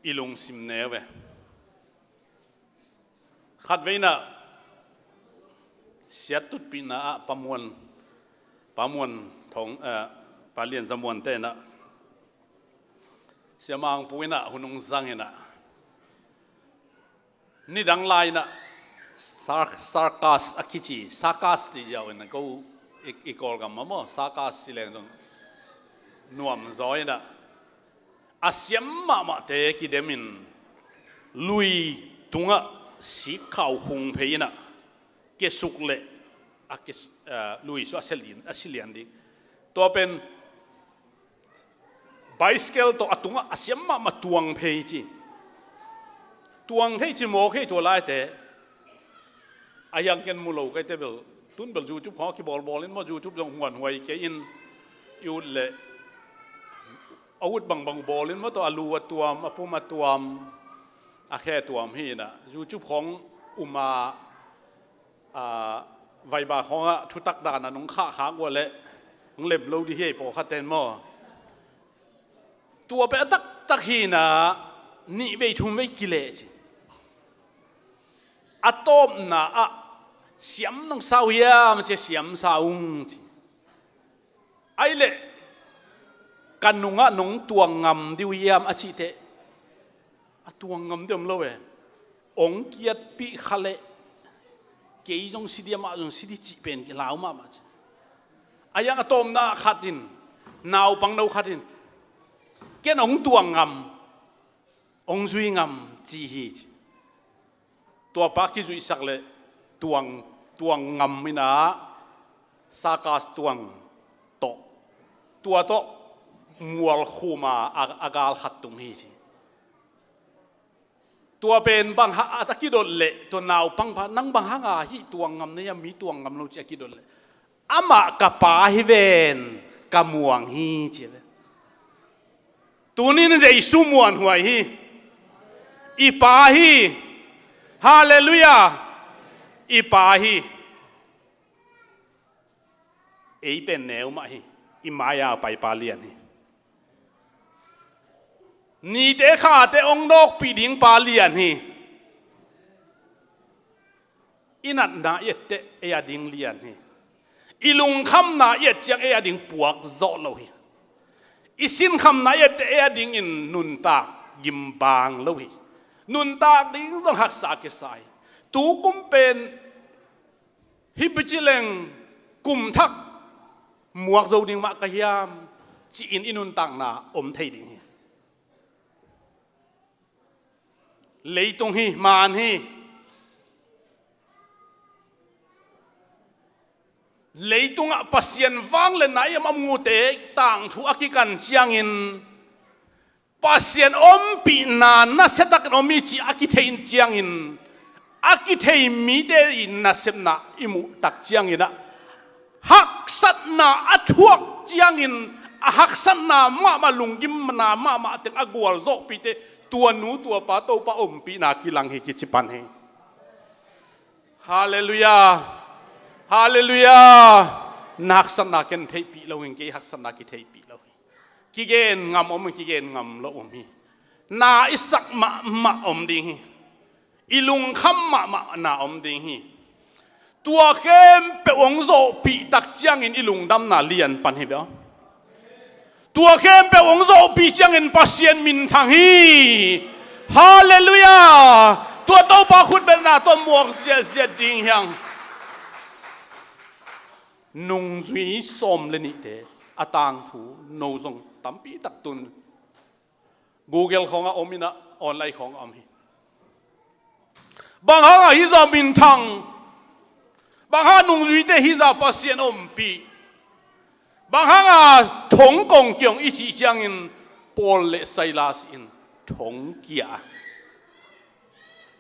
i lungsim neu ve. Khatvei in ah siat tutpihna ah Pa Muan, Pa Muan Thawng, eh, Pa Lian Za Muante in ah, Sia Mang Pu in ah hun hong zang in ah, nidang lai in ah sar-, circus a kici, circus ci ziau in ah ko i, i Kawlgam ah maw, circus ci leng zong nuam zaw in ah, a siam mahmahte kidemin lui tungah sikkhau hung phei in ah, kesuk leh a kes-, ah, lui sung a si lian, a si lian ding. Tua pen bicycle tawh a tungah a siam mahmah tuang phei ci. Tuang thei ci mawk hi tua laite. A hiang ken mu lo kei te bel, tun bel YouTube khawng a kibawlbawl in maw, YouTube zong muanhuai kei in, i ut leh a ut bangbang bawl in maw, tua a lu a tuam, a pum a tuam, a khe tuam hi in ah, YouTube khawng um a, a, Viber khawngah thutak dan a nong khahkhak uh leh hong lem lo dih hi ei pawlkhat ten maw. Tua pen a taktak hi in ah, nih vei thum vei kileh ci. A tawpna ah, siam nong sa uh hiam ci, siam sa ung ci. Ahih leh ka nungah nong tuang ngam dih uh hiam a cih teh, a tuang ngam dih om lo e. Hong kiatpih kha leh kei zong si dih, amah zong si dih cih pen kilau mahmah ci. A hiang a tawpna khat in, naupangno khat in, ken hong tuang ngam, hong zui ngam ci hi ci. Tua pa kizuihsak leh tuang, tuang ngam in ah, circus tuang tawh, tua tawh mualkhum a, a, a gal khat tung hi ci. Tua pen bang hang a kidot leh tua naupang pa, nang bang hang a hih tuang ngam na hiam, mi tuang ngam lo ci a kidot leh, amah ka pa hi ven, ka muang hi ci ve. Tunin Jesu muanhuai hi. I pa hi. Halleluiah. I pa hi. Ei pen neu mah hi. I mai-a pai pa lian hi. Nite khate hong nawkpih ding pa lian hi. I natna i et teh ei a ding lian hi. I lungkhamna i et ciang ei a ding puak zawh lo hi. I sinkhamna i et teh ei a dingin nuntak gim bang lo hi. Nuntak ding zong haksa kisa hi. Tu kum pen hih pi ci leng kum thak muak zo ding mah ka hiam ci-in i nuntakna om thei ding hi. Leitung hi, man hi. Leitungah Pasian vangliatna i a mute tangthu a kikan ciangin Pasian ompihna nasiatakin om hi cih a kitheih ciangin, a kithei mite in nasepna i muh tak ciangin ah, haksatna a thuak ciangin, a haksatna mahmah, lunggimna mahmah teng a gualzawhpihte, tua nu tua pa Topa ompihna kilang hi kici pan hi. Halleluiah. Halleluiah. Na haksatna ken theihpih lo hi, kei haksatna kitheihpih lo hi. Kigen ngam om hi, kigen ngam lo om hi. Na i sak mahmah om ding hi. I lungkham mahmah na om ding hi. Tua khempeuh hong zawhpih tak ciangin i lungdamna lian pan hi ve aw. Tua khempeuh hong zawhpih ciangin Pasian minthang hi. Halleluiah. Tua Topa khutbetna tawh muak ziahziah ding hi hang. Nungzui sawm le nihte a tangthu no zong tampi tak tun Google khawngah om in ah, online khawngah om hi. Bang hangah hih zah minthang, bang hangah nungzuite hih zah Pasian ompih, bang hangah thong kong kiong i cih ciangin Paul le Silas in thong kia a,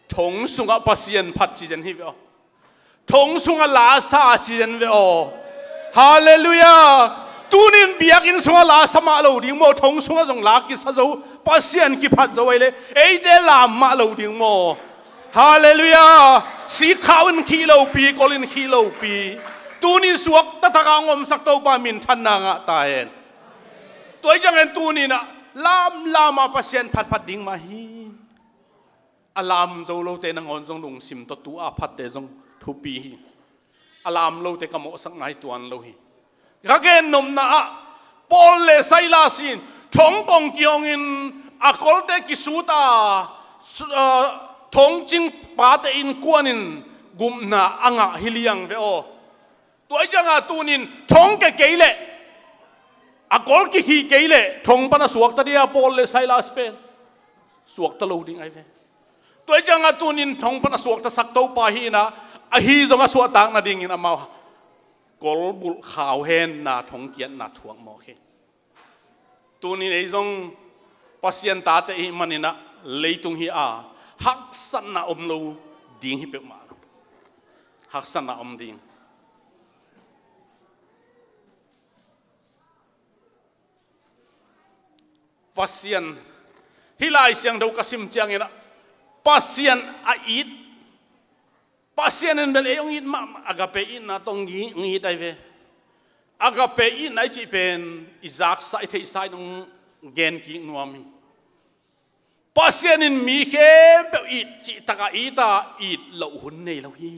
thong sungah Pasian phat ci zen hi ve aw. Thong sungah la sa ci zen ve aw. Halleluiah. Tunin biakinn sungah la sa mah lo ding maw, thong sungah zong la kisa zo, Pasian kiphat zo ahih leh eite lam mah lo ding maw. Halleluiah. Sikkhau in khih lopi, kol in khih lopi, tunin suak taktakah hong omsak Topa minthanna ngah ta hen. Tua hi ciangin tunin ah lamlam a Pasian phatphat ding mah hi. A lam zo lote nangawn zong lungsim tawh tu a phatte zong thupi hi. A lam lote ka mawhsak nai tuan lo hi. Ka gennopna ah Paul le Silas in thong kong kiongin a kolte kisut a, su-, a, thongcing pate innkuanin gupna a ngah hi liang ve aw. Tua hi ciangah tunin thong ke kei leh, a kol kikhih kei leh thong pan a suakta dia Paul le Silas pen? Suakta lo ding ahi ve. Tua hi ciangah tunin thong pan a suaktasak Topa hi in ah, ahi zong a suahtak nadingin amau kolbulh khau henna, thong kiatna thuak mawk hi. Tunin ei zong Pasian tate i hih manin ah leitung hi a, haksatna om lo ding hi peuhmah lo. Haksatna om ding. Pasian, hih Lai Siangtho ka sim ciangin ah, Pasian a it, Pasian in bel ei hong it mahmah, agape itna tawh hong it ahi ve. Agape itna i cih pen i zaksa, i theihsa in hong gen kik nuam hi. Pasian in mi khempeuh it cih takah it a, it loh hun nei lo hi.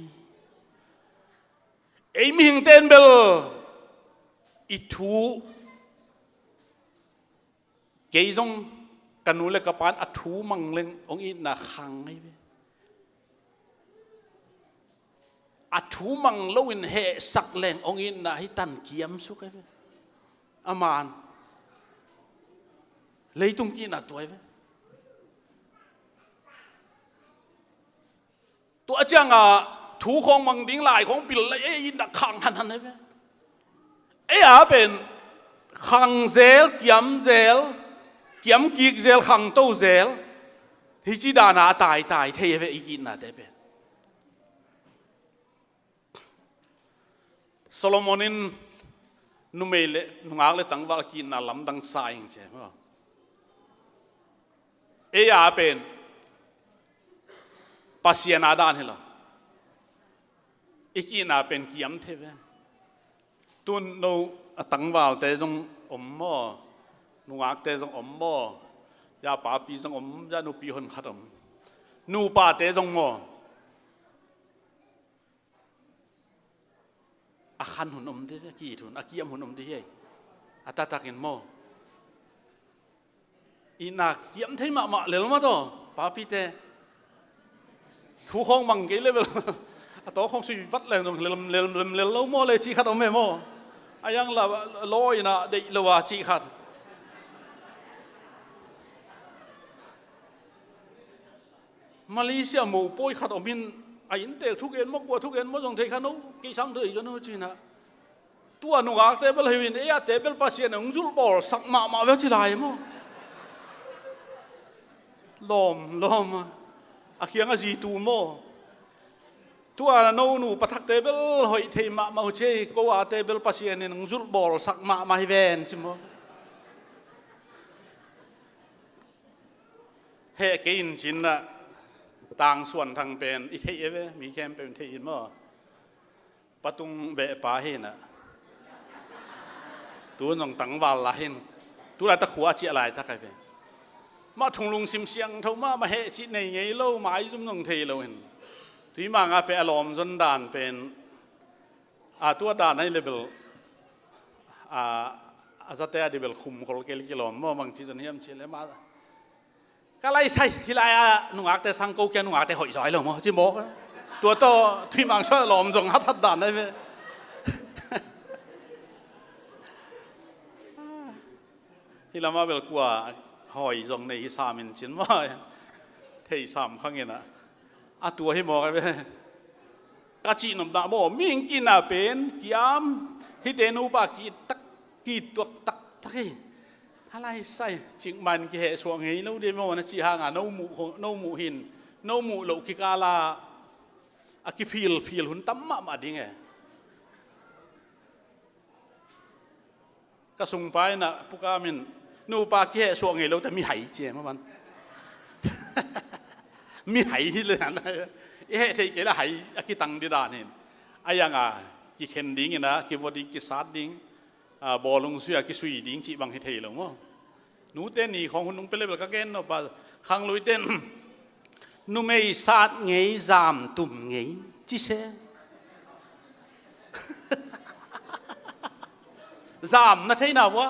Ei mihingte in bel i thu, kei zong ka nu le ka pa in a thu mang leng hong itna khang ahi ve. A thu mang loin hehsak leng hong itna hi tan kiamsuk ahi ve. A man leitung ki-itna tua ahi ve. Tua ciangah thu khawng mang ding, lai khawng pil lai, ei itna khang hanhan ahi ve. Ei a pen khang zel, kiam zel, kiam kik zel, khangto zel, hih ci dana a taitai thei ahi ve i ki-itnate pen. Solomon in numei le nungak le tangval ki-itna lamdang sa ing ci maw. Ei a pen Pasian a dan hi lo. I ki-itna pen kiam thei ve. Tun no a tangvalte zong om maw, nungakte zong om maw, ya papi zong om, ya nupi honkhat om, nupate zong maw. A khan hun om dih, a ki-it hun, a kiam hun om dih hi. A taktakin maw, itna kiam thei mahmah lel mah tawh, papite. Thu khawng mang kei le bel a tawk khawng sui vat leng zong lel, lel, lel, lel lo maw le cih khat om e maw. A yang la law ina deih lo a cih khat. Malaysia mopawi khat om in, a inntek thugen maw, kua thugen maw zong thei kha no, kei sang thei zaw no ci-in ah. Tua nungakte bel hi in, ei ate bel Pasian in hong zulh bawlsak mahmah ve ci lai maw. lawm lawm a, a kiang a zi tu maw? Tua no nu pathakte bel hoih thei mahmah uh ci ei, ko ate bel Pasian in hong zulh bawlsak mahmah hi ven ci maw? Heh kei in cinah Tang Suan Thang pen i theih e ve, mi khempeuh in theih in maw? Patung behpa hinah. Tu nong tangval la hin. Tu lai ta khua a ciah laitak ai ve. Mah thunglung sim siangtho mah, mah heh cih nei ngei lo, maizum nong thei lo hin. Tui manga pe a lawm zon dan pen a tua dan ai le bel a, a zate a di bel khum khol kel kilawm maw, mang ci zon hiam ci le mah. Ka lai sai, hi lai a nungakte sang ko kia nungakte hoih zaw ai lo maw, ci mawk. Tua tawh Tui Mang Suan a lawm zong hathat dan ai ve. Hi lamah bel kua hoih zong nei hi sam in cin maw. Thei sam khang in a. A tua hi mawk ai ve. Ka cihnopna maw, mihing kihna pen kiam, hihte nupa kihtak, kihtuak taktak hi. A lai sai, cikmah in kihehsuah ngei lo dih maw, na cih hanga no muh, no muh hin, no muh loh kikala a kiphilphil hun tam mahmah ding e. Ka sungpa inah pukam in, nupa kihehsuah ngei lo ta mihai ci e maw man. Mihai hi le an, i heh theih kei le hai a kitang dih dan hin. A yanga kikhen ding inah, kivua ding, kisat ding, a, bawlung sui a kisui ding cih bang hi thei lo maw? Nute ni khawng hun nung pia le bel ka gen nop a, khangluite in numei sat ngei, zam tum ngei ci se. Zam na theina vua?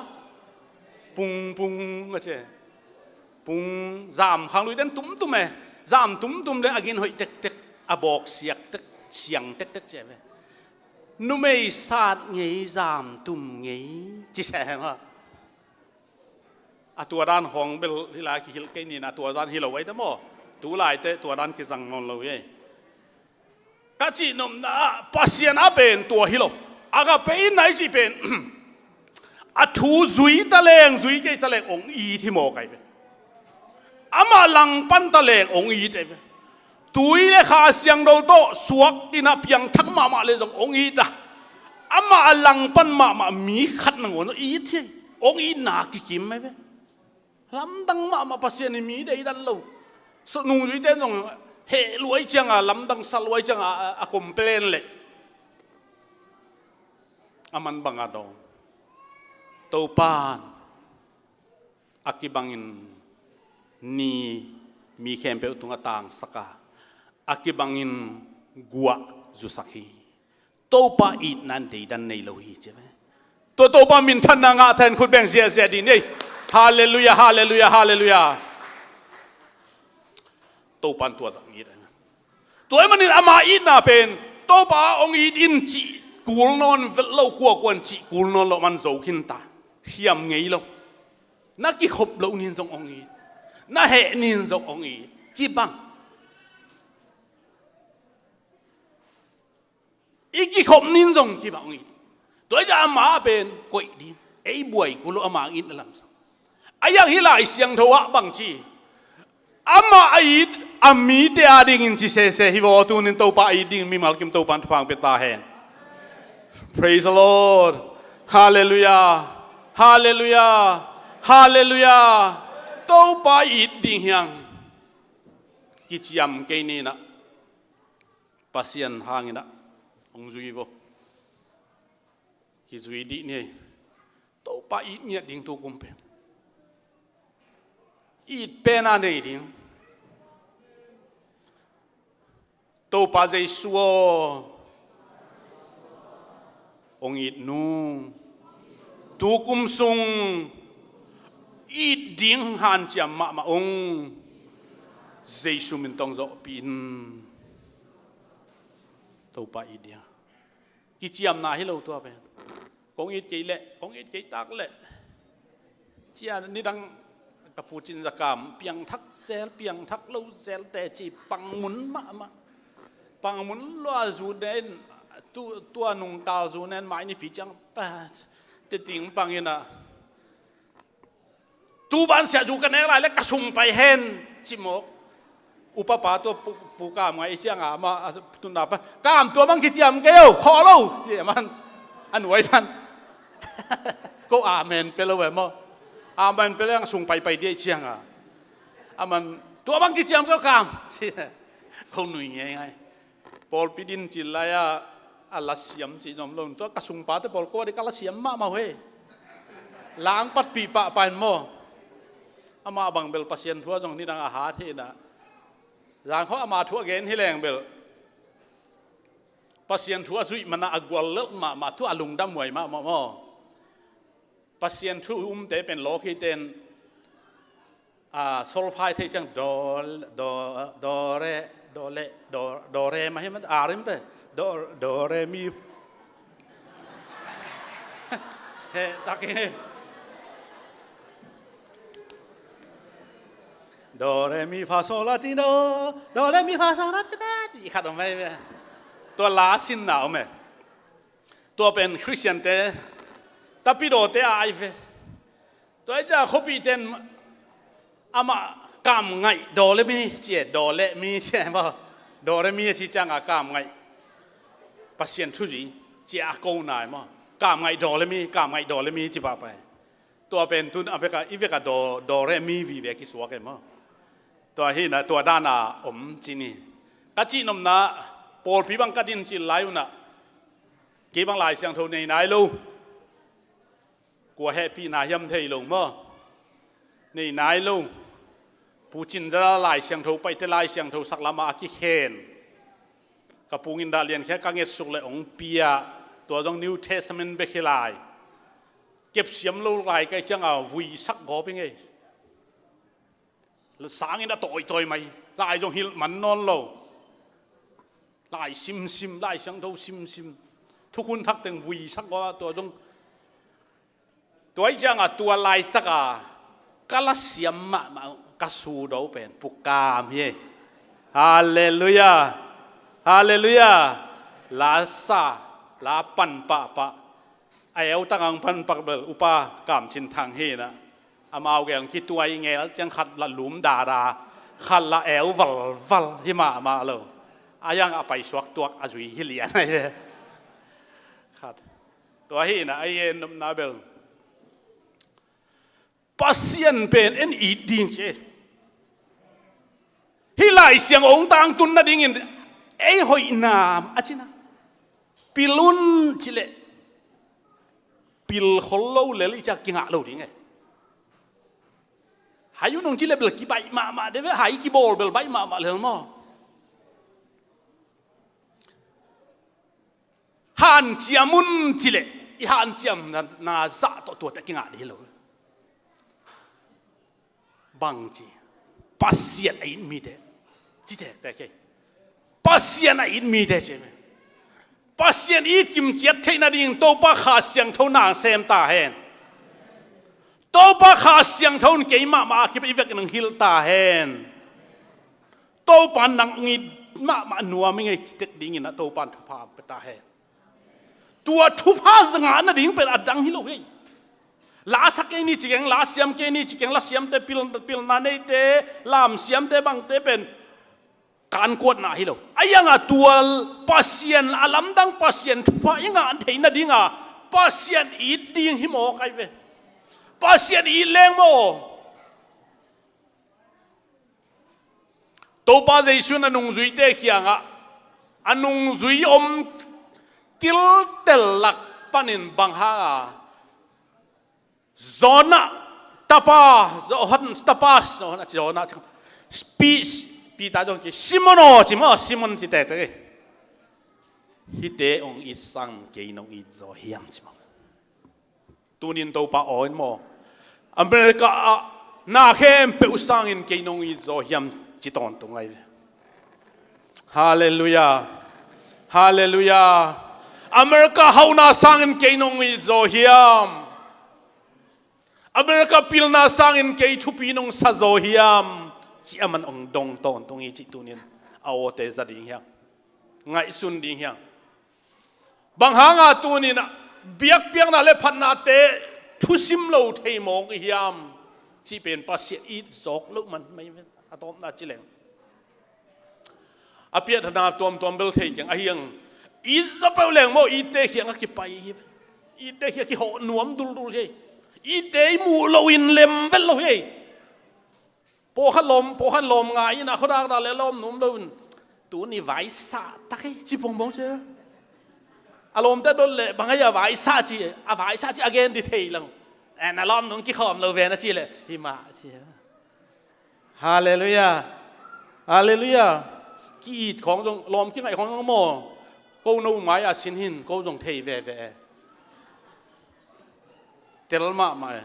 Pung pung a ci e. Pung, zam khangluite in tumtum e. Zam tumtum le a gin hoih tektek, a bawk siak tek, siang tektek ci e ve. Numei sat ngei, zam tum ngei ci se maw? A tua dan khawng bel hi lai kihilh kei ni a, tua dan hi lo ai ta maw? Tu laite tua dan kizang nawn lo hi ei. Ka cihnopna ah Pasian a pen tua hi lo. Agape in a i cih pen a thu zui ta leng, zui kei ta leng hong it hi mawk ai ve. Amah langpan ta leng hong it ai ve. Tui le Kha Siangtho tawh suak inah piangthak mahmah le zong hong it a, amah a langpan mahmah mi khat nangawn zong it hi. Hong itna kikim ai ve. Lamdang mahmah, Pasian in mi deidan lo. So, nungzuite in zong heh luai cianga, lamdang sa luai cianga a, a complain leh a man banga dong. Topan a kibangin ni mi khempeuh tungah tangsak a, a kibangin guah zusak hi. Topa itna in deidan nei lo hi ci ve. Tua Topa minthanna ngah ta hen, khut beng ziahziah dih ni ei. Halleluiah, halleluiah, halleluiah. Topa in tua zah ngit a. Tua ahih manin ama itna pen Topa hong it in cih kul nawn vet lo, kuakua in cih kul nawn lo, man zo khin ta. Hiam ngei lo. Na kikhop loh nin zong hong it. Na heh nin zong hong it. Kibang. I kikhop nin zong kibang hong it. Tua hi ciah ama pen koih ding, ei buai kul lo, ama hong it na lamsang. A iang hi Lai Siangtho ah bang ci? Amah a it a mite a dingin ci sese hi vaw. Tunin Topa a it ding mimal kim Topa in thupha hong pia ta hen. Praise the Lord. Halleluiah. Halleluiah. Halleluiah. Topa a it ding hiang. Kiciam kei ni inah. Pasian hangin ah hong zui vo. Kizui dih ni. Topa it ngiat ding tu kum pen. It pen a nei ding. Topa Jesu aw, hong it nung. Tu kum sung it ding hanciam mahmah ung. Jesu min tawh zawhpih in. Topa it ding. Kiciamna hi lo tua pen. Kong it kei leh, kong it kei tak leh. Cia nidang ka pu Cin Za Kam, piangthak zel, piangthak lo zel teci pangmun mahmah. Pangmun lua zu nen, tu, tua nungkal zu nen, mai nipi ciang pa, teting pang inah. Tu ban siah zu ka nek lai leh ka sung pai hen. cimawk. Upapa tua pu, pu Kam Ngaih i cianga amah a tunna pan, Kam, tua bang kiciam kei o, khawh lo, ci a man. A nuai pan. Ko amen pe lo ve maw. Amen pe lo ang sung paipai dia i cianga. A man, tua bang kiciam kei o Kam, ci. Ko nui ngeingai. Pawlpi din cil lai-a a lasiam cih zom lo. Tua ka sungpate pawl ko a dih ka lasiam mahmah uh he. Langpatpih pahpah in maw. Amah bang bel Pasian thu ah zong nidang a hat hi na. Zangkhaw ama thu a gen hi leng bel Pasian thu a zuih mana a guallelh mahmah thu a lungdam huai mahmah maw. Pasian thu umte pen lawk hi ten, a, solfa i theih ciang do, do, do re, do le, do, do re ma hi mate, a rim te, do, do re mi. He, tak hi. Do re mi fa so la ti do, do re mi fa so la ti do. I khat om mai ve. Tua la sin na om e. Tua pen Khristiante, tapidawte a ai ve. Tua i ca khuapihten amah Kam Ngaih do le mi ci e, do le mi ci e maw. Do le mi a ci cianga Kam Ngaih. Pasian thu zui ci a ko nai maw. Kam Ngaih do le mi, Kam Ngaih do le mi ci pahpah e. Tua pen tun a veka, i veka do, do re mi vive kisuak e maw. Tua hi na, tua dana om ci ni. Ka cihnopna, pawlpi bang ka din cil lai unah. Kei bang Lai Siangtho nei nai lo. Kua hehpihna hiam thei lo maw. Nei nai lo. Pu Cin Za Lai Siangtho paite Lai Siangtho saklama a kikhen. Ka pungin dah liankhia ka ngetsuk le ong pia. Tua zong New Testament bek hi lai. Kepsiam lo lai kai cianga vuisak gawp i ngei. Sangin a tawitawi mai. Lai zong hilh man nawn lo. Lai simsim, Lai Siangtho simsim. Thukhun thak teng vuisak gawp a tua zong. Tua i cianga tua laitaka ka lasiam mahmah ka sudo pen Pu Kam hi. Halleluia. Halleluia. La sa, la pan pahpah. A eu tang ang pan pak bel Upa Kam Cin Thang hi na. Amau gel kituai ngel ciang khat la lum dada, khat la eu valval hi mahmah lo. A yang a paisuak tuak a zui hi lian a hi. Khat. Tua hi na a i en nopna bel. Pasian pen en it ding ci. Hih Lai Siang ong tangtun nadingin ei hoihna a cina. Pil un cileh. Pil khol lo lel i ciak kingah lo ding e. Hai un ong cileh bel kibaih mahmah de ve, hai kibawl bel baih mahmah lel maw. Hanciam un cileh i hanciamna zah tawh tuate kingah dih hi lo. Bang ci, Pasian a it mite ci tektek hi. Pasian a it mite ci. Pasian it kim ciat theih nading Topa Kha Siangtho nang sem ta hen. Topa Kha Siangtho in keimah mah a kipat i vekin hong hilh ta hen. Topa nang it mahmah nuam i ngei citek dingin a Topa thupha pe ta hen. Tua thupha zanga nading pen a dang hi lo hi. La sa kei ni cikeng, la siam kei ni cikeng, la siamte pil, pilna neite, lam siamte bangte pen kan kuatna hi lo. A ianga tua Pasian a lamdang Pasian thupha i ngah thei nadinga Pasian it ding hi maw kai ve. Pasian it leng maw. Topa Jesu in a nungzuite kiangah a nungzui om tiltel lak panin bang hanga Jonah tapa, Johan tapa, Jonah, Jonah, Pi, Peter zong ci, Simon aw ci maw, Simon ci tektek hi. Hihte hong it sang kei nong it zaw hiam ci maw. Tunin Topa aw in maw. America ah na khempeuh sangin kei nong it zaw hiam ci tawntung ai ve. Halleluia. Halleluia. America hauhna sangin kei nong it zaw hiam. America pilna sangin kei thupi nong sa zaw hiam. Ci a man hong dong tawntung hi cih tunin a awte za ding hiam. Ngaihsun ding hiam. Bang hanga tunin biakpiakna le phatnate thusim lo thei mawk i hiam. Cih pen Pasian it zawk loh man mai ve. A tawpna ci leng, a piathana tuamtuam bel thei keng ahi ang. It zaw peuh leng maw, itte khiangah kipai hi ve. Itte khiangah kihawh nuam duldul hi. Itte i muh loin lem vet lo hi. Pawlkhat lawm, pawlkhat lawm ngai in a khuadakdak le lawm nuam lo in, tuni vaisah tak hi ci pongpong ci. A lawmte dot leh bang ahi a vaisah ci, a vaisah ci a gen di thei lo. Eh, na lawm nung kikhawm lo ve na ci leh hi mah ci. Halleluiah. Halleluiah. Ki-it khawng zong, lawm kingaih khawng zong maw, ko no mai a sin hin ko zong thei veve. Tel mahmah e.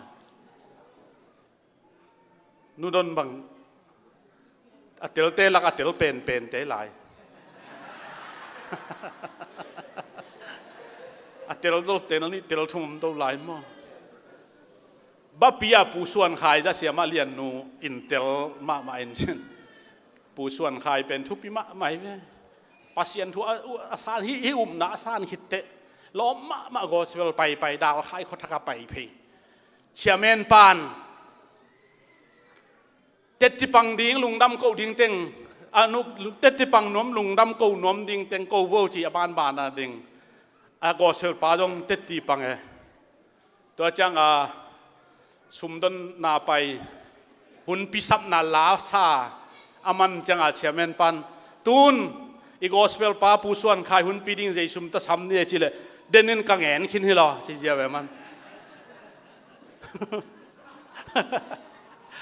Nudon bang a telte lak a tel penpente lai. A tel do tel nih tel thum do lai maw? Bapi a Pu Suan Khai za siamah liannu in tel mahmah in cin. Pu Suan Khai pen thupi mahmah hi ve. Pasian thu a, a san hi, hi upna a san khitteh lawm mahmah gospel paipai dal khai khuathak a pai phei. Chairman pan tetti pang ding, lungdam ko ding teng, a nu, tetti pang nuam, lungdam ko nuam ding teng ko vo ci a banbana ding. A gospel pa zong tetti pang e. Tua ciang a sumdonna pai, hunpi sapna la sa a man ciang a chairman pan, tun i gospel pa Pu Suan Khai hunpi ding zei sum ta sam ni e ci leh, denin ka ngen khin hi lo ci zia ve man.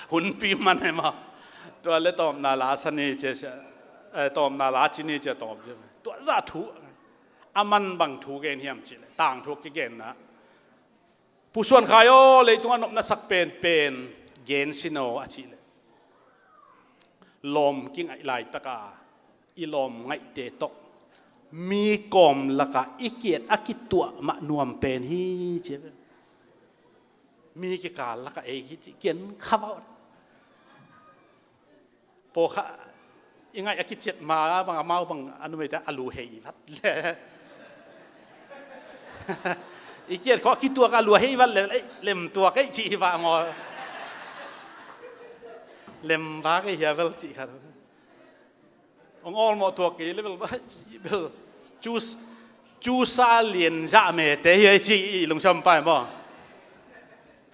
Hunpi man e maw? Tua le tawpna la sa ni ci, eh, tawpna la ci ni ci tawp zia ve. Tua zah thu a man bang thu gen hiam ci leh, tangthu kigenna. Pu Suan Khai aw, leitungah nopna sak penpen gen sin aw a cih leh, lawm kingaih laitaka i lawm ngaihte tawh mi kawm lakah i kiat a kituah mah nuam pen hi ci. Mi kikal lakah ei hi ci kian khavawt. Pawlkhat i ngaih a kiciat ma bang amau bang a numeite a lu hei vat le. I kiat khawh a kituak a lu hei vat le, ei, lem tuak ei cih hi vah maw? Lem vak ei hia vel cih khat. Ong awlmawh tuak kei le bel, bel. Cus, cusa lian zah mete hi ei cih i lungsiam pai maw?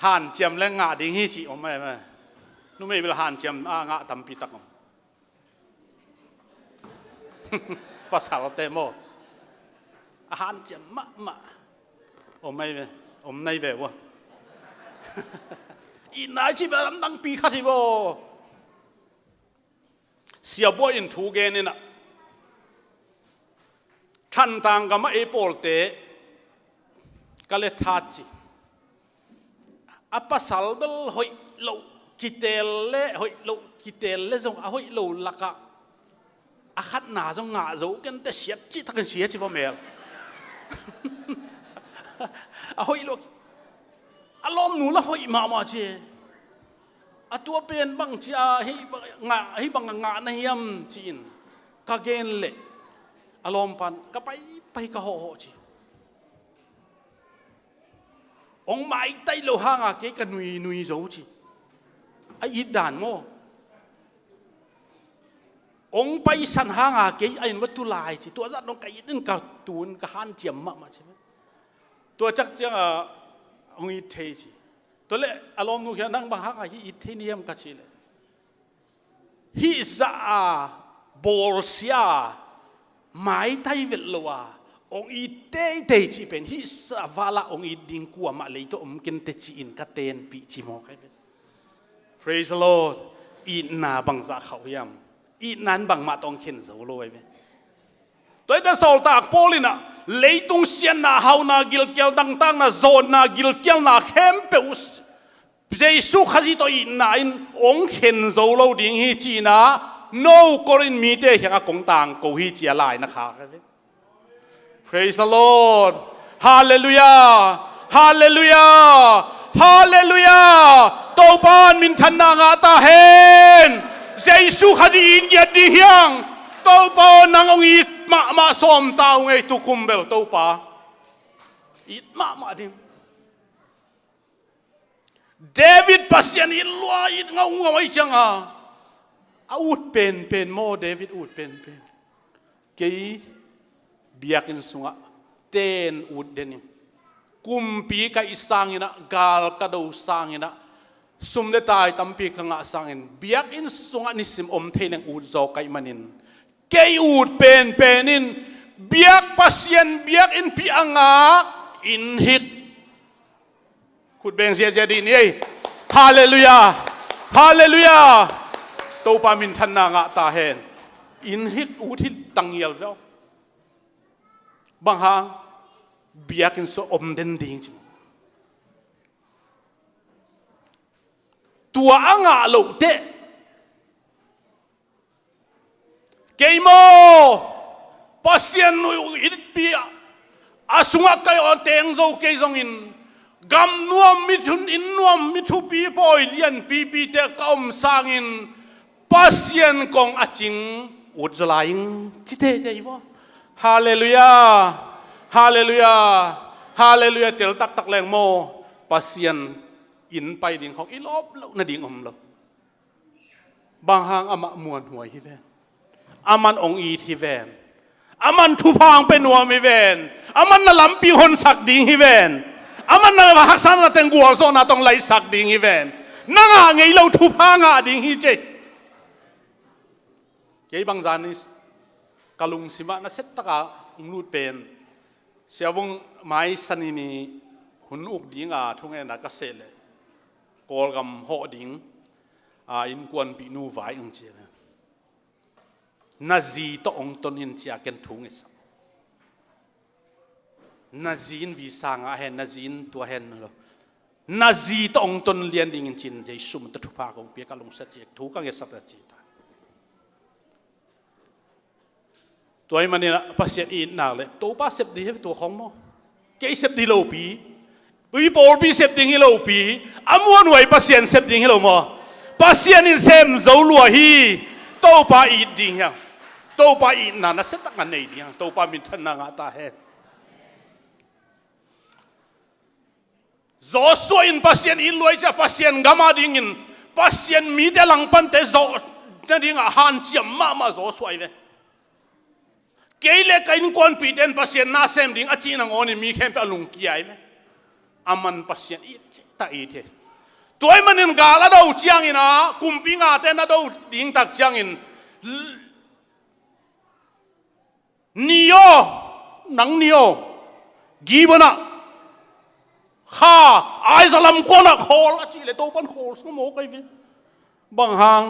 Hanciam le ngah ding hi cih om ai maw? Numei bel hanciam a ngah tampi tak om. Pasalte maw? A hanciam mahmah. Om ai ve, om nai ve ua. I nai cih bel lamdang pi khat hi vo. Siabuah in thu gen inah, Thantang gamah ei pawlte ka le that ci. A pasal bel hoih loh kitel le, hoih loh kitel le zong a hoih loh lakah a khatna zong ngah zo kente siat cih takin sia ci va mel. A hoih loh, a lawmnu la hoih mahmah ci. A tua pen bang ci a hih bang a ngah, hih bang a ngah na hiam ci-in ka gen leh a lawmpan ka paipai ka hawhhawh ci. Ong maitai lo hanga kei ka nuinui zo ci. A it dan maw? Ong paisan hanga kei a in va tulai ci. Tua zat dong ka it in ka tun ka hanciam mahmah ci. Tua cak cianga hong it thei ci. Tua le a lawmnu hian nang bang hanga hi it thei ni hiam ka ci le. Hih zah a bawlsia a maitai velh lo a ong it teitei cih pen hih zah vala ong it ding kuamah leitawh om kente ci-in ka tenpih ci maw kai vet. Praise the Lord. Itna bangzah khauh hiam? Itna in bangmah tawh ong khen zo lo ai ve. Tua hi ta sawltak Paul inah leitung siatna, hauna, gilkial, dangtakna, zawnna, gilkialna khempeuh Jesu Khazih tawh itna in ong khen zo lo ding hi ci-inah no Korin mite hiangah kong tangko hi ci a lai na khak. Praise the Lord. Halleluiah. Halleluiah. Halleluiah. Topa in minthanna ngah ta hen. Jesu Khazih in ngiat ding hiang. Topa aw, nang ong it mahmah sawm ta ung ei tukum bel Topa. It mahmah ding. David Pasian it lua, it ngaungau ahih cianga, a ut penpen maw, David ut penpen. Kei biakinn sungah ten ut den in, kumpi ka it sanginah, gal ka do sanginah, sum le tai tampi ka ngah sangin, biakinn sungah nisim om thei leng ut zaw ka hih manin, kei ut penpen in, biak Pasian biakinnpi a ngah, inn hik. Khut beng ziahziah dih ni ei. Halleluiah. Halleluiah. Topa minthanna ngah ta hen. Inn hik, ut hik, tangial veu. Bang hang? Biakinn sungah om den ding ci. Tua a ngah loh teh, kei maw, Pasian nu itpi a sungah ka aw teng zo kei zongin, gam nuam, mi thun, inn nuam, mi thupi, pawi lianpipite ka om sangin, Pasian kong a cing ut zaw lai ing, ci teitei vaw. Halleluiah. Halleluiah. Halleluiah. Tel taktak leng maw, Pasian inn pai ding khong i lawp loh nading om lo. Bang hang? Amah muanhuai hi ven. Aman ong it hi ven. Aman thupha ong pia nuam hi ven. Aman na lampi honsak ding hi ven. Aman na haksatna teng gualzawhna tawh ong laisak ding hi ven. Na ngah ngei lo thupha ngah ding hi ci. Kei bangzah ni ka lungsimah nasia taka ong lut pen, Sia Vung mai Sani ni hun uk dinga thungetna ka seh leh, Kawlgam hawh ding a innkuanpih nu vai ong ci a, na zi tawh ong ton in ci a, ken thu ngetsak. Na zi in visa ngah hen, na zi in tua hen lo. Na zi tawh ong ton lian dingin ci-in Jesu min tawh thupha kong pia, ka lungsia ci, thu ka ngetsak ta ci ta. Tua ahih manin ah Pasian itna le Topa sep ding hi ve tua khong maw. Kei sep ding hi lopi, i pawlpi sep ding hi lopi, a muanhuai Pasian sep ding hi lo maw. Pasian in sem zo lua hi. Topa it ding hiang. Topa itna nasia takah nei ding hiang. Topa minthanna ngah ta hen. Joshua in Pasian it lua ahih ciang Pasian gam a dingin, Pasian mite langpante zawh nadingah hanciam mahmah Joshua hi ve. Kei le ka innkuanpihte in Pasian na sem ding a cih nangawnin mi khempeuh a lungkia hi ve. Aman Pasian it cihtak it hi. Tua ahih manin gal a do ciangin ah, kumpi ngate na do ding tak ciangin, ni aw, nang ni aw, Gibeon ah kha, Ai zahlam kuanah khawl a cih leh Topan khawlsak mawk ahi ve. Bang hang?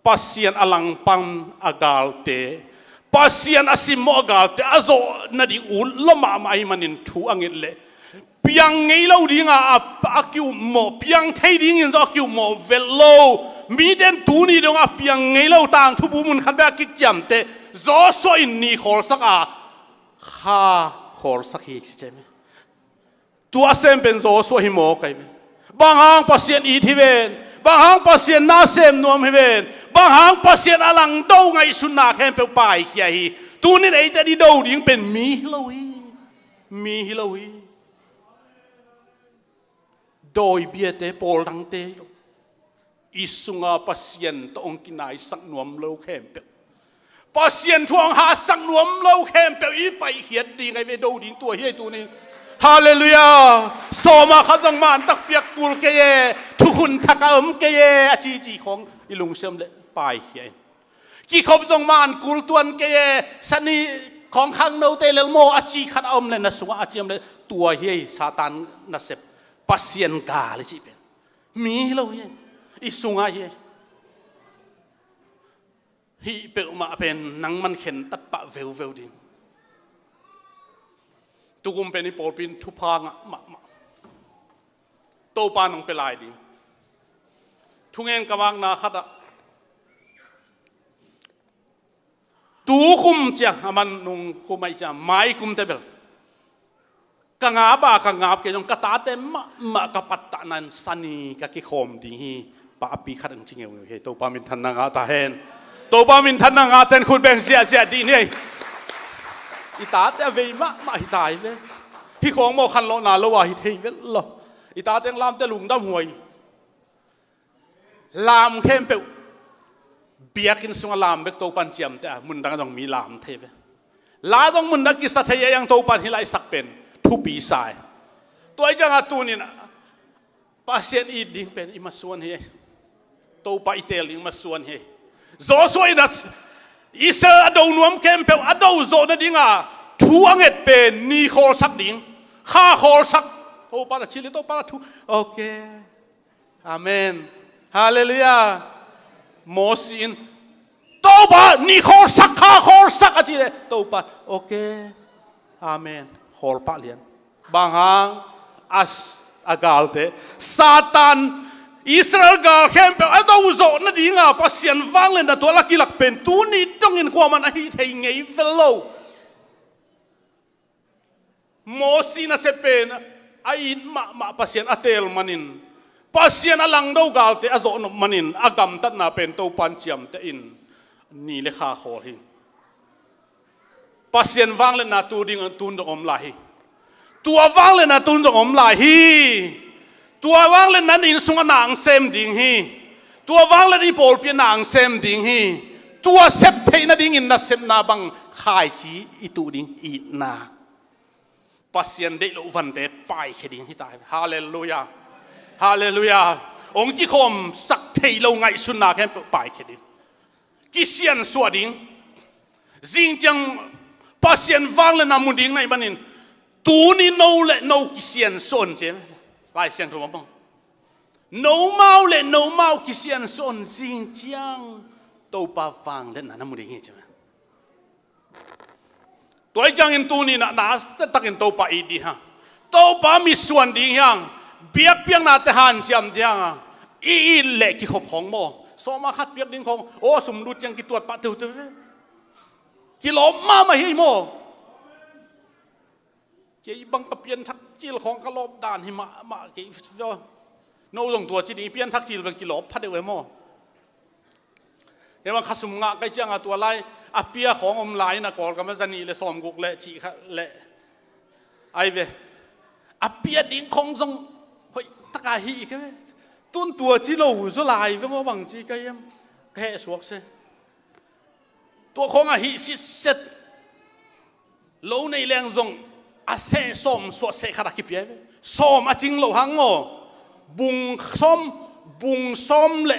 Pasian a langpang a galte, Pasian a simmawh a galte a zawh nading ut lua mahmah ahih manin thu a nget leh, piang ngei lo dinga a, a kiummawh, piang thei dingin zong a kiummawh velh lo. Mite in tuni dongah piang ngei lo, tangthu bu mun khat bek a kiciamteh, Joshua in ni khawlsak a, kha khawlsak hi ci ciam hi. Tua a sem pen Joshua hi mawk ahi ve. Bang hang? Pasian it hi ven. Bang hang? Pasian na sem nuam hi ven. Bang hang? Pasian a langdo ngaihsutna khempeuh paikhia hi. Tunin eite i do ding pen mi hi lo hi. Mi hi lo hi. Dawi biate, pawl dangte hi lo. I sunga Pasian tawh hong kinaisak nuam lo khempeuh, Pasian thu hong hahsak nuam lo khempeuh i paihkhiat ding ahi ve. Do ding tua hi ei tunin. Halleluiah. Sawma khat zong man tak piak kul kei e, thukhun thak a om kei e, a cici khawng i lungsim le paikhia in. Kikhop zong man kul tuan kei e, sani khawng khangnote lel maw a ci khat a om le na sungah a ciam le tua hi ei Satan nasep. Pasian gal i cih pen mi hi lo hi ei. I sungah hi ei. Hih peuhmah pen nangman khentat pah veuveu ding. Tukum pen i pawlpi in thupha ngah mahmah. Topa nong pia lai ding. Thungen ka makna khatah, tukum ciang a man nung kum ahi ciang mai kumte bel ka ngap a, ka ngap kei zong ka tate mahmah ka pattahna in sani ka kikhawm ding hi. Papi khat ang ci ngeungeu hi. Topa minthanna ngah ta hen. Topa minthanna ngah ten khut beng ziahziah dih ni ei. I tate a vei mahmah hi ta hi ve. Hih khawng maw khanlawhna lo a hi thei vel lo. I tate lamte lungdam huai. Lam khempeuh, biakinn sungah lam bek Topan ciamteh a, mundang zong mi lam thei ve. La zong mundang kisa thei a, iang Topan hih laisak pen thupi sa hi. Tua hi ciangah tunin Pasian it ding pen i masuan hi. Topa i teel ding masuan hi. Joshua in a Israel a do nuam khempeuh a do zawh nadinga thu a nget pen ni khawlsak ding, kha khawlsak. Topa na cih leh Topa na thu. Ok. Amen. Halleluiah. Moses in Topa ni khawlsak, kha khawlsak a cih leh Topa, ok. Amen. Khawl pah lian. Bang hang? A, a galte, Satan, Israel gal khempeuh a do zawh nadinga Pasian vangliatna tua la kilak pen tuni dongin kuaman a hih thei ngei vel lo. Moses nasep pen a it mahmah, Pasian a teel manin, Pasian a langdo galte a zawh nop manin a gamtatna pen Topan ciamteh in ni le kha khawl hi. Pasian vangliatna tu ding, tun dong om lai hi. Tua vangliatna tun dong om lai hi. Tua vangliatna na inn sungah na ang sem ding hi. Tua vangliatna i pawlpi ah na ang sem ding hi. Tua sep theih nadingin nasepna bang khaici i tuh ding, itna. Pasian deih loh vante paikhia ding hi ta hi. Halleluiah. Halleluiah. Hong kikhawmsak thei lo ngaihsutna khempeuh paikhia ding. Kisiansuah ding. Zing ciang Pasian vangliatna mu ding na hih manin tuni no le no kisiansuah un ci. Lai Siangtho bang, nomau le nomau kisiansuah un, zing ciang Topa vangliatna na mu ding hi ci. Tua hi ciangin tuni-in ah na setakin Topa it ding hi hang. Topa mitsuan ding hi hang. Biakpiaknate hanciam ding hi hang. I it leh kikhop khawng maw? Sawma khat piak ding khawng, aw, sum lut ciang kituat pah teuteu ve. Kilawm mahmah hi maw? Kei bang ka pianthak cil khawng ka lawp dan hi mahmah kei. No zong tua ci ding, i pianthak cil bang kilawp pha deuh e maw? Hei bang khasum ngah kai cianga tua lai a pia khawng om lai-in a Kawlgam a za nih le sawmguk le cih kha le ai ve. A pia ding khawng zong hoih taka hih kei ve. Tun tua ci lo zaw lai ve maw, bang ci ka hiam? Ka heh suak se. Tua khawng a hih sitset. Lo nei leng zong a seh sawm suah seh khat a kipia hi ve. Sawm a cing loh hang maw? Bung sawm, bung sawm le,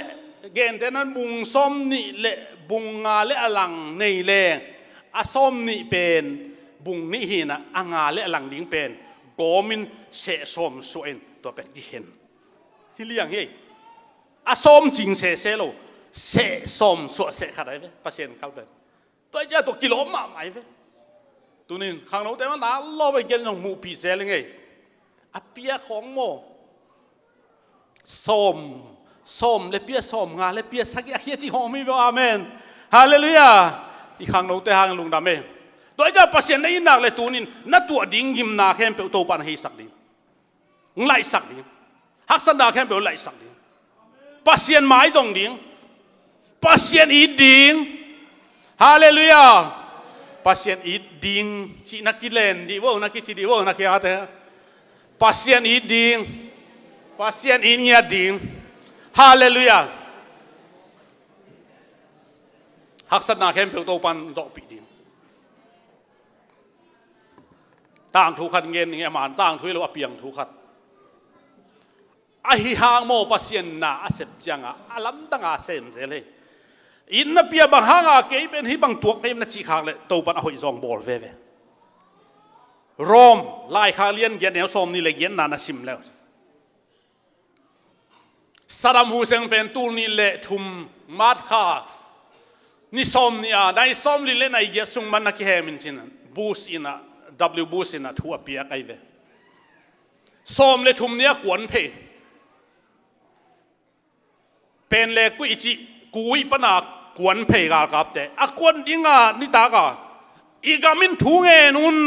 gentehna-in bung sawm nih le bung nga le a lang nei leng, a sawm nih pen bung nih hi-in ah, a nga le a lang ding pen gawmin seh sawm suah in tua pen kikhen. Hi liang hi. A sawm cing sese lo, seh sawm suah seh khat ahi ve, Pasian kal pen. Tua hi ciang tua kilawm mahmah hi ve. Tunin khangnote mah na lawp a gen zong muhpih zel ing ei. A pia khawng maw? Sawm, sawm le pia, sawm nga le pia sagih a khia cih khawng om hi ve. Amen. Halleluiah. I khangnote hang lungdam ei. Tua hi ciang Pasian na it nak le tunin na tuah ding gimna khempeuh Topa na heisak ding. Hong laihsak ding. Haksatna khempeuh hong laihsak ding. Pasian maizong ding. Pasian it ding. Halleluiah. Pasian it ding cih na kilen dih vo, na kici dih vo, na kiate. Pasian it ding. Pasian it ngiat ding. Halleluiah. Haksatna khempeuh Topan zawhpih ding. Tangthu khat ngen ning e, a man tangthu hi lo, a piang thu khat. Ahi hang maw, Pasian na a sep cianga a lamdanga sem zel hi. Itna pia bang hanga kei pen hih bang tuak kei na cih khak leh Topan a hoih zawng bawl veve. Rom laikhak lian giat neu sawm nih le giatna na sim leu. Saddam Hussein pen tul nih le thum March kha ni sawm nih a nai sawm li le nai giat sung man na kihem in cin Bush in a, W Bush in a thu a piak ahi ve. Sawm le thum nih a kuan phei. Pen le kuih cih kuih pana kuan phei galkapte a kuan dinga nitaka i gam in thu ngen un.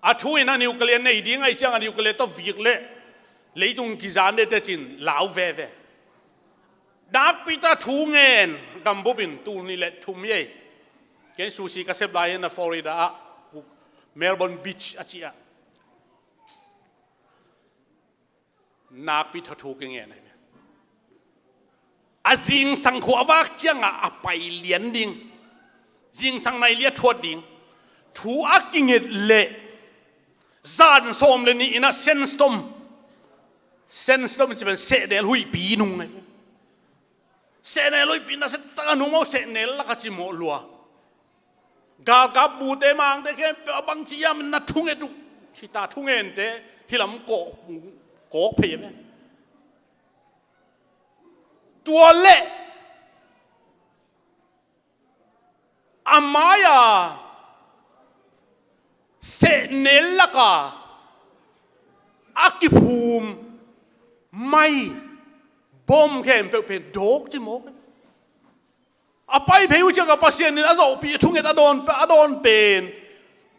A thu in a nuclear nei ding ahi ciang a nuclear tawh vik leh leitung kizan dete cin lau veve. Nakpi ta thu ngen gambup in tul nih le thum hi ei. Ken sushi ka sep lai hi na Florida ah Melbourne Beach a cih ah. Nakpi tawh thu kingen ahi ve. A zingsang khua a vak ciangah a pai lian ding. Zingsang nai lian thuat ding. Thu a kinget leh zan sawm le nih in ah sandstorm. Sandstorm ci pen sehnel huihpi nung ahi ve. Sehnel huihpi nasia tak a nung maw, sehnel lak a cimawh lua. Galkap bute mangte khempeuh a bangci hiam na thunget uh. Hita thungente hilam kawk, kawk phei ve. Tua leh a mai-a sehnel laka a kiphum mai bom khempeuh pen dawk cimawk. A pai phei uh ciangah Pasian in a zawhpih, a thunget a dawn, a dawn pen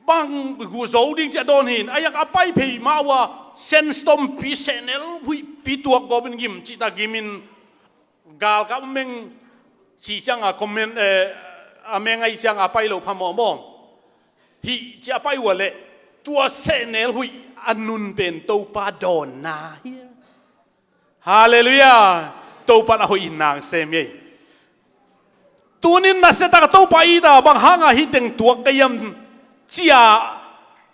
bang gu zo ding ci a dawn hi. A yak a pai phei mah uh a sandstorm pi, sehnel huihpi tuak gawpin gim cihta gimin galkap meng ci ciangah comment, eh, a meng ahi ciangah a pai lo phamawh maw. Hih ci a pai uh a leh tua sehnel huih a nun pen Topa dawnna hi. Halleluiah. Topa in a hoih in nang sem hi. Tunin nasia tak a Topa it a bang hanga hih teng tuak ka hiam cia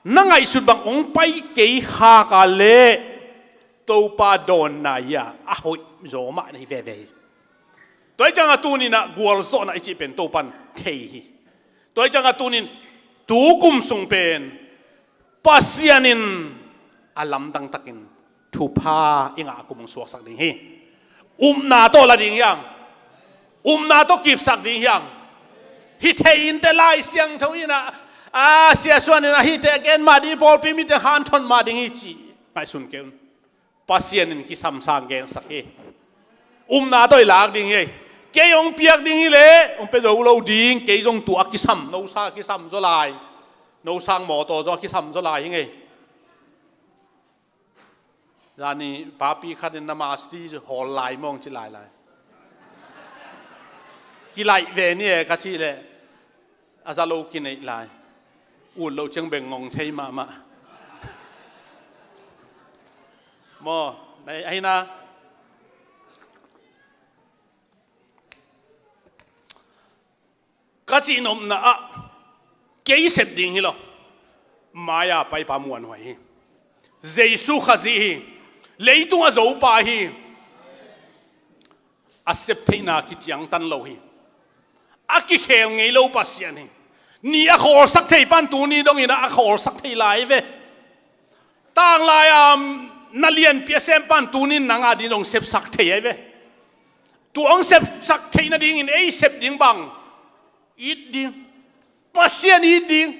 na ngaihsut bang hong pai kei khak a leh Topa dawnna hi a, a hoih zaw mah na hi veve hi. Tua hi ciangah tunin ah gualzawhna i cih pen Topa in thei hi. Tua hi ciangah tunin tu kum sung pen Pasian in a lamdang takin thupha i ngah kum hong suaksak ding hi. Upna tawh la ding hiang. Upna tawh kipsak ding hiang. Hih thei inteh Lai Siangtho in ah, a, Sia Suan in ah hih teh a gen mah ding, pawlpi mite hanthon mah ding hi cih ngaihsun kei un. Pasian in kisam sang gensak hi. Upna tawh i lak ding hi. Kei hong piak ding hi leh hong pia zo lo ding, kei zong tua kisam, no sang kisam zaw lai. No sang mawtaw zong kisam zaw lai hi ngei. Zani papi khat in na masti hawl lai mawng ci lai lai. Kilaih ve ni e ka cih leh a za lo kineih lai. Ut lo ciang beng ngong thei mahmah. Maw, na, ahi na. Ka cih nopna ah kei sep ding hi lo. Mai-a paipa muanhuai hi. Jesu Khazih hi. Leitung a zopa hi. A sep theihna kiciangtan lo hi. A kikhel ngei lo Pasian hi. Ni a khawlsak thei pan tuni dongin a khawlsak thei lai ve. Tanglai-a na lianpi a sem pan tunin nang a ding zong sepsak thei ahi ve. Tua hong sepsak theih nadingin ei sep ding bang? It ding. Pasian it ding.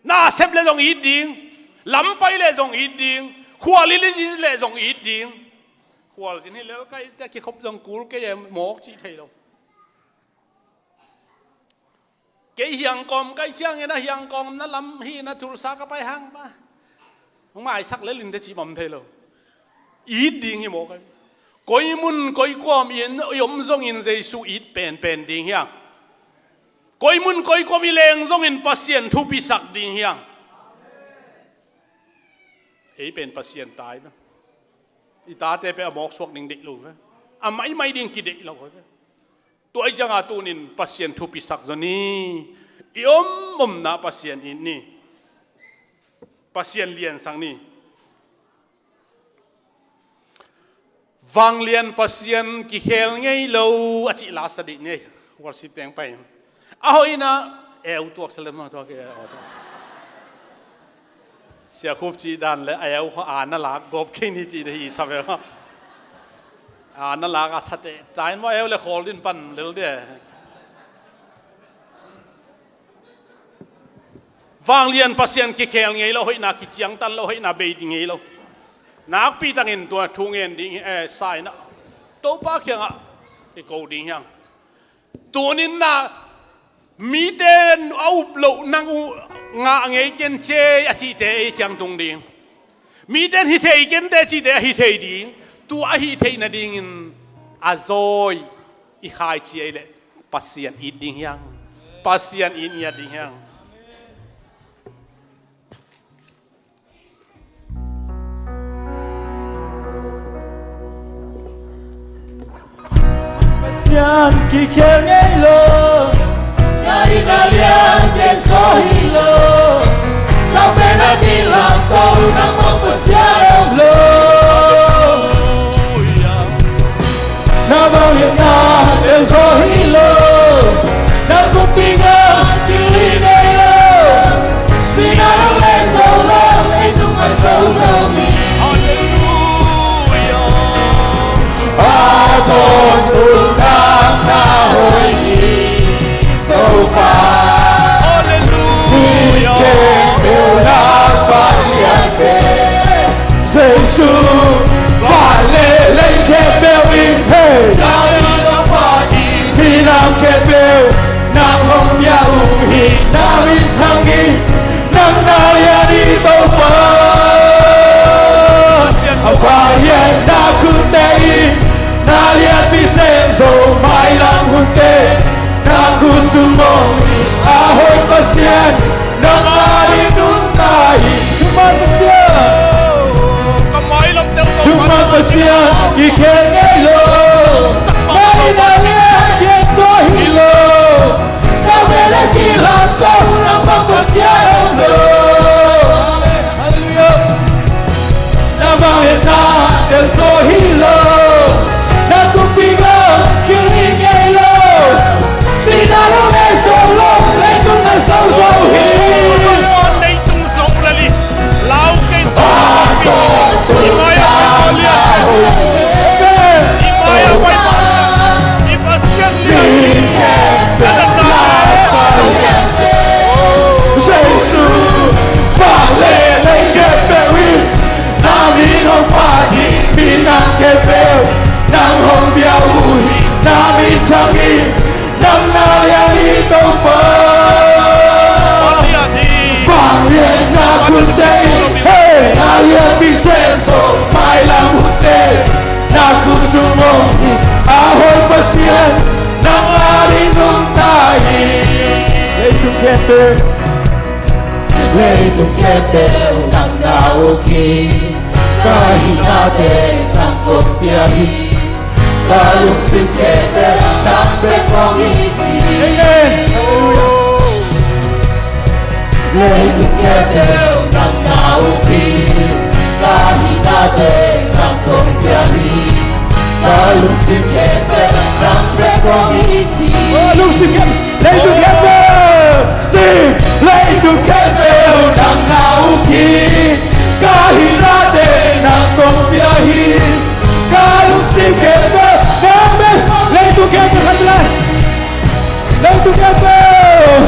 Na sep le zong it ding. Lampai le zong it ding. Khual i li le zong it ding. Khual zin hi lel kai te kikhop zong kul kei e mawk cih thei lo. Kei hiangkawm kai ciangin a hiangkawmna lam hi na thulsa ka pai hang pa. Hong maisak lel in te cih bang thei lo. It ding hi mawk ai. Koi mun koi kuam i om zongin Jesu it penpen ding hiang. Koi mun koi kuam i leng zongin Pasian thupisak ding hiang. Ei pen Pasian tai ve. I tate pe a mawk suak ding deih lo ve. A maimai ding kideih lo ve. Tua i cianga tunin Pasian thupisak zaw ni. I om omna Pasian it ni. Pasian liansak ni. Vanglian Pasian kikhel ngei lo a cih la sa dih ni. Worship teng pai. A hoihna eu tuak sa le maw tuak e, eu tuak. Sia Khup cih dan le a eu kha a na lak gawp kei ni cih hi sa ve. A na lak a sa te tain maw eu le khawl din pan lel de. Vanglian Pasian kikhel ngei lo, hoihna kiciangtan lo, hoihna bei ngei lo. Nakpi takin tua thu ngen ding, eh, sa in ah Topa kiangah i ko ding hiang. Tunin na mite a up loh nang uh ngah ngei ken cei a cihte ei kiang tung ding. Mite hi thei kente cihte a hi thei ding. Tua a hi theih nadingin a zawi i khaici ei leh Pasian it ding hiang. Pasian it ngiat ding hiang. Pasian kikhel ngei lo. Na inn a lian gen zaw hi lo. Sang pen a kilang ko, nangmah Pasian om lo. Na vangliatna tel zaw hi lo. Na kumpi ngah kili ngei lo. Sihna nong lei zo lo, leitung a zo zo hi. Halleluia. A tawntung nang na hoih hi, Topa. Halleluia. Mi khempeuh nang vanglian ve. Jesu, vanleng lei khempeuh in, hey, nang min hong phat hi. Minam khempeuh nang hong pia uh hi, na minthang hi. Nang na lian hi, Topa. A vangliatna khutte in na lianpi sem zo. Mailam hunte na khut sung mong hi. A hoih Pasian, nang ading nungta hi. Thuman Pasian. Ka mailam teu ko. Thuman Pasian kikhel ngei lo. Na inn a lian gen zaw hi lo. Sang pen a kilang ko, nangmah Pasian om lo. Halleluia. Na vangliatna tel zaw hi lo. Na kumpi ngah kili ngei lo. Sihna nong lei zo lo, leitung a zo zo hi. Leitung zong lel hi. Lau kei. I mai-ah Pai Pau lian. I mai-ah Pai Pau lian. I Pasian lian. Jesu, vanleng lei khempeuh in na min hong phat hi. Minam khempeuh nang hong pia uh hi, na minthang hi. Nang na lian hi, Topa. Vangliatna khutte in, hey, na lianpi sem zo. Mailam hunte na khut sung mong hi. A hoih Pasian, nang ading nungta hi. Leitung khempeuh, leitung khempeuh nang na uk hi. Ka hihna teng nang kong pia hi. Ka lungsim khempeuh nang bek kong it hi. Amen. Leitung khempeuh nang na uk hi. Ka hihna teng nang kong pia hi. Ka lungsim khempeuh nang bek kong it hi. Oh, lungsim khempeuh. Leitung khempeuh. Sing. Leitung khempeuh nang na uk hi. Ka hihna teng nang kong pia hi. Ka lungsim khempeuh nang bek. Leitung khempeuh khat lai. Leitung khempeuh,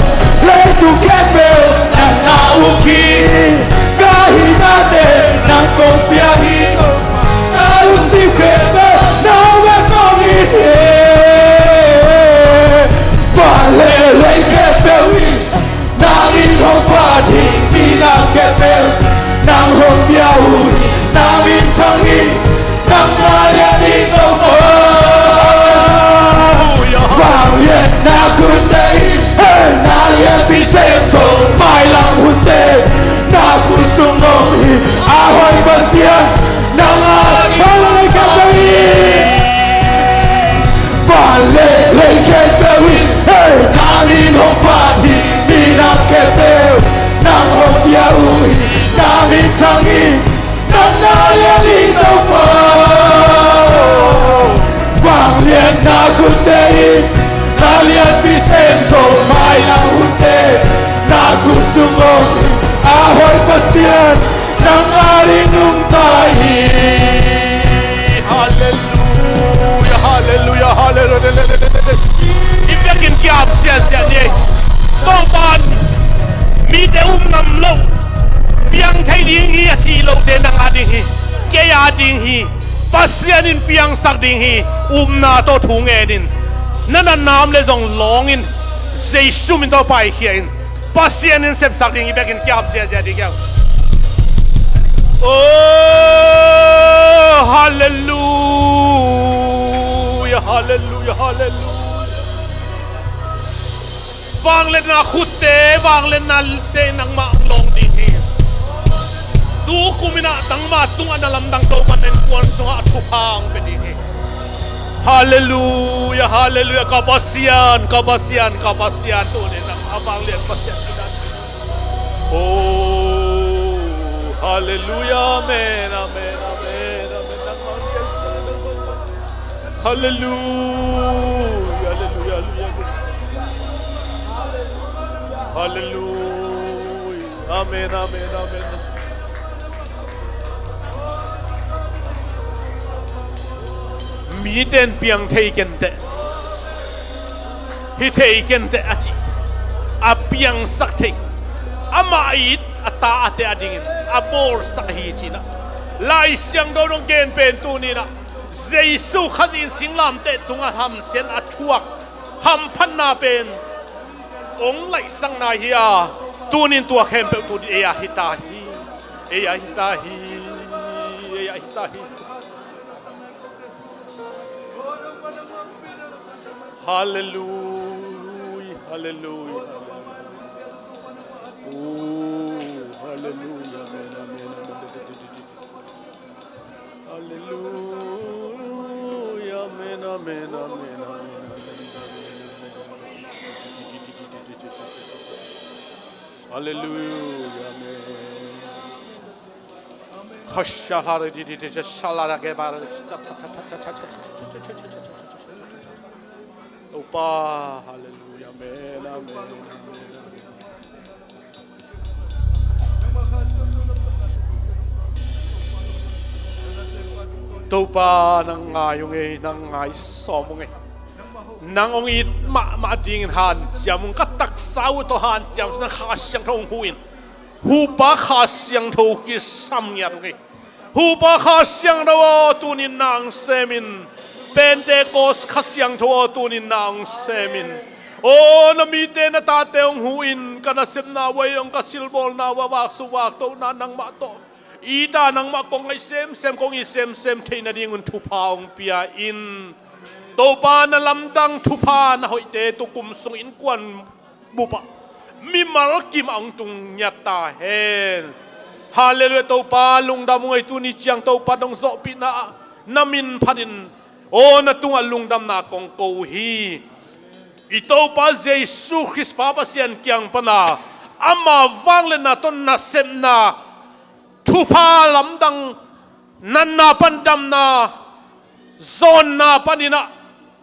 leitung khempeuh nang na uk hi. Ka hihna teng nang kong pia hi. Ka lungsim khempeuh nang bek kong it hi. Vanleng lei khempeuh in na min hong phat hi. Minam khempeuh nang hong pia uh hi. Na minthang hi. Nang na lian hi, Topa. Vangliatna khutte in, hey, na lianpi sem zo. Mailam hunte na khut sung mong hi. A hoih Pasian, nang a vanleng lei khempeuh in, vanleng lei khempeuh in, hey, na min hong phat hi. Minam khempeuh nang hong pia uh hi. Na minthang hi. Nang na lian hi, Topa. Vangliatna khutte in na lianpi sem zo. Mailam hunte na khut sung mong hi. A hoih Pasian, nang ading nungta hi. Halleluia, halleluia, halleluia. I biakinn kiam siasia ni. Topa'n mite um ngam loh, piang thei ding hi a cih lote nang ading hi, kei ading hi. Pasian in piangsak ding hi. Upna tawh thu ngen in. Na natna om leh zong lawng in. Jesu min tawh paikhia in. Pasian in sepsak ding hi. Biakinn kiam siasia ding hi. Oh, halleluia, halleluia, halleluia. Vangliatna khutte, vangliatnate nangmah lawng ding hi. Tu kumin ah nangmah tungah na lamdang Topa'n innkuan sungah thupha hong pia ding hi. Halleluia, halleluia, ka Pasian, ka Pasian, ka Pasian, tuni nang a vanglian Pasian hi na. Oh, halleluia, amen, amen, amen, amen. Nang vanglian Pasian, nang vanglian. Halleluia, halleluia, halleluia. Halleluia. Amen, amen, amen. Mite in piang thei kenteh, hi thei kenteh a ci, a piangsak thei, amah it a ta a te a dingin a bawlsak ahi cinah, Lai Siangtho dong gen pen tuninah Jesu Khazih in singlamteh tungah hamsian a thuak hamphatna pen ong laihsakna hi a, tunin tua khempeuh tunin ei a hi ta hi. Ei a hi ta hi. Ei a hi ta hi. Halleluia, halleluia. Oh, halleluia. Amen, amen, amen. Halleluia, amen, amen, amen, amen, amen. Halleluia, amen. Topa, halleluia, amen, amen, amen. Topa, nang ngai ung ei, nang ngai sawm ung ei. Nang ong it mahmah dingin hanciam ung, ka taksa uh tawh hanciam, nang Kha Siangtho ong huh in. Hupa Kha Siangtho kisam ngiat ung ei. Hupa Kha Siangtho aw, tunin na ong sem in. Pentecost Kha Siangtho aw, tunin na ong sem in. Aw, na mite na tate ong huh in, ka nasepna uh a, ong ka silbawlna uh a, vaksuk vaktohna nangmah tawh, ita nangmah kong ngaih semsem, kong it semsem theih nadingun thupha ong pia in. Topa, na lamdang thupha na hoihte tukum sung innkuan bupah mimal kimah ong tung ngiat ta hen. Halleluia, Topa, lungdam ung ei, tuni ciang Topa dong zawhpihna ah na min phatin, aw, na tungah lungdamna kong ko uh hi. I Topa Jesu Khrist pa Pasian kiang pana ama vangliatna tawh nasepna, thupha lamdang, natna pan damna, zawnna paninah,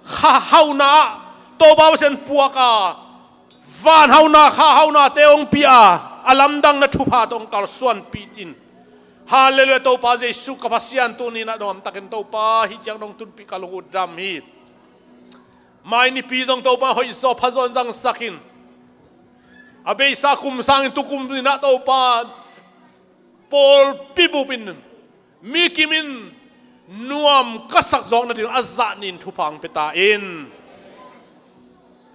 kha hauna ah Topa Pasian puak a, van hauna, kha haunate ong pia a, a lamdang na thupha tawh ong kalsuanpih in. Halleluia, Topa Jesu ka Pasian, tuninah dong amtakin Topa hih ciang dong tunpih ka lung uh dam hi. Mai nipi zong Topa hoih zaw pha zaw in zangsak in. A beisa kum sangin tukum inah Topa pawlpi bup in, mi kim in nuam ka sak zawk nading a zah nin thupha ong pia ta in.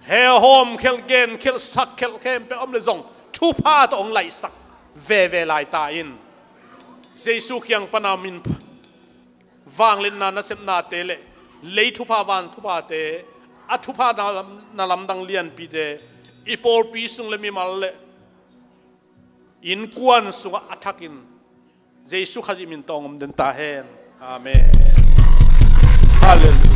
He hawm khelh, gen khelh, sak khelh khempeuh om le zong thupha tawh ong laihsak veve lai ta in. Jesu kiang pana min pha, vangliatna nasepnate le lei thupha van thuphate, a thupha na lam-, na lamdang lianpite i pawlpi sung le mimal le innkuan sungah a thakin Jesu Khazih min tawh ong om den ta hen. Amen. Halleluia.